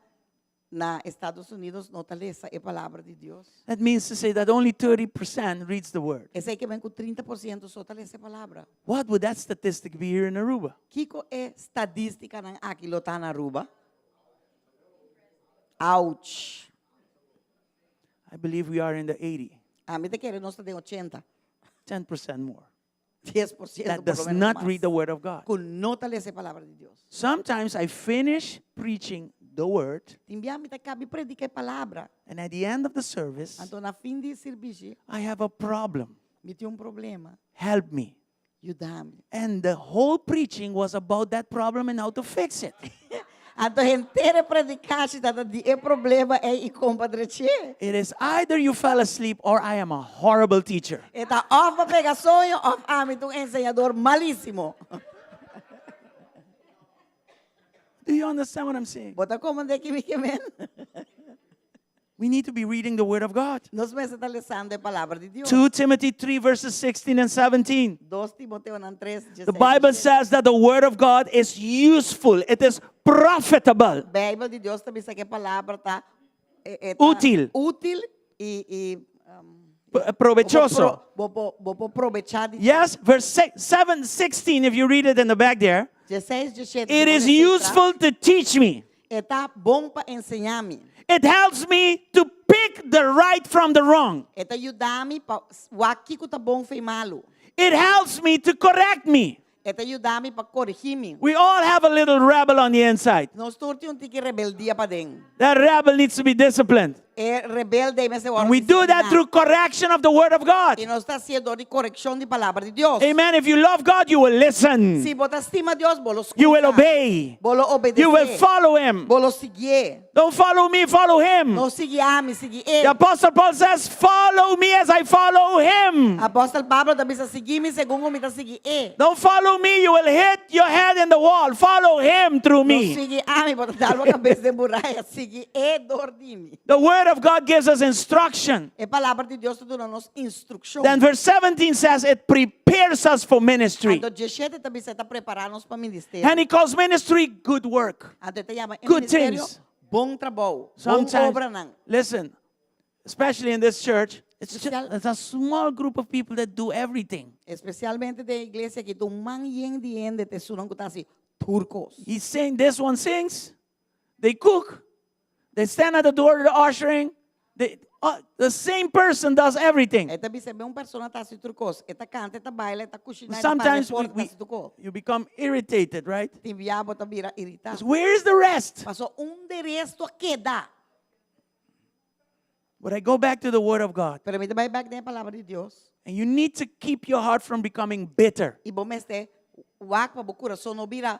na Estados Unidos no ta lesa e palabra di Dios. That means to say that only 30% reads the Word. Esei ke men ku 30% so ta lesa e palabra. What would that statistic be here in Aruba? Kiko e stadístikanan aki lo ta na Aruba? Ouch! I believe we are in the 80. Ami ta kere nos ta den ochenta. 10% more. 10% That por lo does menos not mas. read the Word of God. Ku no ta lesa e palabra di Dios. Sometimes I finish preaching the Word, Tin bia mi ta kaba prediká e palabra. and at the end of the service, Anto na fin di sirbishi, I have a problem. mi tin un problema. Help me. Yuda mi. And the whole preaching was about that problem and how to fix it. Anto henter e predikashi tabata di e problema ei i kon pa drech'é. It is either you fell asleep or I am a horrible teacher. E ta òf bo pega soño òf ami ta un enseñador malísimo. Do you understand what I'm saying? Bo ta komprendé ki mi ke men? We need to be reading the Word of God. Nos mester ta lesando e Palabra di Dios. 2 Timothy 3, verses 16 and 17. Dos Timoteonan tres, The Bible says that the Word of God is useful, it is profitable. Bijbel di Dios ta bisa ku e Palabra ta, e, e ta Útil. útil i, i um, Provechoso. Bo por, bo por probechá di Yes, verse 7, 16, if you read it in the back there. 16, 17. It is useful to teach me. E ta bon pa enseñá mi. It helps me to pick the right from the wrong. E ta yuda mi pa wak kiko ta bon for di malu. It helps me to correct me. E ta yuda mi pa korigí mi. We all have a little rebel on the inside. Nos tur tin un tiki rebeldia paden. That rebel needs to be disciplined. E rebelde mester And we do that through correction of the Word of God. I nos ta hasié dor di korekshon di palabra di Dios. Amen. If you love God, you will listen. Si bo ta stima Dios, bo lo skucha. You will obey. Bo lo obedesé. You will follow Him. Bo lo siguié. Don't follow me, follow Him. No sigui ami, sigui E. The Apostle Paul says, Follow me as I follow Him. Apòstel Pablo ta bisa, Sigui mi segun ku mi ta sigui E. Don't follow me, you will hit your head in the wall. Follow Him through No me. sigui ami, bo ta dal bo kabes den muraya. Sigui E dor di mi. The Word of God gives us instruction. E Palabra di Dios ta duna nos instrukshon. Then verse 17 says it prepares us for ministry. Anto 17 ta bisa e ta prepará nos pa ministerio. And he calls ministry good work. Anto e ta yama e Good ministerio things. bon trabou, bon Sometimes, obranan. listen, especially in this church, it's, just, Especial- it's a small group of people that do everything. Espesialmente den e iglesia aki ta un man yen di hende ta esunnan ku ta hasi tur kos. He's saying this one sings, they cook, They stand at the door of the ushering. They, uh, the same person does everything. E ta bisa e mesun persona ta hasi tur kos. E ta kanta, e ta baila, e ta kushiná, e ta para Sometimes we, porta, we, ta hasi tur kos. you become irritated, right? Tin bia bo ta bira iritá. 'Cause where is the rest? Paso unda e resto a keda. But I go back to the Word of God. Pero mi ta bai bèk den e Palabra di Dios. And you need to keep your heart from becoming bitter. I bo mester wak pa bo kurason no bira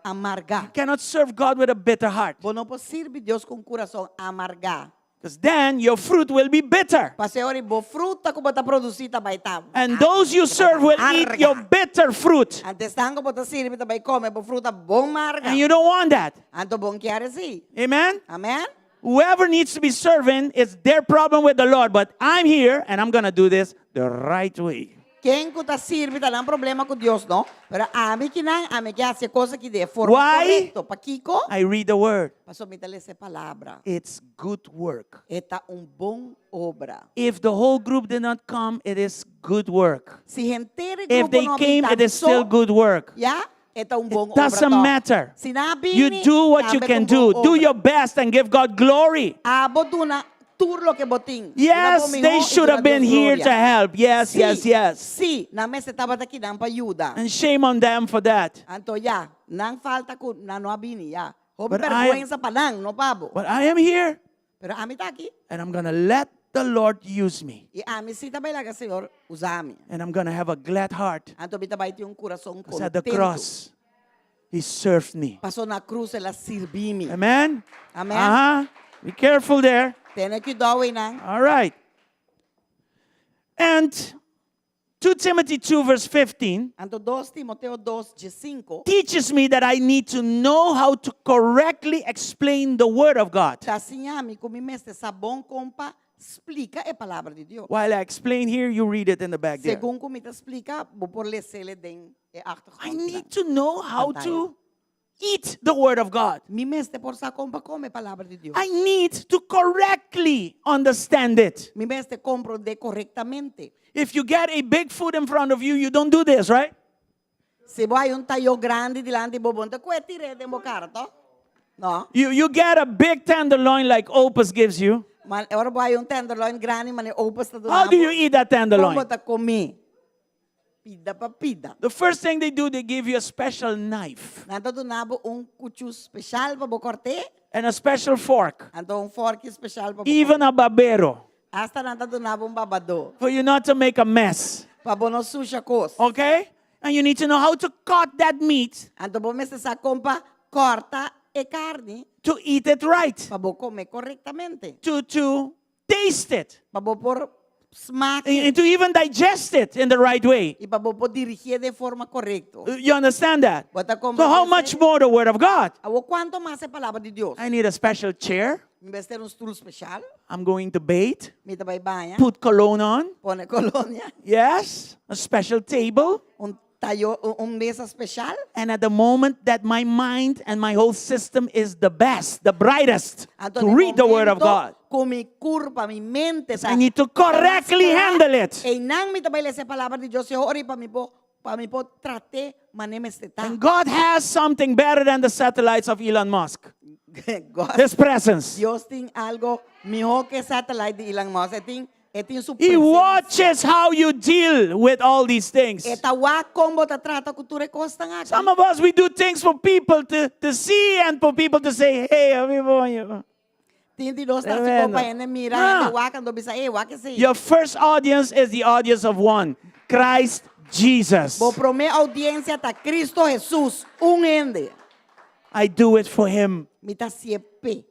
amargá. You cannot serve God with a bitter heart. Bo no por sirbi Dios ku un kurason amargá. Because then your fruit will be bitter. Pasobra ora bo fruta ku bo ta produsí ta bai ta And those you serve will eat your bitter fruit. Anto esnan ku bo ta sirbi ta bai kome bo fruta bon marga. And you don't want that. Anto bo no kier esei. Amen? Amen? Whoever needs to be serving, it's their problem with the Lord. But I'm here and I'm going to do this the right way. Ken ku ta sirbi ta nan problema ku Dios, no? Pero ami kinan, ami ke hasi e kos aki di e forma Why? korekto. Pakiko? I read the word. Pasobra mi ta lesa e palabra. It's good work. E ta un bon obra. If the whole group did not come, it is good work. Si henter e If grupo they no a came, bin it is still so, good work. Ya, e ta un bon It doesn't obra tòg. matter. Si nan a You bini, do what you tambe ta can un bon do. Do obra. your best and give God glory. Abo duna tur loke bo tin. Duna bo Yes, mihó they i should duna have been Dios here gloria. to help. Yes, Sí, yes, yes. Sí, nan mester tabata akinan pa yuda. And shame on them for that. Anto ya, nan falta ku nan no a bini ya. Hopi But I am, bèrgwensa pa nan, no pa bo. but I am here Pero ami ta aki. and I'm going to let the Lord use me. I ami sí ta bai laga Señor usa mi. And I'm going to have a glad heart. Anto mi ta bai tin un kurason Because at the kontentu. cross, He served me. Paso na krus el a sirbi mi. Amen? Amen. Uh-huh. Be careful there. Tene kuidou einan. All right. And 2 Timothy 2 verse 15 Anto 2 Timoteo 2, 15. teaches me that I need to know how to correctly explain the word of God. Ta siña mi ku mi mester sa bon kon pa splika e Palabra di Dios. While I explain here, you read it in the back there. Segun ku mi ta splika, bo por les'é den e I achtergrond. need to know how Pantaya. to eat the word of God. Mi mester por sa kon pa kome Palabra di Dios. I need to correctly understand it. Mi mester komprondé korektamente. If you get a big food in front of you, you don't do this, right? Si bo haña un tayó grandi dilanti bo, bo no ta kue tir'é den bo kara, to? No. You, you get a big tenderloin like Opus gives you. Ma ora bo haña un tenderloin grandi manera Opus ta duna How do bo, you eat that tenderloin? Kon bo ta kom'é? Pida pa pida. The first thing they do, they give you a special knife. Nan ta duna bo un kuchú speshal pa bo kòrt'é. And a special fork. Anto un fòrki speshal pa bo Even kòrt'é. a babero. Asta nan ta duna bo un babadó. For you not to make a mess. Pa bo no susha kos. Okay? And you need to know how to cut that meat. Anto bo mester sa kon pa kòrta e karni. To eat it right. Pa bo kome korektamente. To, to taste it. Pa bo por smaak And to even digest it in the right way. I pa bo por dirigié den forma korekto. You understand that? Bo ta So how much more the word of God? Awor kuantu mas e palabra di Dios? I need a special chair. Mi mester un stul speshal. I'm going to bathe. Mi ta bai baña. Put cologne on. Pone kolonia. Yes. A special table. Un tayo, un mesa speshal. And at the moment that my mind and my whole system is the best, the brightest, Anto to na read the word of momento God. Ku mi kurpa, mi mente ta I need to correctly handle it. Einan mi ta bai lesa e palabra di Dios e ora ei pa mi por pa mi por trat'é manera mester ta. And God has something better than the satellites of Elon Musk. God, His presence. Dios tin algu mihó ku satellite di Elon Musk. E tin, e tin su He presensia. watches how you deal with all these things. E ta wak kon bo ta trata ku tur e kosnan aki. Some of us, we do things for people to see and for people to say, hey, you. Tin di nos ta hasi Tremendo. kos pa hende mira, Ah. hende wak, anto bisa, hey, wak esei. Your first audience is the audience of one, Christ Jesus. Bo promé oudiensia ta Kristo Hesus, un hende. I do it for him. Mi ta hasié p'e.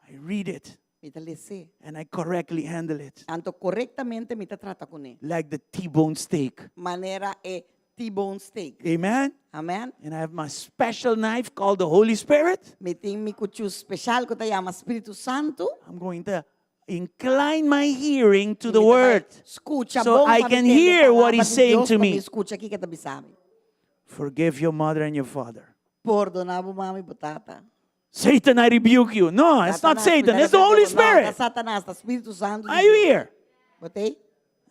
I read it Mi ta les'é. and I correctly handle it. Anto korektamente mi ta trata kuné. Like the T-bone steak. Manera e T-bone steak. Amen. Amen. And I have my special knife called the Holy Spirit. Mi tin mi kuchú spesial ku ta yama Spiritu Santu. I'm going to incline my hearing to the Mi ta bai word. Skucha So bon I pa mi can tende hear what palabra he's di saying Dios to pa me. mi skucha kiko e ta bisa mi. Forgive your mother and your father. Pordoná bo mama i bo tata. Satan, I rebuke you. No, it's not Satanas, Satan. mi ta It's the Holy reprendé bo. No, Spirit. ta Satanas, ta Spiritu Santu. Are you here? Bo t'ei?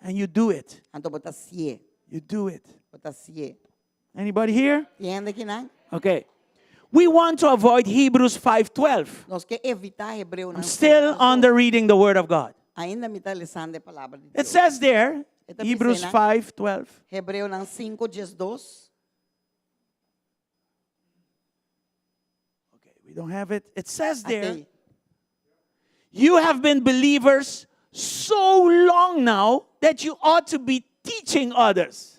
And you do it. Anto bo ta hasié. You do it. Bo ta hasié. Anybody here? Tin hende akinan? Okay. We want to avoid Hebrews 5:12. Nos ke evitá Hebreo I'm still on the reading the word of God. Ainda mi ta lesando e palabra di It Dios. says there, E ta Hebrews bisa 5:12. Hebreonan 5, 12. Okay, we don't have it. It says there, At'é. you have been believers so long now that you ought to be teaching others.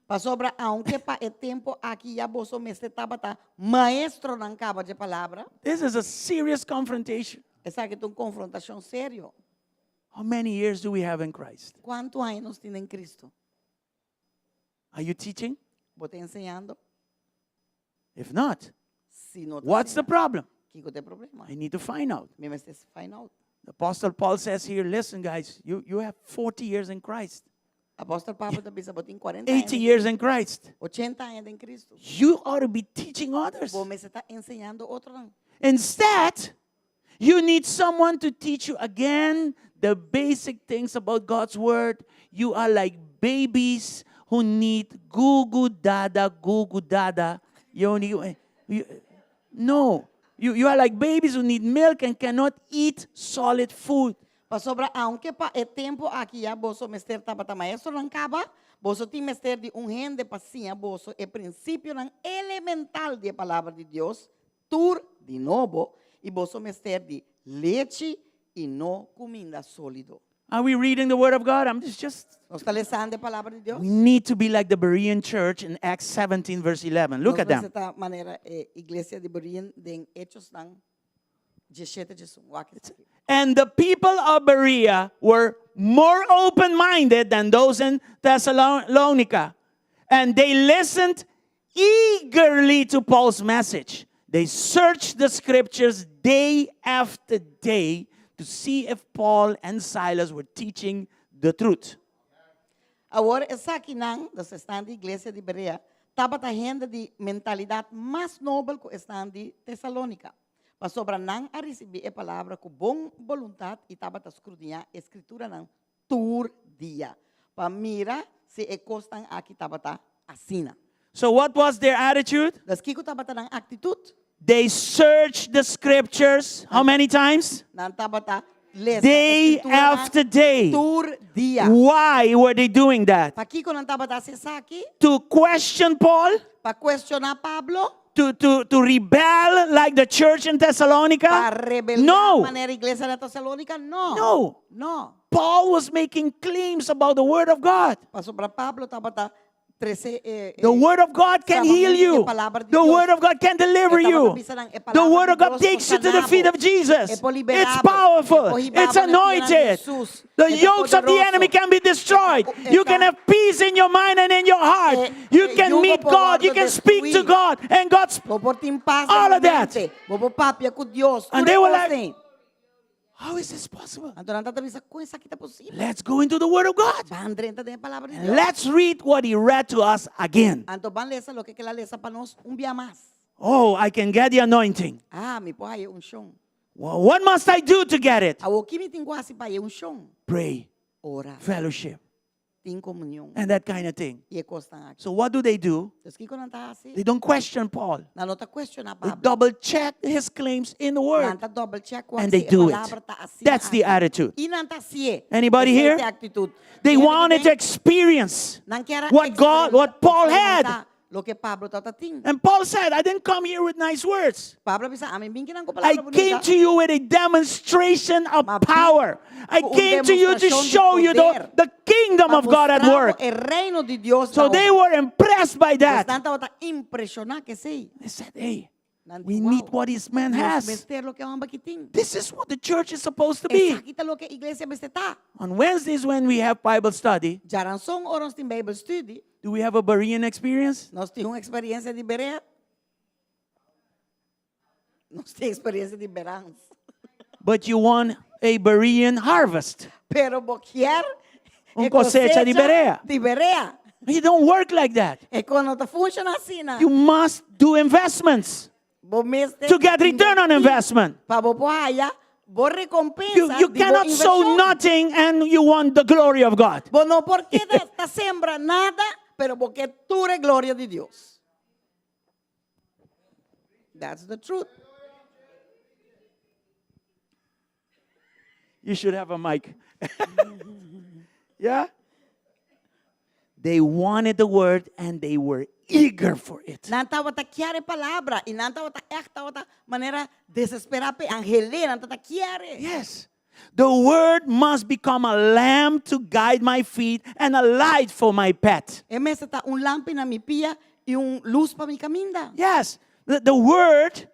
Pasobra, aunke pa e tempu aki ya boso mester tabata maestronan kaba di palabra. This is a serious confrontation. Esaki ta un konfrontashon serio. How many years do we have in Christ? Kuantu aña nos tin den Kristu? Are you teaching? Bo ta enseñando? If not, Si no what's the problem? Kiko ta e problema? I need to find out. Mi mester find out. The Apostle Paul says here, listen, guys, you have 40 years in Christ, Apòstel Pablo ta bisa, bo tin 40 80 aña. years in Christ. 80 aña den Kristu. You ought to be teaching others. Bo mester ta enseñando otronan. Instead, you need someone to teach you again the basic things about God's word. You are like babies who need goo goo dada, goo goo dada. You only, you, no. You are like babies who need milk and cannot eat solid food. Pasobra aunke pa e tempu aki ya boso mester tabata maestronan kaba, boso tin mester di un hende pa siña boso e prinsipionan elemental di e Palabra di Dios tur di nobo, i boso mester di lechi i no kuminda sólido. Are we reading the Word of God? I'm just, just Nos ta lesando e Palabra di Dios? We need to be like the Berean church in Acts 17, verse 11. Look Nos at them. mester ta manera e iglesia di Berean den Echonan 17, 11. Wak esaki. And the people of Berea were more open minded than those in Thessalonica. And they listened eagerly to Paul's message. They searched the scriptures day after day to see if Paul and Silas were teaching the truth. Awor esakinan, dus esnan di iglesia di Berea, tabata hende di mentalidat mas nobel ku esnan di Tesalónika, pasobra nan a risibí e palabra ku bon boluntat i tabata skrudiñá e Skrituranan tur dia pa mira si e kosnan aki tabata asina. So, what was their attitude? Dus kiko tabata nan aktitut? They searched the scriptures how many times? Nan tabata lesa Day Eskrituranan after day. tur dia. Why were they doing that? Pakiko nan tabata hasi esaki? To question Paul? Pa kuestioná Pablo? To rebel like the church in Thessalonica? Pa rebeliá No. manera iglesia na Tesalónika? No. No. No. Paul was making claims about the word of God. Pasobra Pablo tabata trese e The word of God can heal you. The word of God can deliver you. The word of God takes you to the feet of Jesus. It's powerful. It's anointed. The yokes of the enemy can be destroyed. You can have peace in your mind and in your heart. You can meet God. You can speak to God. And God's Bo por tin pas all of that. Bo por papia ku Dios. And they were like, How is this possible? Anto nan tabata bisa, kon esaki ta posibel? Let's go into the Word of God. Ban drenta den e palabra di And Dios. let's read what he read to us again. Anto ban lesa loke el a lesa pa nos un bia mas. Oh, I can get the anointing. Ah, mi por haya unshon. Well, what must I do to get it? Awor ki mi tin ku hasi pa haya unshon? Pray, Ora. fellowship. Tin komunion. And that kind of thing. I e kosnan aki. So what do they do? Dus kiko nan ta hasi? They don't question Paul. Nan no ta kuestioná They Pablo. double check his claims in the Nan word. ta double check And si they e do it. palabra ta asina That's the aki. attitude. I nan ta hasié. Anybody Esei here? ta e aktitut. They Hende wanted to den, experience nan kier a what God, what Paul had. eksperimentá loke Pablo tabatin. And Paul said, I didn't come here with nice words. Pablo a bisa, ami bin akinan ku I palabra came bunita. to you with a demonstration of Ma bin power. I ku un came to you to demostrashon di show you the, poder. the kingdom Pa of God at mustra bo work. e reino di Dios So na they obra. were impressed by Dus that. nan tabata impreshoná ku esei. They said, hey, Nan we di, wow, need what this man nos has. mester loke e hòmber aki tin. This is what the church is supposed to be. Esaki ta loke iglesia mester ta. On Wednesdays when we have Bible study, Djaranson ora nos tin Bijbel studie, do we have a Berean experience? nos tin un eksperensia di Berea. Nos tin eksperensia di Berans. But you want a Berean harvest. Pero bo kier Un e kosecha di Berea. Di Berea. You don't work like that. E kos no ta funshoná asina. You must do investments Bo mester to get return on invertí investment. Pa bo por haya bo You, rekompensa you di bo cannot sow invershon. nothing and you want the glory of God. Bo no por keda ta sembra nada, pero bo ke tur e gloria di Dios. That's the truth. You should have a mic. yeah? They wanted the word and they were eager for it. Nan tabata kier e palabra i nan tabata ègt tabata manera desesperá p'e anhel'é, nan tabata kier e. Yes. The word must become a lamp to guide my feet and a light for my path. E mester ta un lampi na mi pia i un lus pa mi kaminda. Yes. The, the word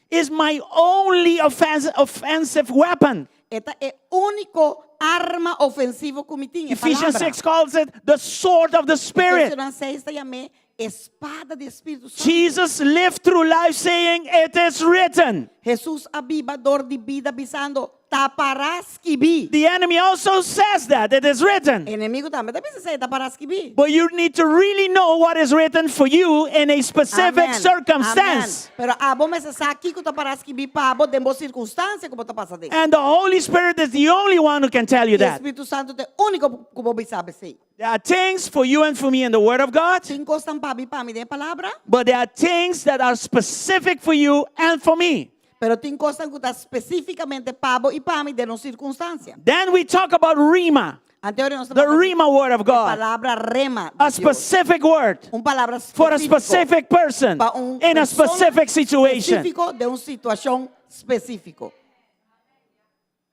is my only offense, offensive weapon. E ta e úniko arma ofensivo ku mi tin, e Ephesians palabra. 6 calls it the sword of the Spirit. Efesionan 6 ta yam'é espada di Spiritu Santu. Jesus lived through life saying, It is written. Hesus a biba dor di bida bisando, Ta pará skibí. The enemy also says that it is written. Enemigu tambe ta bisa esei, ta pará skibí. But you need to really know what is written for you in a specific Amen. circumstance. Amen. Pero abo mester sa kiko ta pará skibí pa bo den bo sirkunstansia ku bo ta pasa den. And the Holy Spirit is the only one who can tell you E that. Spiritu Santu ta e úniko ku por bisa bo esei. There are things for you and for me in the Word of God, Tin kosnan pa bo i pa mi den e palabra, but there are things that are specific for you and for me. pero tin kosnan ku ta spesífikamente pa bo i pa mi den nos sirkunstansia. Then we talk about Rhema, Anto nos ta the papia di Rhema word of e God, palabra rema a di Dios. specific word Un palabra for a spesífiko specific person pa un in a persona specific situation. spesífiko den un situashon spesífiko.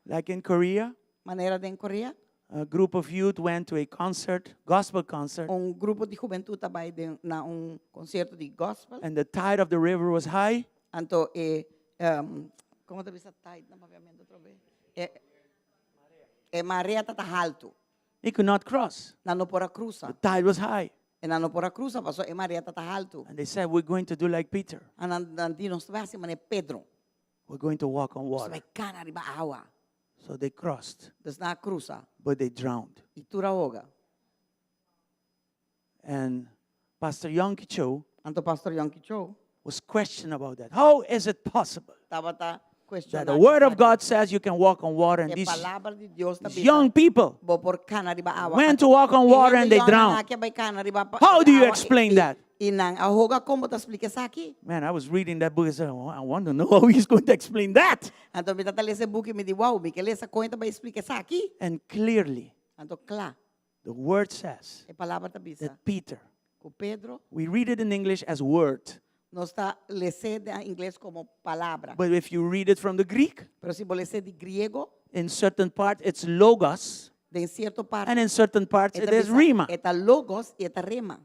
Like in Korea, Manera den Korea, a group of youth went to a concert, gospel concert, un grupo di hubentut a bai den na un konsierto di gospel. and the tide of the river was high. Anto e, um, komo ta bisa tide na papiamentu otro be? E, e marea tata haltu. They could not cross. Nan no por a krusa. The tide was high. E nan no por a krusa paso e marea tata haltu. And they said, We're going to do like Peter. A nan, nan di nos ta bai hasi manera Pedro. We're going to walk on Nos water. ta bai kana riba awa. So they crossed, Dus nan a krusa. but they drowned. I tur a hoga. And Pastor Yonggi Cho Anto Pastor Yonggi Cho was questioned about that. How is it possible tabata that the Word of God says you can walk on water and E these, palabra di Dios ta these young people bo por kana riba awa. went to walk on water and they drowned? How do you explain that? I nan a hoga kon bo ta splika esaki? Man, I was reading that book and said, "Oh, I want to know how he's going to explain that. Anto mi tabata lesa e buki mi di, wow, mi ke lesa kon e ta bai splika esaki. And clearly, Anto kla, the word says e palabra ta bisa that Peter, ku Pedro, we read it in English as word, nos ta les'é den ingles komo palabra. but if you read it from the Greek, Pero si bo les'é di griego, in certain parts it's logos, den sierto parti, and in certain parts e it ta is bisa, rhema. e ta logos i e ta rema.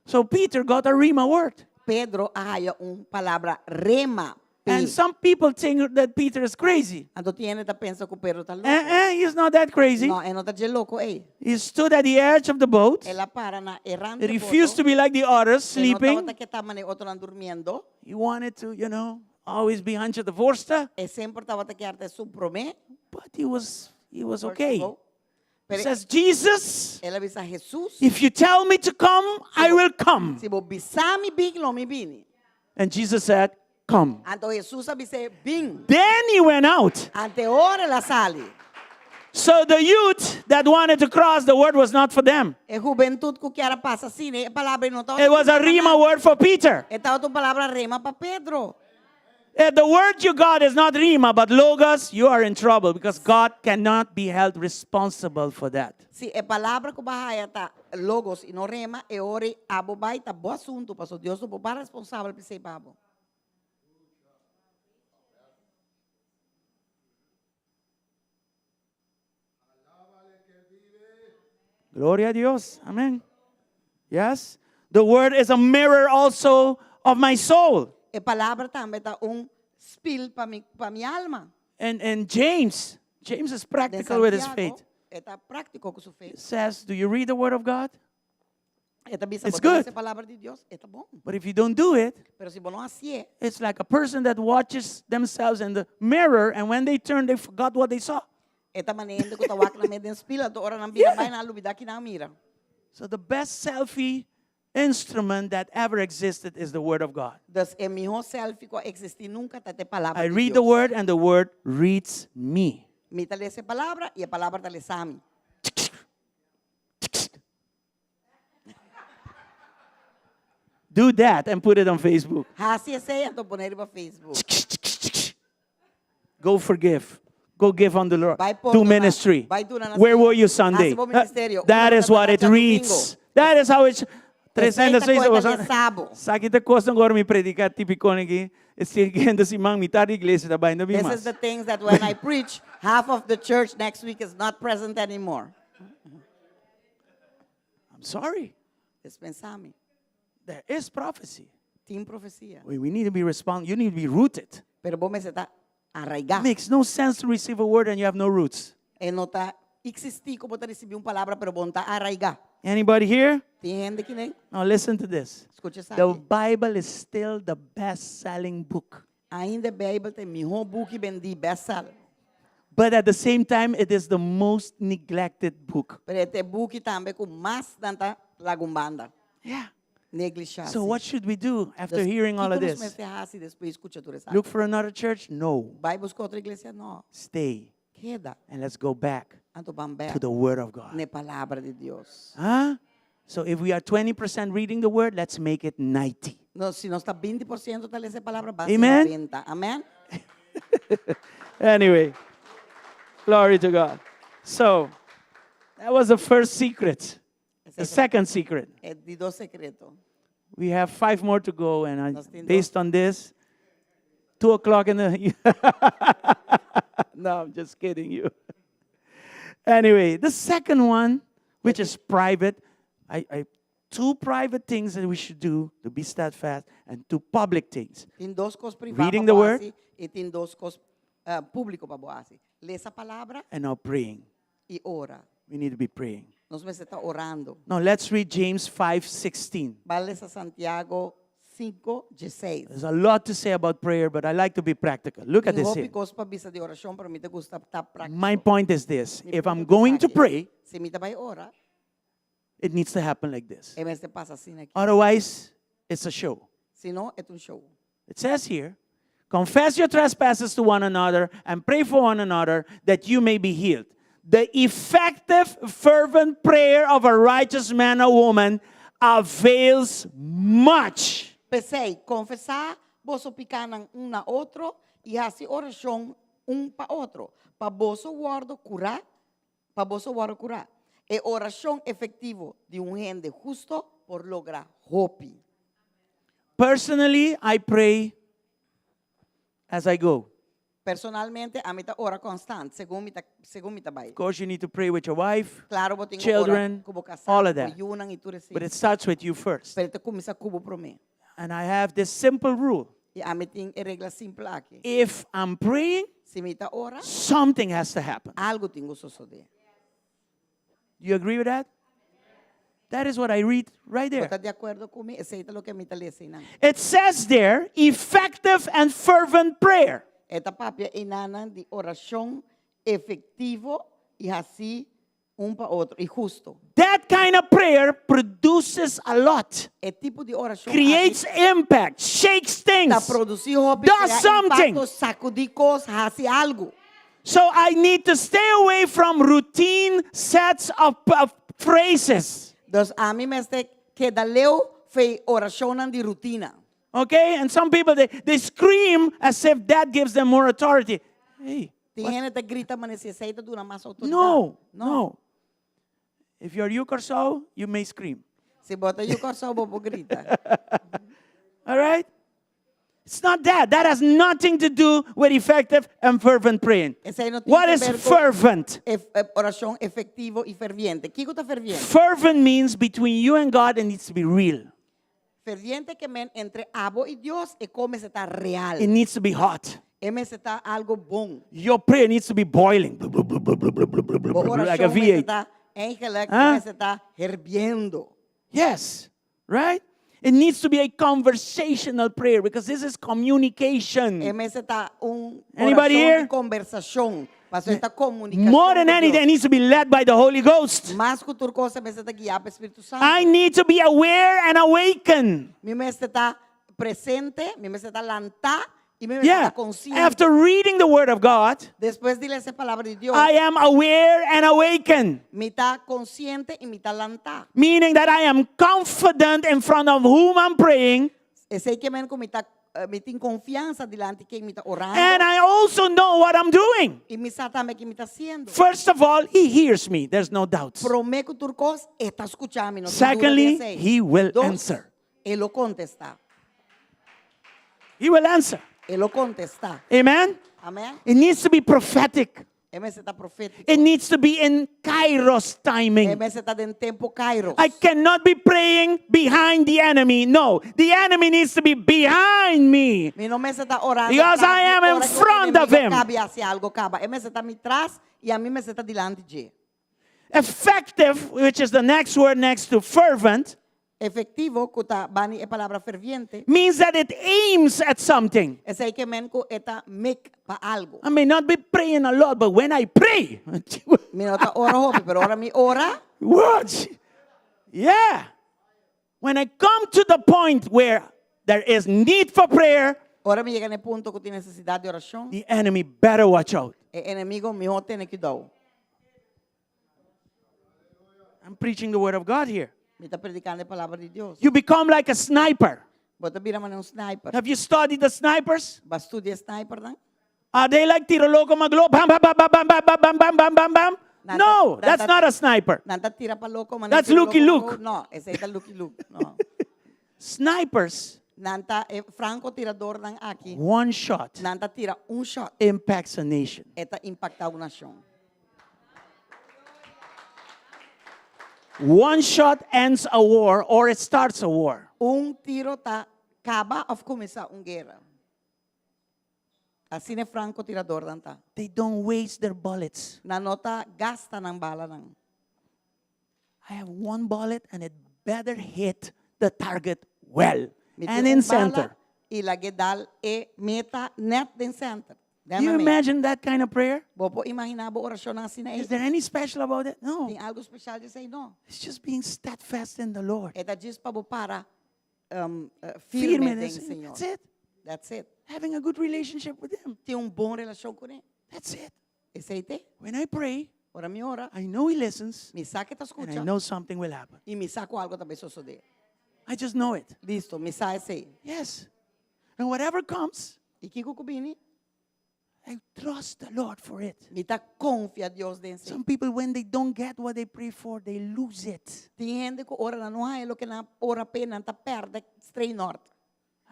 So Peter got a rhema word. Pedro a haya un palabra rema. P. And some people think that Peter is crazy. Anto tin hende ta pensa ku Pedro ta loko. Eh, eh, he's not that crazy. No, e no ta dje loko ei. He stood at the edge of the boat. El a para na e rand He di refused boto. to be like the others, E no sleeping. tabata ke ta manera otronan durmiendo. He wanted to, you know, always be handje de voorste. E semper tabata kier ta esun promé. But he was, he was First okay. of all. He Pero says, Jesus, el a bisa Jesus, if you tell me to come, I will come. si bo bisa mi bin, lo mi bini. And Jesus said, Come. Anto Jesus a bis'é, bin. Then he went out. Anto ora el a sali. So the youth that wanted to cross, the word was not for them. E hubentut ku kier a pasa asina, e palabra no tabata It was a Rhema word for Peter. E tabata un palabra rema pa Pedro. If the word you got is not Rhema, but Logos, you are in trouble because God cannot be held responsible for that. Si e palabra ku bo a haya ta Logos i no rema, e ora ei abo bai ta bo asuntu, pasobra Dios no por para responsabel p'esei pa bo. Gloria a Dios. Amen. Yes. The word is a mirror also of my soul. E palabra tambe ta un spil pa mi, pa mi alma. And, and James, James is Den practical with his Santiago, faith. e ta práktiko ku su fe. It says, Do you read the word of God? E ta bisa It's bo ta good. lesa e palabra di Dios, e ta bon. But if you don't do it, Pero si bo no hasié, it's like a person that watches themselves in the mirror and when they turn, they forgot what they saw. e ta manera hende ku ta wak nan mes den spil, anto ora nan bira Yeah. bai nan a lubidá ki nan a mira. So the best selfie instrument that ever existed is the word of God. Dus e mihó selfie ku a eksistí nunka ta e palabra I di read the Dios. word and the word reads me. Mi ta lesa e palabra i e palabra ta lesa mi. Do that and put it on Facebook. Hasi esei anto pone riba Facebook. Go forgive. Go give on the Lord. Bai Do pordona. ministry. Bai duna na Where Señor. were you Sunday? Hasi bo ministerio. That Unda is what it tabata reads. That is how it's. Esei ta 306 koe ta lesa bo. Sa ki ta kosnan ku ora mi prediká típiko aki. E siguiente siman mitar di iglesia ta bai no bin This mas. is the things that when I preach, half of the church next week is not present anymore. I'm sorry. Dispensá mi. There is prophecy. Tin profesia. We, we need to be respond. You need to be rooted. Pero bo mester ta arraigá. Makes no sense to receive a word and you have no roots. E no ta eksistí ku bo ta risibí un palabra pero bo no ta arraigá. Anybody here? Tin hende aki den? Now listen to this. Skucha The esaki. Bible is still the best-selling book. Ainda e Beibel ta e mihó buki bendí, bestseller. But at the same time, it is the most neglected book. Pero e ta e buki tambe ku mas nan ta laga un banda, Yeah. neglishá. So sí. what should we do after Dus hearing all kiko of nos this? mester hasi despues di skucha tur esaki? Look for another church? No. Bai buska otro iglesia? No. Stay Keda. and let's go back Anto ban to bèk the Word of God. na e Palabra di Dios. Huh? So if we are 20% reading the Word, let's make it 90. No, si nos ta 20% ta lesa e Palabra, ban ser Amen. 90. Amen? Anyway, glory to God. So that was the first secret. The second secret. E di dos sekreto. We have five more to go, and I, Nos tin dos. based on this, two o'clock in the. no, I'm just kidding you. Anyway, the second one, which is private, I, I two private things that we should do to be steadfast, and two public things. Tin dos kos privá Reading pa the bo word. hasi i tin dos kos públiko pa bo hasi. Lesa palabra And now praying. i ora. We need to be praying. Nos mester ta orando. Now let's read James 5:16. Ban lesa Santiago 5, 16. There's a lot to say about prayer, but I like to be practical. Look at Tin this hopi here. kos pa bisa di orashon, pero mi ta gusta ta práktiko. My point is this Mi if I'm punto ta going to esaki. pray, Si mi ta bai ora, it needs to happen like this. e mester pasa asina aki. Otherwise, it's a show. Si no, e ta un show. It says here, confess your trespasses to one another and pray for one another that you may be healed. The effective, fervent prayer of a righteous man or woman avails much. P'esei, konfesá boso pikánan un na otro i hasi orashon un pa otro, pa boso wòrdu kurá, pa boso wòrdu kurá. E orashon efektivo di un hende husto por logra hopi. Personally, I pray as I go. Personalmente, ami ta ora konstant, segun mi ta, segun mi ta bai. Of course, you need to pray with your wife, Klaro, bo tin ku ora children, ku bo kasá, all of ku bo that. yunan i tur esei. But it starts with you first. Pero ta kuminsá ku bo promé. And I have this simple rule. I ami tin e regla simpel aki. If I'm praying, Si mi ta ora, something has to happen. algu tin ku sosodé. Do you agree with that? That is what I read right Bo there. ta di akuerdo ku mi? Esei ta loke mi ta lesa einan. It says there, effective and fervent prayer. E ta papia einanan di orashon efektivo i hasi un pa otro i husto. That kind of prayer produces a lot, E tipo di orashon creates impact, shakes ta things, produsí hopi, does krea something. impakto, sakudí kos, hasi algu. So I need to stay away from routine sets of phrases. Dus ami mester keda leu for di orashonnan di rutina. Okay? And some people, they scream as if that gives them more authority. Hey, Tin hende ta grita manera si esei ta duna mas outoridat. No. If you're Yu Kòrsou, you may scream. Si bo ta Yu Kòrsou, bo por grita. All right? It's not that. That has nothing to do with effective and fervent praying. Esei no tin What ku is ber ku fervent? Orashon efektivo i ferviente. Kiko ta ferviente? Fervent means between you and God, it needs to be real. Ferviente ke men entre abo i Dios e kos mester ta real. It needs to be hot. E mester ta algu bon. Your prayer needs to be boiling. Blah, blah, blah, blah, blah, blah, blah, blah, Bo blah, like a orashon mester V8. ta eigenlijk Huh? mester ta herbiendo. Yes, right? It needs to be a conversational prayer because this is communication. E mester ta un Anybody orashon here? di kombersashon. Pasobra e ta komunikashon More than ku anything, Dios. it needs to be led by the Holy Ghost. Mas ku tur kos mester ta guiá pa Spiritu Santu. I need to be aware and awakened. Mi mester ta presente, mi mester ta lantá i mi mester ta konsiente. After reading the Word of God, Despues di lesa e palabra di Dios, I am aware and awakened. mi ta konsiente i mi ta lantá. Meaning that I am confident in front of whom I'm praying. Esei ke men ku mi ta mi tin konfiansa dilanti ken mi ta orando. And I also know what I'm doing. I mi sa tambe kiko mi ta hasiendo. First of all, he hears me. There's no doubt. Promé ku tur kos, e ta skucha mi. No tin duda Secondly, di esei. he will Dos, answer. E lo kontestá. He will answer. E lo kontestá. Amen? Amèn? It needs to be prophetic. E mester ta profétiko. It needs to be in Kairos timing. E mester ta den tempu Kairos. I cannot be praying behind the enemy. No, the enemy needs to be behind me. Mi no mester ta orando. Because I am in front of him. Kaba hasi algu kaba. E mester ta mi tras i ami mester ta dilanti dje. Effective, which is the next word next to fervent, Efektivo, ku ta band'i e palabra ferviente. Means that it aims at something. Esei ke men ku e ta mek pa algu. I may not be praying a lot, but when I pray, Mi no ta ora hopi, pero ora mi ora, what? Yeah. When I come to the point where there is need for prayer, ora mi yega na e punto ku tin nesesidat di orashon, the enemy better watch out. E enemigu mihó tene kuidou. I'm preaching the word of God here. Mi ta predikando e palabra di Dios. You become like a sniper. Bo ta bira manera un sniper. Have you studied the snipers? B'a studia sniper nan? Are they like tiro loko maglo? Bam, bam, bam, bam, bam, bam, bam, bam, bam, bam, bam, bam. No, that's not a sniper. Nan ta tira pa loko, man. That's Lucky Luke. No, esei ta Lucky Luke. No. Snipers, Nan ta eh, frankotiradornan aki. One shot Nan ta tira un shot. Impacts a nation. E ta impaktá un nashon. One shot ends a war or it starts a war. Un tiru ta kaba òf kuminsá un guera. Asina e frankotiradornan ta. They don't waste their bullets. Nan no ta gasta nan balanan. I have one bullet and it better hit the target well Mi and tin in un bala center. I lag'é dal e meta nèt den center. Do you imagine that kind of prayer? Bo por imaginá bo orashon asina Is there any special about it? No. Tin algu spesial di esei? No. It's just being steadfast in the Lord. E ta djis pa bo para firme Firme, den that's it. Señor. That's it. That's it. Having a good relationship with Him. Tin un bon relashon kuné. That's it. Esei ta. When I pray, Ora mi ora, I know He listens mi sa ku e ta and I skucha. know something will happen. I mi sa ku algu ta bai sosodé. I just know it. Listo, mi sa esei. Yes. And whatever comes, I kiko ku bini, I trust the Lord for it. mi ta konfia Dios den esei. Some people, when they don't get what they pray for, they lose it. Tin hende ku ora nan no haña loke nan a ora p'e nan ta pèrdè strei nort.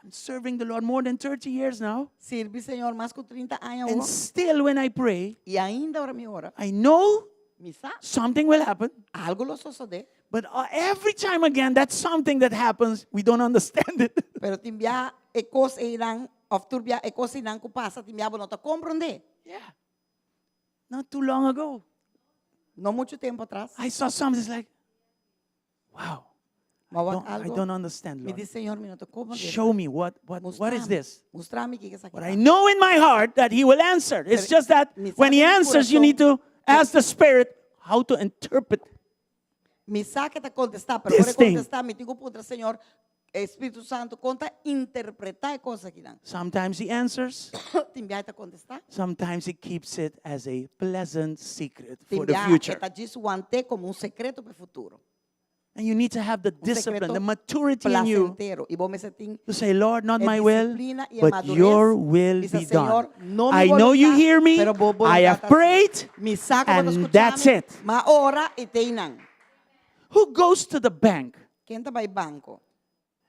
I'm serving the Lord more than 30 years now. Sirbi Señor mas ku 30 aña And awor. still, when I pray, I ainda ora mi ora, I know mi sa something will happen. algu lo sosodé. But every time again, that's something that happens, we don't understand it. Pero tin bia e kos einan, òf tur bia e kos einan ku pasa, tin bia bo no ta komprondé. Yeah. Not too long ago, No muchu tempu atras. I saw something it's like, wow. M'a wak I algu. don't understand, Mi Lord. di Señor, mi no ta komprondé. Show me what is this? Mustra mi kiko esaki. But I know in my heart that he will answer. It's just that Mi when he sabe mi answers, you need to ask the Spirit how to interpret Mi sa ku e ta kontestá, pero this ora thing. kontestá, mi tin ku puntra Señor. E Spiritu Santu kon ta interpretá e kos akinan. Sometimes He answers, Tin biaha e ta kontestá. sometimes He keeps it as a pleasant secret Tin for the biaha e future. ta djis want'é komo un sekreto pa e futuro. And you need to have the Un discipline, sekreto the maturity in you plasentero. I bo mester tin to say, Lord, not e my will, disiplina i e but madurez. your will Bisa, be done. Señor, no mi I know you voluntad, hear me. pero bo I voluntad have ta prayed, Mi sa ku bo ta and skucha that's mi, it. Ma ora i teinan. Who goes to the bank Ken ta bai banko?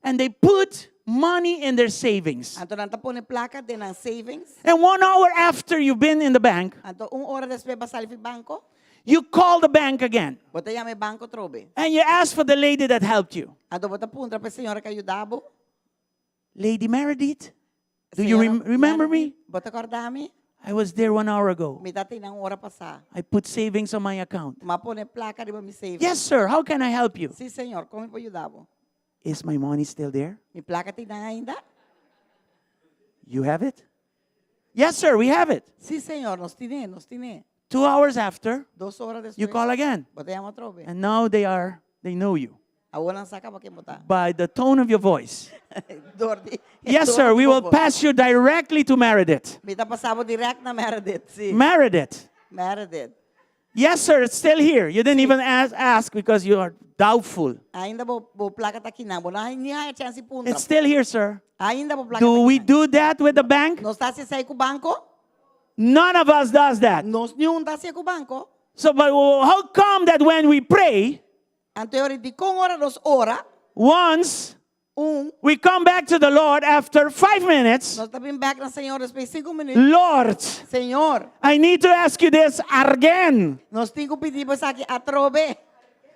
and they put money in their savings? Anto nan ta pone plaka den nan savings. And one hour after you've been in the bank, Anto un ora despues bo a sali fi banko, you call the bank again bo ta yama e banko trobe. and you ask for the lady that helped you. Anto bo ta puntra pa e señora ku a yuda bo. Lady Meredith, do you Señora remember me? Meredith, Bo ta kòrda mi? I was there one hour ago. Mi tabata einan un ora pasá. I put savings on my account. M'a pone plaka riba mi savings. Yes, sir. How can I help you? Sí, señor. Kon mi por yuda bo? Is my money still there? Mi plaka ta einan ainda? You have it? Yes, sir. We have it. Sí, señor. Nos tin'é, nos tin'é. 2 hours after, 2 ora despues. you call again. Bo ta yama trobe. And now they know you Awor nan sa kaba ken bo ta. by the tone of your voice. Dor di. Yes, sir. We will pass you directly to Meredith. Mi ta pasa bo dirèkt na Meredith, sí. Meredith. Meredith. Yes, sir. It's still here. You didn't even ask because you are doubtful. Ainda bo bo plaka ta akinan. Bo no a ni haña chèns di puntra. It's still here, sir. Ainda bo plaka Do ta we akinan. do that with the bank? Nos ta hasi esei ku banko? None of us does that. Nos niun ta hasié ku banko. So, but how come that when we pray, Anto e ora dikon ora nos ora, once un, we come back to the Lord after 5 minutes, nos ta bin bèk na Señor despues di 5 minüt. Lord, Señor, I need to ask you this again nos tin ku pidi bo esaki atrobe.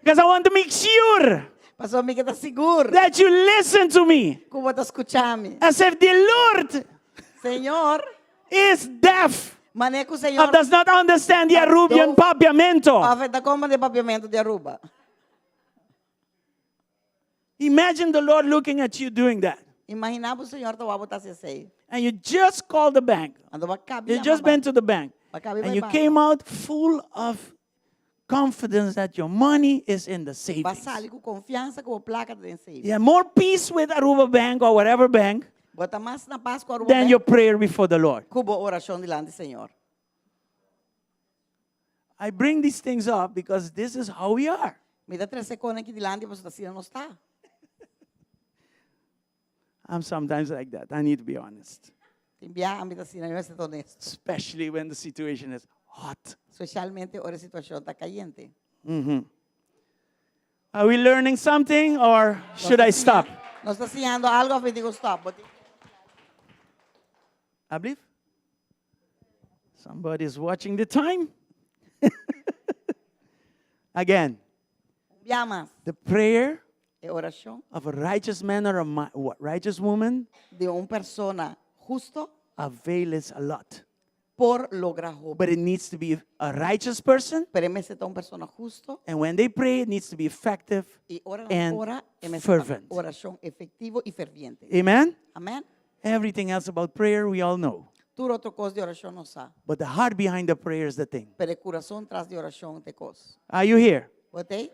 because I want to make sure Pasobra mi ke ta sigur that you listen to me. ku bo ta skucha mi. As if the Lord Señor, is deaf mane ku or Señor does not understand the Arubian papiamento. Òf e ta komprondé papiamentu di Aruba. Imagine the Lord looking at you doing that. Imaginá bo Señor ta wak bo ta hasi esei. And you just called the bank. Anto b'a kaba You just been to the bank. B'a kaba And you banko. came out full of confidence that your money is in the B'a savings. sali ku konfiansa ku bo plaka ta den savings. You have more peace with Aruba Bank or whatever bank Bo ta mas na pas ku Aruba than Bank your prayer before the Lord. ku bo orashon dilanti Señor. I bring these things up because this is how we are. Mi ta trese e kosnan aki dilanti pasobra asina nos ta. I'm sometimes like that. I need to be honest. Tin bia ami ta asina, mi mester ta honesto. Especially when the situation is hot. Spesialmente ora e situashon ta kayente. Are we learning something or should I stop? Nos ta siñando algu òf mi tin ku stòp? I believe somebody is watching the time. Again, Bia mas. the prayer E orashon of a righteous man or a what, righteous woman di un persona hustu avails a lot. por logra hopi. But it needs to be a righteous person. Pero e mester ta un persona hustu And when they pray, it needs to be effective i ora and ora e mester ta fervent. orashon efektivo i ferviente. Amen? Amèn? Everything else about prayer, we all know. Tur otro kos di orashon nos sa. But the heart behind the prayer is the thing. Pero e kurason tras di orashon ta e kos. Are you here? Bo t'ei?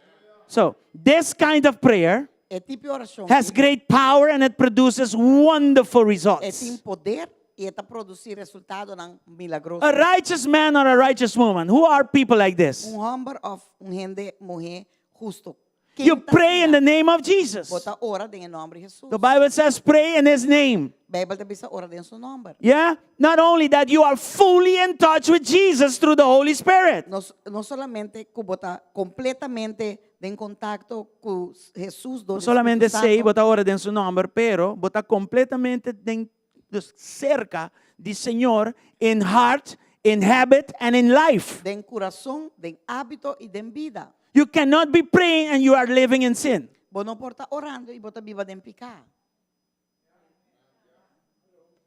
So, this kind of prayer E tipo di orashon has great power and it produces wonderful e tin results. poder i e ta produsí resultadonan milagroso. A righteous man or a righteous woman, who are people like this? Un hòmber òf un hende muhé hustu. You pray in the name of Jesus. Bo ta ora den nòmber di Hesus. The Bible says, pray in his name. Beibel ta bisa ora den su nòmber. Yeah? Not only that, you are fully in touch with Jesus through the Holy Spirit. No, no solamente ku bo ta kompletamente den kontakto ku Hesus, No solamente esei, bo ta ora den su nòmber, pero bo ta kompletamente den, dus serka di Señor in heart, in habit, and in life. Den kurason, den hábito i den bida. You cannot be praying and you are living in sin. Bo no por ta orando i bo ta biba den piká.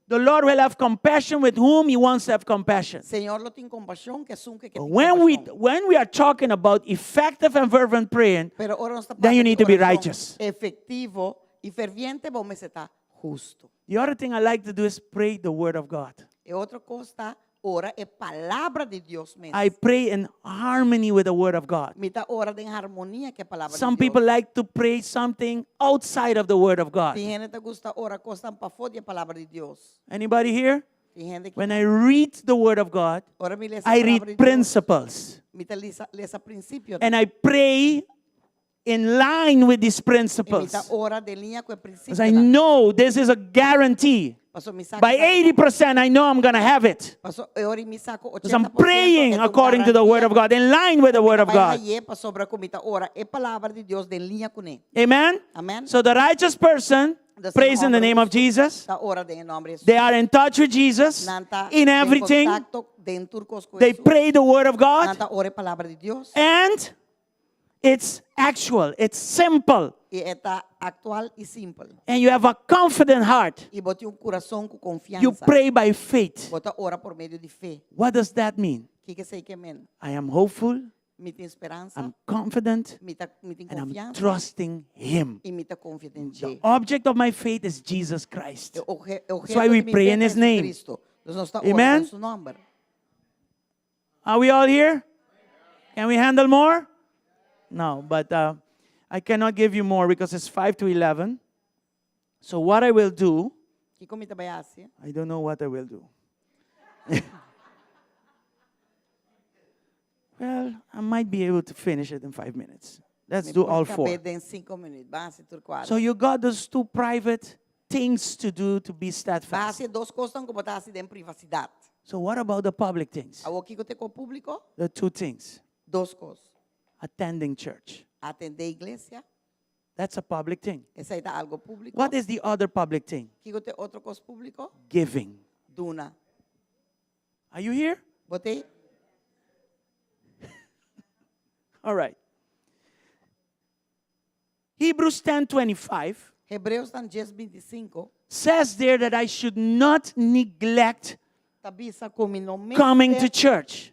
The Lord will have compassion with whom He wants to have compassion. Señor lo tin kompashon ku esun ku ke But when we, kompashon. when we are talking about effective and fervent praying, Pero ora nos ta Then you need to be righteous. Efektivo i ferviente, bo mester ta hustu. the other thing I like to do is pray the Word of God. E otro kos ta. ora e palabra di Dios mes. I pray in harmony with the Word of God. Mi ta ora den harmonia ku e palabra Some di Dios. people like to pray something outside of the Word of God. Tin hende ta gusta ora kos pafó di e palabra di Dios. Anybody here? Tin hende ku When I read the Word of God, ora mi lesa I e palabra read di Dios. principles Mi ta lesa, lesa prinsipio. and I pray in line with these I mi principles. ta ora den liña ku e prinsipio. Because I know this is a guarantee. Paso mi sa By 80%, I know I'm going to have it. Paso ora mi sa ku 80% Because I'm praying according to the Word of God, in line with the Word of God. Pasobra ku mi ta ora e palabra di Dios den liña kuné. Amen? Amen. So the righteous person prays in the name of Jesus. Ta ora den nòmber di Jesus. They are in touch with Jesus Nan ta in den everything. kontakto den tur kos ku They Jesus. pray the Word of God. Nan ta ora e palabra di Dios. And it's actual, it's simple. I e ta aktual i simpel. And you have a confident heart. I bo tin un kurason ku konfiansa. You pray by faith. Bo ta ora pa medio di fe. What does that mean? Kiko esei ke men? I am hopeful, Mi tin speransa. I'm confident, Mi ta mi tin and I'm konfiansa. trusting Him. I mi ta konfia den The dje. object of my faith is Jesus Christ. E obje, That's why we pray in His name. Cristo. Entonses nos ta Amen. ora den su nòmber. Are we all here? Can we handle more? No, but I cannot give you more because it's 5 to 11. So what I will do, Kiko mi ta bai hasi? I don't know what I will do. Well, I might be able to finish it in 5 minutes. Let's do all four. Den 5 minüt. Ban hasi tur kuater. So you got those two private things to do to be steadfast. Ban hasi dos kos ku bo ta hasi den privasidat. So what about the public things? Awor kiko ta e públiko? The two things. Dos kos. Attending church. Atendé iglesia. That's a public thing. Esei ta algu públiko. What is the other public thing? Kiko ta e otro kos públiko? Giving. Duna. Are you here? Bo t'ei? All right. Hebrews 10:25 Hebreonan 10, 25. Says there that I should not neglect Ta bisa ku mi no coming to church.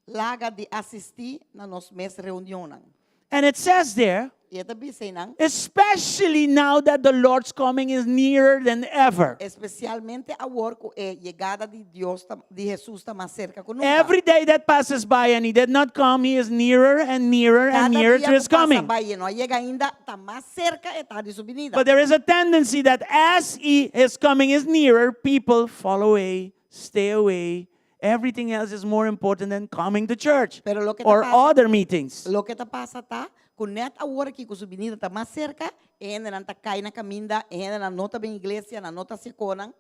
Laga di asistí na nos mes reunionnan. And it says there, I e ta bisa einan, especially now that the Lord's coming is nearer than ever. Espesialmente awor ku e yegada di Dios, di Jesus ta mas serka ku nunka. Every day that passes by and he did not come, he is nearer and nearer and Kada nearer dia to his ku pasa coming. bai, no yega ainda, ta mas serka e ta di su binida. But there is a tendency that as his coming is nearer, people fall away, stay away. Everything else is more important than coming to church Pero loke ta or pasa- other meetings. Loke ta pasa ta, ku net awor ku su binida ta mas serka, e hendenan ta kai na kaminda, e hendenan no ta bin iglesia, nan no ta hasi kosnan.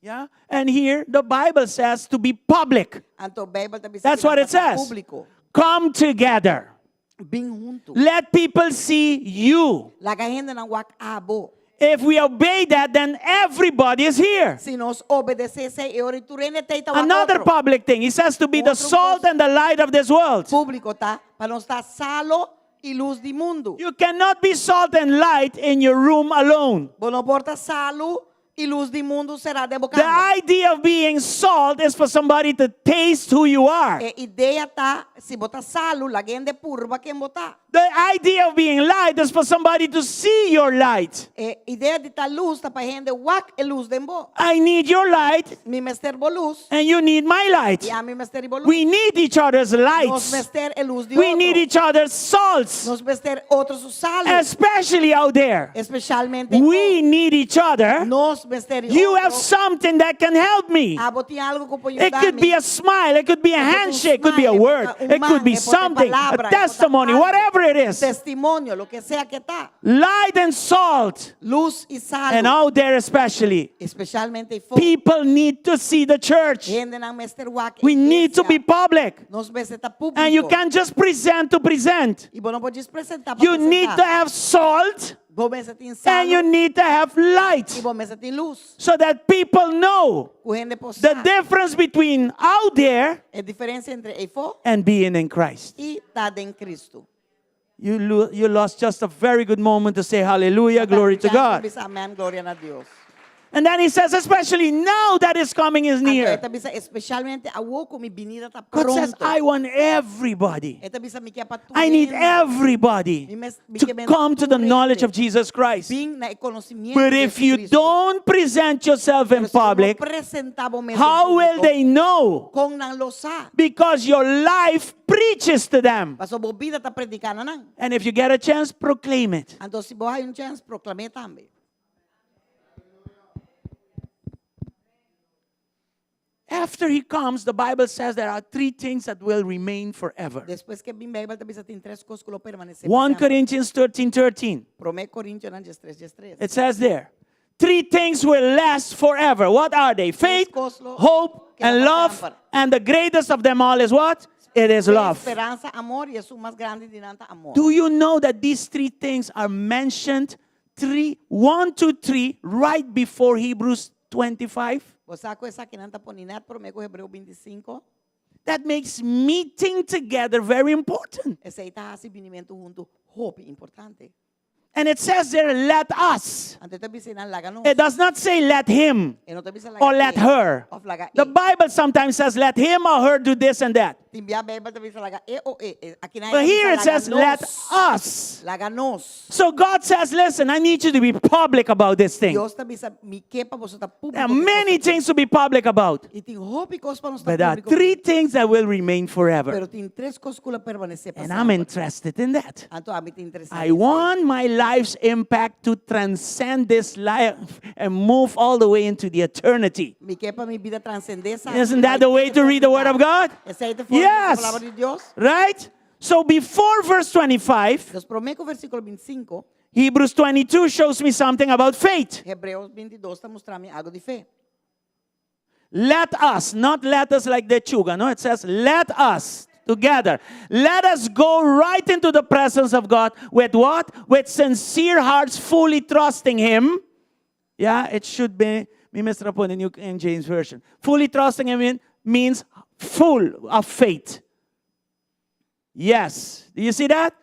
Yeah? And here the Bible says to be public. Anto Beibel ta bisa That's what it says. Públiko. Come together. Bin huntu. Let people see you. Laga hendenan wak abo. If we obey that, then everybody is here. Si nos obedesé esei, e ora tur hende t'ei ta wak Another otro. public thing. He says to be the Otro salt kos- and the light of this world. Públiko ta, pa nos ta salu i lus di mundu. You cannot be salt and light in your room alone. Bo no por ta salu i lus di mundu será den The bo kamber. idea of being salt is for somebody to taste who you are. E idea ta, si bo ta salu, laga hende purba ken bo ta. The idea of being light is for somebody to see your light. E idea di ta lus ta pa hende wak e lus den bo. I need your light Mi mester bo lus. and you need my light. I ami mester bo lus. We need each other's Nos lights. mester e lus di We otro. need each other's salts, Nos mester otro su salu. Especially out there. Espesialmente We need each other. nos mester You otro. have something that can help me. Abo tin algu ku por It could be a smile, it could be a handshake, it could be a word, it could be something, a testimony, whatever it is. Testimonio, loke sea ku ta. Light and salt, Lus i salu. And out there especially. Espesialmente afó. People need to see the church. Hendenan mester wak We need to be public. Nos mester ta públiko. And you can't just present to present. I bo no por presentá pa You need to have salt Bo mester tin salu. And you need to have light I bo mester tin lus. So that people know Ku hende por the difference between out there E diferensia entre afó and being in Christ. I ta den Kristu. You lost just a very good moment to say hallelujah, glory to God. Amèn, gloria na Dios. And then he says, especially now that his coming is Anto near. e ta bisa espesialmente awor ku mi binida ta God says, pronto. I want everybody. E ta bisa mi ke pa tur I need hende everybody Mi mes- mi to ke men come to the tur knowledge hende. of Jesus Christ. Bin na e konosementu But di if you Jesucristo. don't present yourself in Pero si bo no public, presentá bo mes en how will públiko, they know? Kon nan lo sa. Because your life preaches to them. Paso bo bida ta prediká na nan. And if you get a chance, proclaim it. Anto si bo haña un chèns, proklam'é tambe. After he comes, the Bible says there are three things that will remain forever. Despues ku e bin, Beibel ta bisa tin tres kos ku lo permanesé. 1 Corinthians 13 13. Promé Korintionan 13, 13. It says there, three things will last forever. What are they? Faith, kos lo hope, keda and pa love. semper. And the greatest of them all is what? It is Fe, love. Speransa, amor, i esun mas grandi di nan ta amor. Do you know that these three things are mentioned three, one, two, three, right before Hebrews 25? Bo sa ku esakinan ta poní nèt promé ku Hebreo 25? That makes meeting together very important. Esei ta hasi binimentu huntu hopi importante. And it says there, let us. Anto e ta bisa nan laga nos. It does not say let him E no ta bisa laga or let e, her. Òf laga The e. Bible sometimes says let him or her do this and that. Tin bia Beibel ta bisa laga e o e. E, Aki nan But e ta here bisa it laga says let nos. us. Laga nos. So God says, listen, I need you to be public about this thing. Dios ta bisa mi ke pa boso ta There are públiko. ku many kos aki. things to be public about. I tin hopi kos pa nos ta But there are públiko. three things that will remain forever. Pero tin tres kos ku lo permanesé pa And I'm semper. interested in that. Anto ami ta interesá. I want my life's impact to transcend this life and move all the way into the eternity. Mi ke pa mi bida transendé esa. Isn't that the way to read the Word of God? Esei ta e forma di Yes. palabra di Dios. Right? So before verse 25, Dus promé ku versíkulo 25, Hebrews 22 shows me something about faith. Hebreo 22 ta mustra mi algu di fe. Let us, not let us like the chuga, no? It says, let us together. Let us go right into the presence of God with what? With sincere hearts, fully trusting Him. Yeah, it should be, mi mester a pone New King James Version. Fully trusting Him means full of faith. Yes. Do you see that?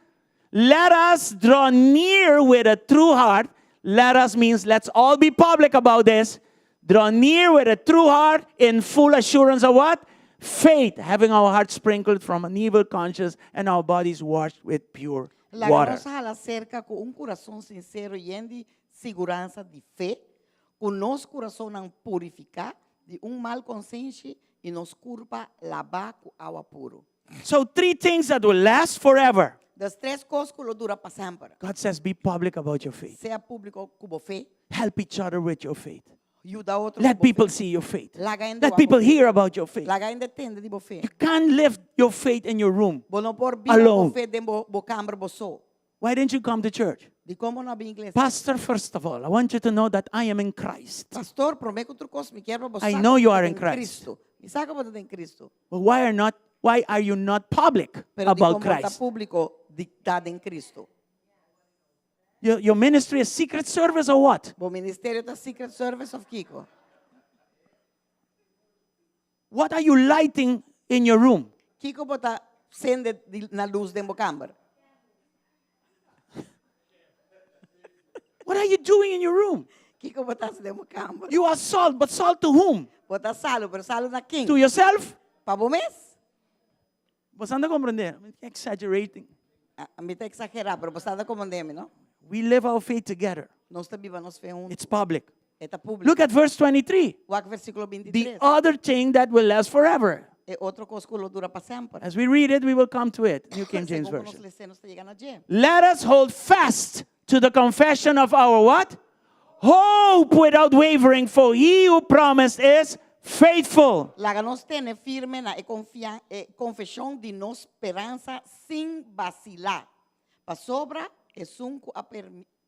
Let us draw near with a true heart. Let us means let's all be public about this. Draw near with a true heart in full assurance of what? Faith, having our hearts sprinkled from an evil conscience and our bodies washed with pure Laga water. nos hala serka ku un kurason sinsero yen di siguransa di fe, ku nos kurasonnan purifiká di un mal konsenshi i nos kurpa labá ku awa puru. So, three things that will last forever. Dus tres kos ku lo dura pa semper. God says, be public about your faith. Sea públiko ku bo fe, Help each other with your faith. yuda otro ku Let bo people fe. see your faith. Laga hende Let wak people bo fe. hear about your faith. Laga hende tende di bo fe. You can't live your faith in your room. Bo no por biba bo Alone. fe den bo, bo kamber bo so. Why didn't you come to church? Dikon bo no a bin iglesia? Pastor, first of all, I want you to know that I am in Christ. Pastor, promé ku tur kos, mi kier pa bo I sa know ku you bo are ta in den Christ. Cristo. Mi sa ku bo ta den Cristo. But why are not why are you not public Pero about dikon bo no ta Christ? públiko di ta den Cristo. Your, your ministry is secret service or what? Bo ministerio ta secret service òf kiko? What are you lighting in your room? Kiko bo ta sende di, na lus den bo kamber? What are you doing in your room? Kiko bo ta hasi den bo kamber? You are salt, but salt to whom? Bo ta salu, pero salu na ken? To yourself? Pa bo mes? Bo ta komprondé? I'm exaggerating. Ah, mi ta eksagerá, pero bo ta komprondé mi, no? We live our faith together. Nos ta biba nos fe huntu. It's public. E ta públiko. Look at verse 23. Wak versíkulo The 23. other thing that will last forever. E otro kos ku lo dura pa semper. As we read it, we will come to it. New King James Segun ku nos Version. les'é, nos ta yega na dje. Let us hold fast to the confession of our what? Hope without wavering, for he who promised is faithful. Laga nos tene firme na e konfia e konfeshon di nos speransa sin vasilá. Pasobra esun ku a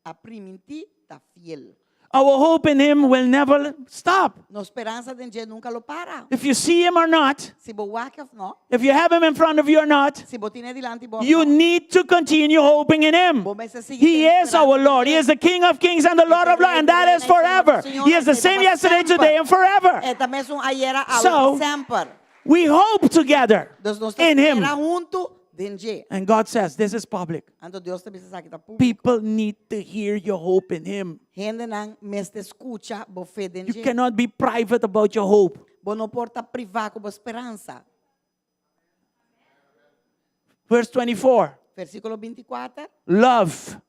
a primintí ta fiel. Our hope in him will never stop. Nos speransa den dje nunka lo para. If you see him or not, Si bo wak e òf no, if you have him in front of you or not, si bo tin'é dilanti bo òf you no, need to continue hoping in him. bo mester sigui He tene is speransa our den Lord. He dje. is the King of kings and the Lord of lords, and that is forever. He is the same yesterday, today, and forever. E ta mesun ayera, awe So, semper. We hope together Dus nos ta in him. spera huntu. Den dje. And God says, this is public. Anto Dios ta bisa esaki ta públiko. People need to hear your hope in Him. Hendenan mester skucha bo fe den You dje. cannot be private about your hope. Bo no por ta privá ku bo speransa. Verse 24. Versíkulo 24. Love.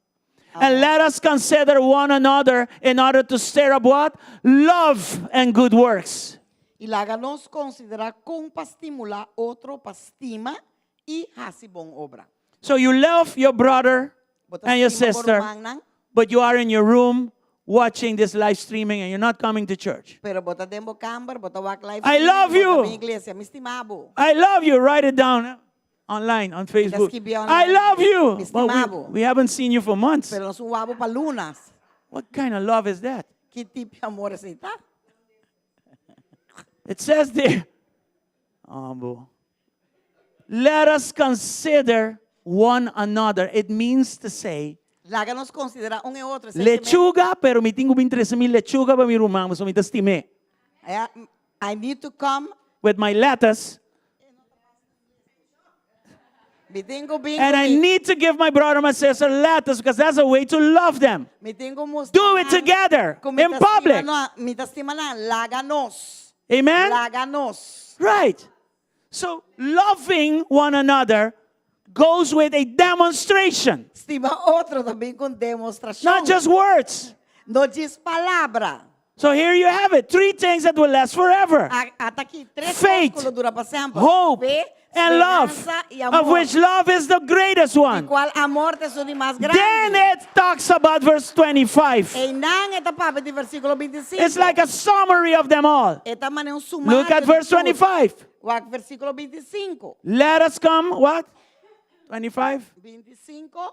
And let us consider one another in order to stir up what? Love and good works. I laga nos konsiderá kon pa stimulá otro pa stima i hasi bon obra. So you love your brother Bo ta and your stima bo sister, rumannan, but you are in your room watching this live streaming and you're not coming to church. pero bo ta den bo kamber, bo ta wak live I streaming, love bo ta you. bin iglesia, mi stima bo. I love you. Write it down online on Facebook. skibi online. I love you. Mi But stima bo. we haven't seen you for months. Pero nos no a wak bo pa lunas. What kind of love is that? Ki tipo di amor esei ta? It says there, oh, let us consider one another. It means to say, Laga nos konsiderá un e otro. Esei lechuga, pero mi tin ku bin trese mi lechuga pa mi ruman, so mi ta stim'é. I need to come. With my lettuce. Mi tin ku bin. And I need to give my brother and my sister lettuce because that's a way to love them. Mi tin ku mustra. Do it together in public. Mi ta stima nan. Laga nos. Amen? Laga nos. Right. So loving one another goes with a demonstration. Stima otro ta bin ku demostrashon. Not just words. No djis palabra. So here you have it. Three things that will last forever. Ata aki tres Faith, kos ku lo dura pa semper. Hope Fe, and love. speransa i amor. Of which love is the greatest one. I kual amor ta esun di mas grandi. Then it talks about verse 25. Einan e ta papia di versíkulo 25. It's like a summary of them all. E ta manera un sumario. Look at verse 25. Wak versíkulo 25. Let us come, what? 25? 25.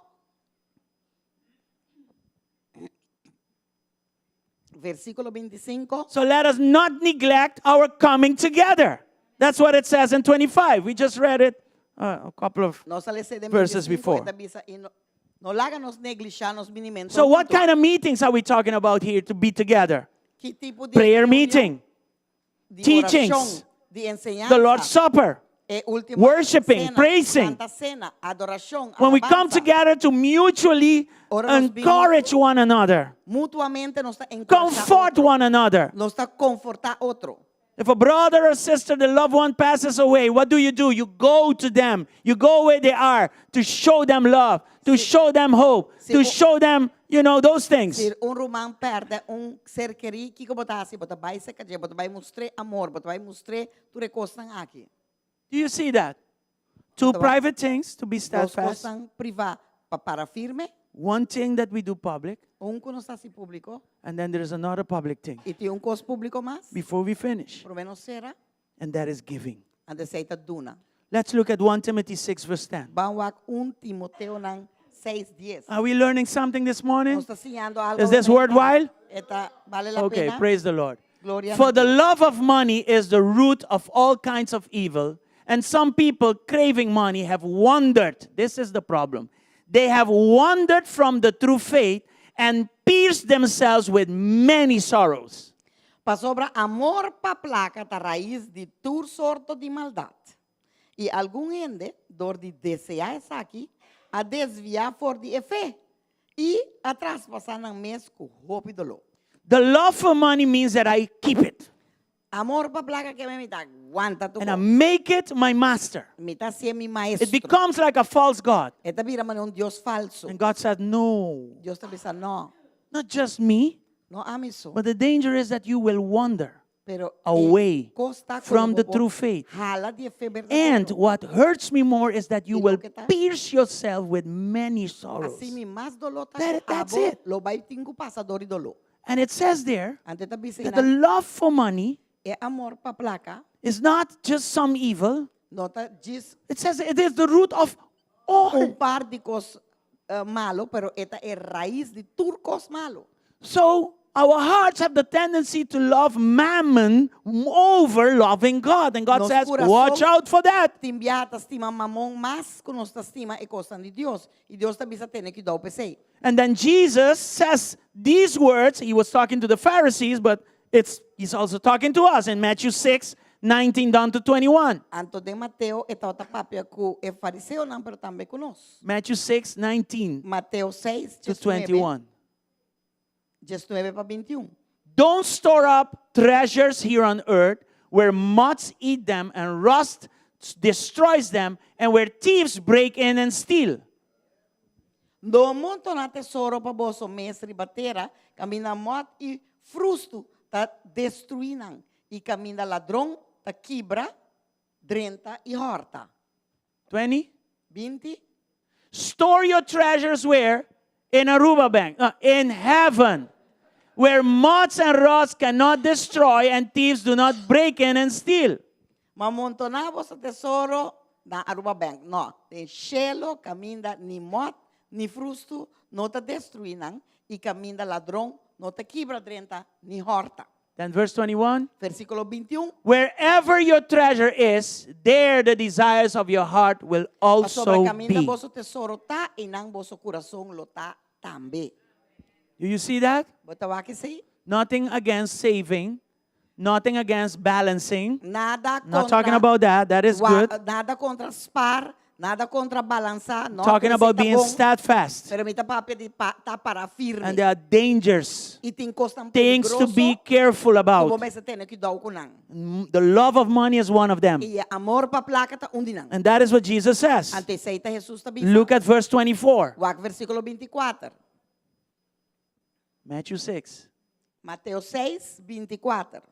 Versíkulo 25. So let us not neglect our coming together. That's what it says in 25. We just read it uh, a couple of Nos a lesa den verses 25, before. e ta bisa, i no, no laga nos neglishá nos binimentu. So what kind of meetings are we talking about here to be together? Ki tipo di Prayer reunion, meeting, di teachings, orashon, di enseñansa, the Lord's Supper, e último worshiping, sena, praising. Santa Sena, adorashon, When we come alabansa. together to mutually Ora nos bin encourage one another, Mutuamente nos ta enkurashá comfort otro. one another. Nos ta konfortá otro. If a brother or sister, the loved one passes away, what do you do? You go to them. You go where they are to show them love, to show them hope, Si to o- show them, those things. Si un ruman pèrdè un ser kerí, kiko bo ta hasi? Bo ta bai serka dje, bo ta bai mustr'é amor, bo ta bai mustr'é tur e kosnan aki. Do you see that? Two Anto, private things to be Dos steadfast. kosnan privá pa para firme, One thing that we do public, un ku nos ta hasi públiko, and then there's another public thing i tin un kos públiko mas, before we finish, promé nos sera, and that is giving. anto esei ta duna. Let's look at 1 Timothy 6, verse 10. Ban wak 1 Timoteonan 6, 10. Are we learning something this morning? Nos ta siñando algu? Is this worthwhile? E ta bale la Okay, pena? praise the Lord. Gloria For na the Dios. love of money is the root of all kinds of evil, and some people craving money have wandered. This is the problem. They have wandered from the true faith and pierced themselves with many sorrows. Pasobra amor pa plaka ta rais di tur sorto di maldat. I algun hende, dor di deseá esaki, a desviá for di e fe i a traspasá nan mes ku hopi doló. The love for money means that I keep it. Amor pa plaka ke men mi ta wanta tur And I kos. make it my master. Mi ta hasié mi maestro. It becomes like a false god. E ta bira manera un dios falsu. And God said, No, Dios ta bisa, no, not just me, no ami so. but the danger is that you will wander Pero e away kos ta ku from lo the bo true faith. hala di e fe berdadero. And what hurts me more is that you I will loke ta pierce yourself with many sorrows. Hasi mi mas doló ta That, ku that's abo it. lo bai tin ku pasa dor di doló. And it says there Anto e ta bisa that the einan, love for money e amor pa plaka is not just some evil. no ta djis It says it is the root of all. un par di kos malu, pero e ta e rais di tur kos malu. So our hearts have the tendency to love mammon over loving God. And God Nos says, kurason watch out for that. Tin biaha ta stima mamon mas ku nos ta stima e kosnan di Dios. I Dios ta bisa tene kuidou p'esei. And then Jesus says these words. He was talking to the Pharisees, but it's, he's also talking to us in Matthew 6, 19 down to 21. Anto den Mateo e tabata papia ku e fariseonan pero tambe ku nos. Matthew 6, 19 Mateo 6, to 19, 21. 19 pa 21. Don't store up treasures here on earth where moths eat them and rust destroys them and where thieves break in and steal. No montoná tesoro pa boso mes riba tera, kaminda mòt i frustu ta destruí nan, i kaminda ladron ta kibra, drenta i hòrta. 20. 20. Store your treasures where? In Aruba Bank. No, in heaven. Where moths and rust cannot destroy and thieves do not break in and steal. Ma montoná boso tesoro na Aruba Bank. No, den shelo kaminda ni mòt ni frustu no ta destruí nan i kaminda ladron no ta kibra drenta ni hòrta. Then verse 21. Versíkulo 21. Wherever your treasure is, there the desires of your heart will Pasobra also kaminda be. boso tesoro ta, einan boso kurason lo ta tambe. Do you see that? Bo ta wak esei? Nothing against saving, nothing against balancing. Nada Not talking kontra about that. That is wa- good. nada kontra spar, nada kontra balansá. No, Talking tur about esei ta being bon. steadfast. Pero mi ta papia di pa, ta para firme. And there are dangers, I tin kosnan things to be peligroso careful ku bo about. mester tene kuidou ku nan. The love of money is one of them. I e amor pa plaka ta un di nan. And that is what Jesus says. Anto esei ta Jesus ta bisa. Look at verse 24. Wak versíkulo 24. Matthew 6. Mateo 6, 24.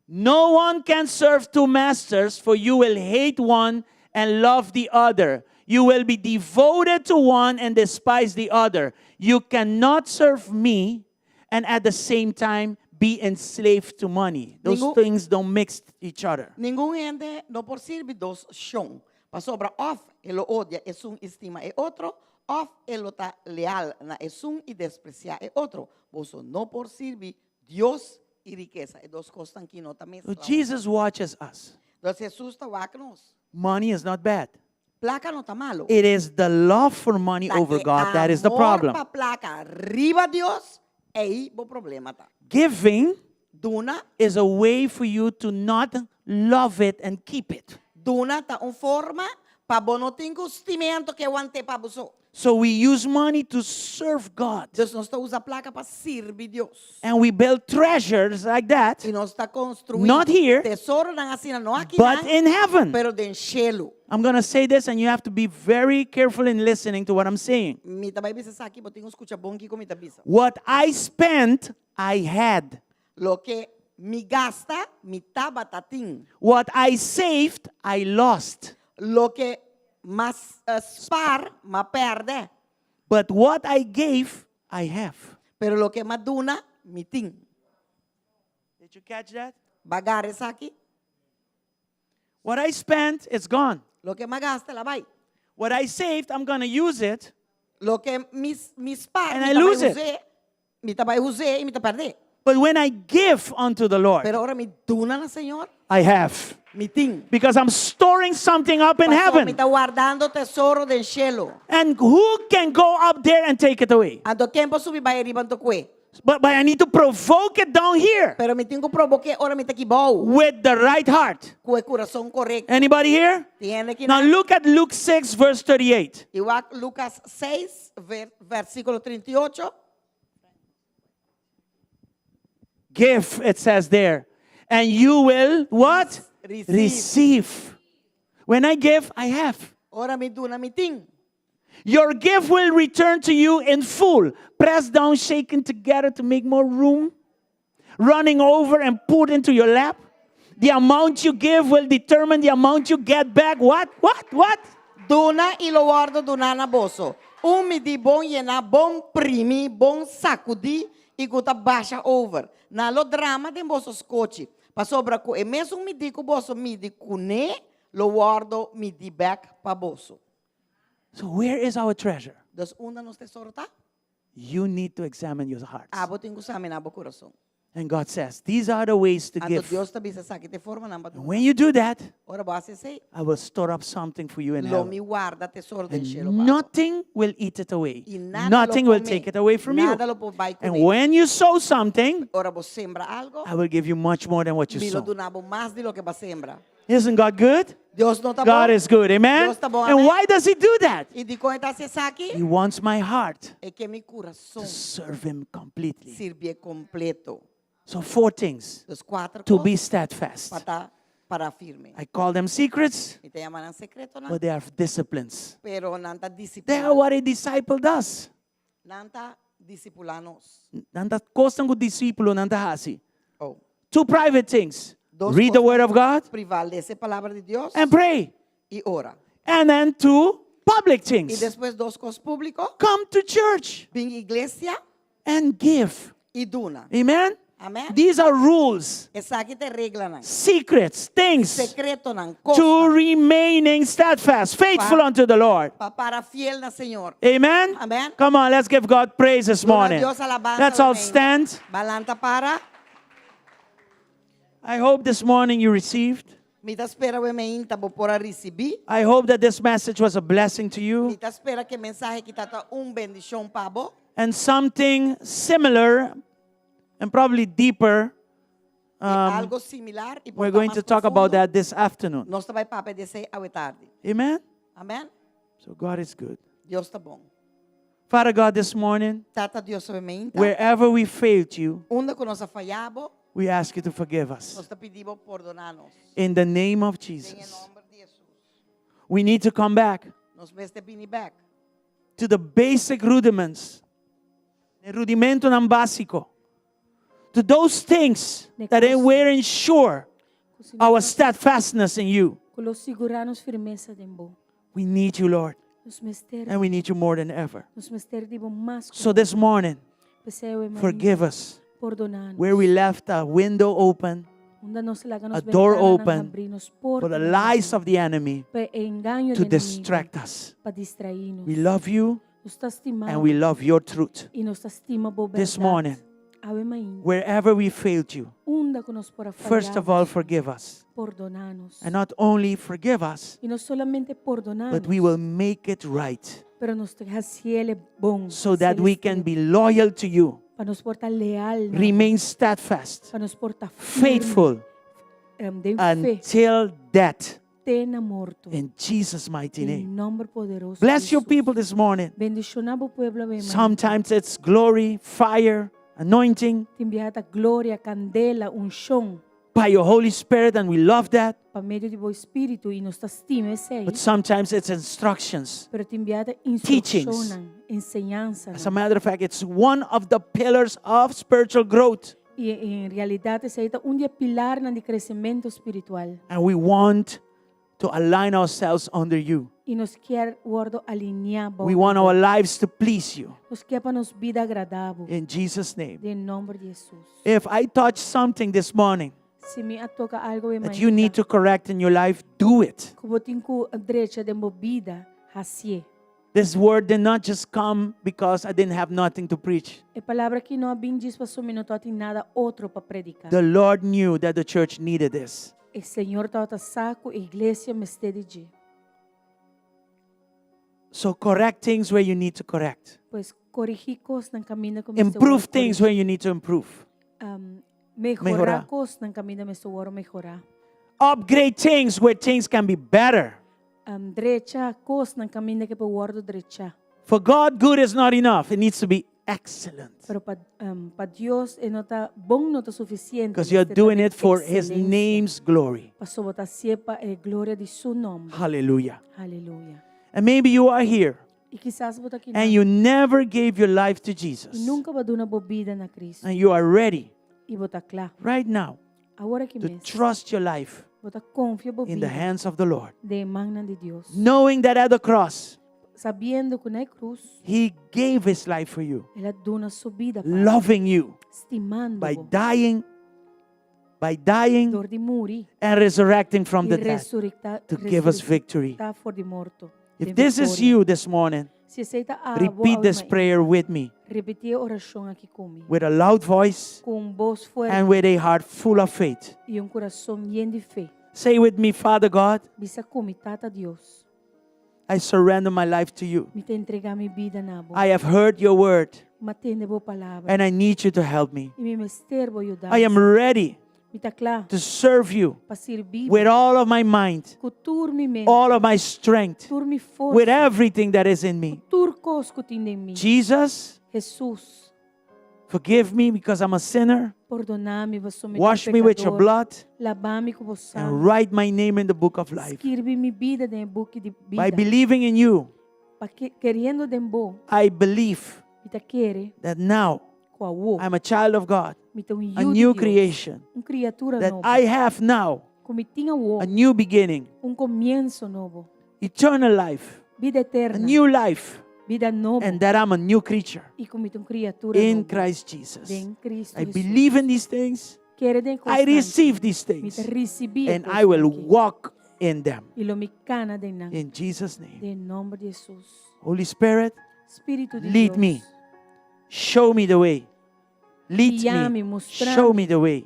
No one can serve two masters, for you will hate one and love the other. You will be devoted to one and despise the other. You cannot serve me and at the same time be enslaved to money. Those Ningun- things don't mix each other. Ningun hende no por sirbi dos shon. Pasobra òf e lo odia esun i stima e otro, òf e lo ta leal na esun i despresiá e otro. Boso no por sirbi Dios i rikesa. E dos kosnan akí no ta So meskla. Jesus watches us. Entonces Jesus ta wak nos. Money is not bad. Plaka no ta malu. It is the love for money Ta over e God that is the amor problem. pa plaka riba Dios, ei bo problema ta. Giving Duna, is a way for you to not love it and keep it. duna ta un forma pa bo no tin ku stim'é anto ke want'é pa bo so. So we use money to serve God. Dus nos ta usa plaka pa sirbi Dios. And we build treasures like that, I nos ta konstruí Not here, tesoronan asina, no aki but nan, in heaven. pero den shelu. I'm going to say this, and you have to be very careful in listening to what I'm saying. Mi ta bai bisa esaki, bo tin ku skucha bon kiko mi ta bisa. What I spent, I had. Loke mi gasta, mi tabata tin. What I saved, I lost. Loke m'a spar, m'a pèrdè. But what I gave, I have. Pero loke m'a duna, mi tin. Did you catch that? B'a gara esaki? What I spent, it's gone. Loke m'a gasta, el a bai. What I saved, I'm going to use it. Loke mi, mi spar, And mi I ta bai lose it. us'é, mi ta bai us'é i mi ta pèrdè. But when I give unto the Lord, Pero ora mi duna na Señor, I have. mi tin. Because I'm storing something up in Paso heaven. mi ta wardando tesoro den shelu. And who can go up there and take it away? Anto ken por subi bai ariba anto kue. But I need to provoke it down here Pero mi tin ku probok'é ora mi ta aki bou. with the right heart. Ku e kurason korekto. Anybody here? Tin hende aki Now nan? look at Luke 6, verse 38. I wak Lucas 6, ver, versíkulo 38. Give, it says there. And you will what? Receive. Receive. When I give, I have. Ora mi duna mi tin. Your gift will return to you in full, pressed down, shaken together to make more room, running over and put into your lap. The amount you give will determine the amount you get back. What? What? What? Duna i lo wòrdu duná na boso. Un midí bon yená, bon primí, bon sakudí i ku ta basha over. Nan lo drama den boso skochi. Pasobra ku e mesun midí ku boso midi kuné, lo wòrdu midí bèk pa boso. So where is our treasure? Dus unda nos tesoro ta? You need to examine your hearts. Abo tin ku saminá bo kurason. And God says, These are the ways to Anto give. Dios ta bisa esaki ta e formanan pa And duna. when you do that, Ora bo hasi esei, I will store up something for you in lo heaven. mi warda tesoro den And shelu pa bo. nothing will eat it away. I nada lo Nothing will come. take it away from you. Nada lo por bai And kuné. when you sow something, Ora bo sembra algu, I will give you much more than what you mi lo sow. duna bo mas di loke bo a sembra. Isn't God good? Dios no ta God bon. is good. Amen? Dios ta bon, And amèn? why does he do that? I dikon e ta hasi esaki? He wants my heart E ke mi to kurason serve him completely. sirbié kompleto. So four things Dus kuater to be kos steadfast. pa ta pará firme. I call them secrets, Mi ta yama nan sekretonan, but they are disciplines. pero nan ta They are disipulá. what a disciple does. Nan ta disipulá nos. Nan ta kosnan ku disípulonan ta hasi. Oh. Two private things. Dos Read the kosnan word of God privá, lesa e palabra di Dios and pray. i ora. And then two public I things. despues dos kos públiko, Come to church bin iglesia and give. i duna. Amen? Amèn? These are rules, Esaki ta reglanan, secrets, things sekretonan, to kosnan remaining steadfast, faithful Pa- unto the Lord. pa para fiel na Señor. Amen? Amen. Come on, let's give God praise this Duna morning. Dios alabansa Let's all awe mainta. stand. Ban lanta para. I hope this morning you received. Mi ta spera awe mainta bo por a risibí. I hope that this message was a blessing to you Mi ta spera ku e mensahe aki tabata un bendishon pa bo. and something similar and probably deeper. I algu similar i We're por ta going mas to talk about profundo. that this afternoon. Nos ta bai papia di esei awe tardi. Amen? Amèn? So God is good. Dios ta bon. Father God, this morning, Tata Dios awe mainta. wherever we failed you, Unda ku nos a faya bo, we ask you to forgive us. nos ta pidi bo pordoná nos. In the name of Den e Jesus. nòmber di Hesus. We need to come back Nos mester bini bèk. to the basic rudiments, e rudimentonan básiko, to those things that will ensure our steadfastness in you. Ku lo sigurá nos firmesa den bo. We need you, Lord, Nos mester, and we need you more than ever. nos mester di bo mas. So this morning, P'esei awe mainta, forgive us Pordoná nos. where we left a window open Unda nos laga a nos door ventananan open habrí, nos for the portanan lies habrí of the enemy pa e engaño to di enemigu distract us. pa distraí nos. We love you Nos ta stima and we love your truth. i nos ta stima bo This bèrdat. morning, Awe mainta, wherever we failed you, unda ku nos por a first falla, of all, forgive us. pordoná nos. And not only forgive us, I no solamente pordoná but we nos, will make it right pero nos ta hasié bon. so that we can be loyal to you, Pa nos por ta leal, na bo, remain steadfast, pa nos por ta firme, faithful den fe, until death. te na morto. In Jesus' mighty Den name. nòmber poderoso Bless di your Hesus. people this morning. Bendishoná bo pueblo awe mainta. Sometimes it's glory, fire, anointing Tin biaha ta gloria, kandela, unshon. by your Holy Spirit, and we love that. Pa medio di bo Spiritu i nos ta stima esei. But sometimes it's instructions. Pero tin biaha ta Teachings. instrukshonnan, enseñansanan. As a matter of fact, it's one of the pillars of spiritual growth. I en realidat esei ta un di e pilarnan di kresementu spiritual. And we want to align ourselves under you. I nos kier wòrdu aliniá bou We di want bo. our lives to please you. Nos kier pa nos bida agradá bo. In Jesus' name. Den nòmber di Hesus. If I touch something this morning Si mi a toka algu e that you need to correct in your life, do it. Ku bo tin ku drecha den bo bida, hasié. This word did not just come because I didn't have nothing to preach. E palabra aki no a bin djis pasobra mi no tabatin nada otro pa prediká. The Lord knew that the church needed this. E Señor tabata sa ku e iglesia mester di dje. So correct things where you need to correct. Pues korigí kosnan kaminda ku mester Improve wòrdu things korigí. where you need to improve. Um, mehorá Mehorá. kosnan kaminda mester wòrdu mehorá. Upgrade things where things can be better. Um, drecha kosnan kaminda ku por wòrdu drechá. For God, good is not enough. It needs to be excellent. Pero pa, um, pa Dios e no ta bon no ta sufisiente. Because you're Mester ta doing den it for His ekselensia. name's glory. Pasobra bo ta hasié pa e gloria di su nòmber. Hallelujah. Aleluya. And maybe you are here I kisas bo ta aki and you never gave your life to Jesus. I nunka bo a duna bo bida na Kristu. And you are ready I bo ta kla. right now Awor aki to mes. trust your life Bo ta konfia bo in the bida hands of the Lord. den mannan di Dios. Knowing that at the cross, Sabiendo ku na e krus, He gave His life for you, El a duna su bida pa bo, loving you stimando by bo, dying, by dying dor di muri and resurrecting from i the dead resurekta to give us victory. resursitá for di morto. If den this is viktoria. you this morning, Si esei ta abo, repeat awe this mainta. prayer with me Repetí e orashon aki ku mi. with a loud voice Ku un bos fuerte and with a heart full of faith. i un kurason yen di fe. Say with me, Father God, Bisa ku mi, Tata Dios, I surrender my life to you. mi ta entregá mi bida na bo. I have heard your word M'a tende bo palabra. and I need you to help me. I mi mester bo yuda. I am ready Mi ta kla to serve you pa sirbi with all of my mind, ku tur mi mente, all of my strength, tur mi forsa, with everything that is in me. tur kos ku tin den mi. Jesus, Jesus, forgive me because I'm a sinner. pordoná mi, pasobra mi ta Wash me with your pekador. blood Laba mi ku bo and sanger. write my name in the book of life. Skirbi mi bida den e buki di By bida. believing in you, Pa ke, keriendo den bo, I believe mi ta kere that now ku awor I'm a child of God, mi ta un a yu di new Dios, creation, un kriatura that nobo. I have now Ku mi tin awor a new beginning, un komienso nobo, eternal life, bida a eterna, new life, bida nobo, and that I'm a new creature i ku mi ta un kriatura in nobo Christ Jesus. den Kristu I Hesus. believe in these things, Kere den I kosnan receive these Mi ta things, risibí e and I will kosnan aki. walk in them. I lo mi kana den nan. In Jesus' name. Den nòmber di Hesus. Holy Spirit, Spiritu di Lead Dios. me. show me the way. Lead Guia me. mi, mustra Show mi me the way.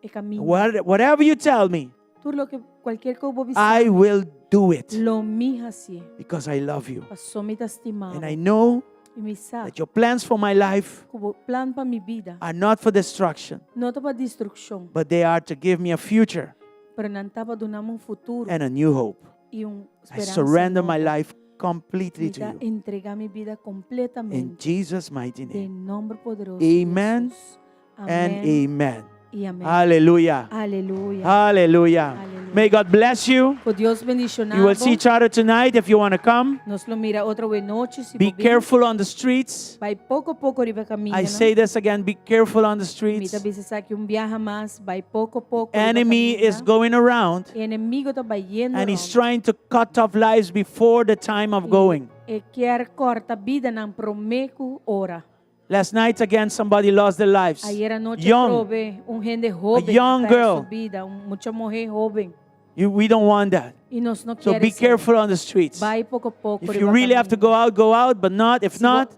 e kaminda. Whatever you tell me, Tur loke kualke kos bo bisa, I will do it lo mi hasié. because I love you. Paso mi ta stima And I know I mi sa that your plans for my life ku bo plan pa mi bida are not for destruction, no ta pa destrukshon, but they are to give me a future pero nan ta pa duna mi un futuro and a new hope. i un I speransa surrender my nobo. life completely Mi to ta you. entregá mi bida In kompletamente Jesus' mighty name. den nòmber poderoso di Amen Hesus. And Amèn amen. i amèn. Hallelujah. Aleluya. Hallelujah. Hallelujah. May God bless you. Ku Dios bendishoná You will see each other tonight if you want to come. Nos lo mira otro anochi si Be bo bin. careful on the streets. Bai poko poko riba kaminda. I say this again be careful on the Mi streets. ta bisa esaki un biaha mas, bai poko poko. riba Enemy is kaminda. going around E enemigu ta bayendo and he's rònt. trying to cut off lives before the time of going. E ke kòrta bidanan promé ku ora. Last night again, somebody lost their lives. Ayera nochi Young. atrobe un hende hóben young a pèrdè girl. su bida, un mucha muhé hóben. You, we don't want that. I nos no So ke be careful on the streets. Bai poko poko. If you really have to go out, go out, but not if not,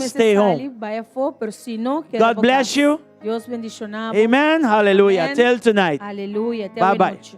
stay home. Bai afó, pero si no, keda God bless you. Dios bendishoná. Amen. Hallelujah. Amen. Till tonight. Aleluya. Te Bye bye. anochi.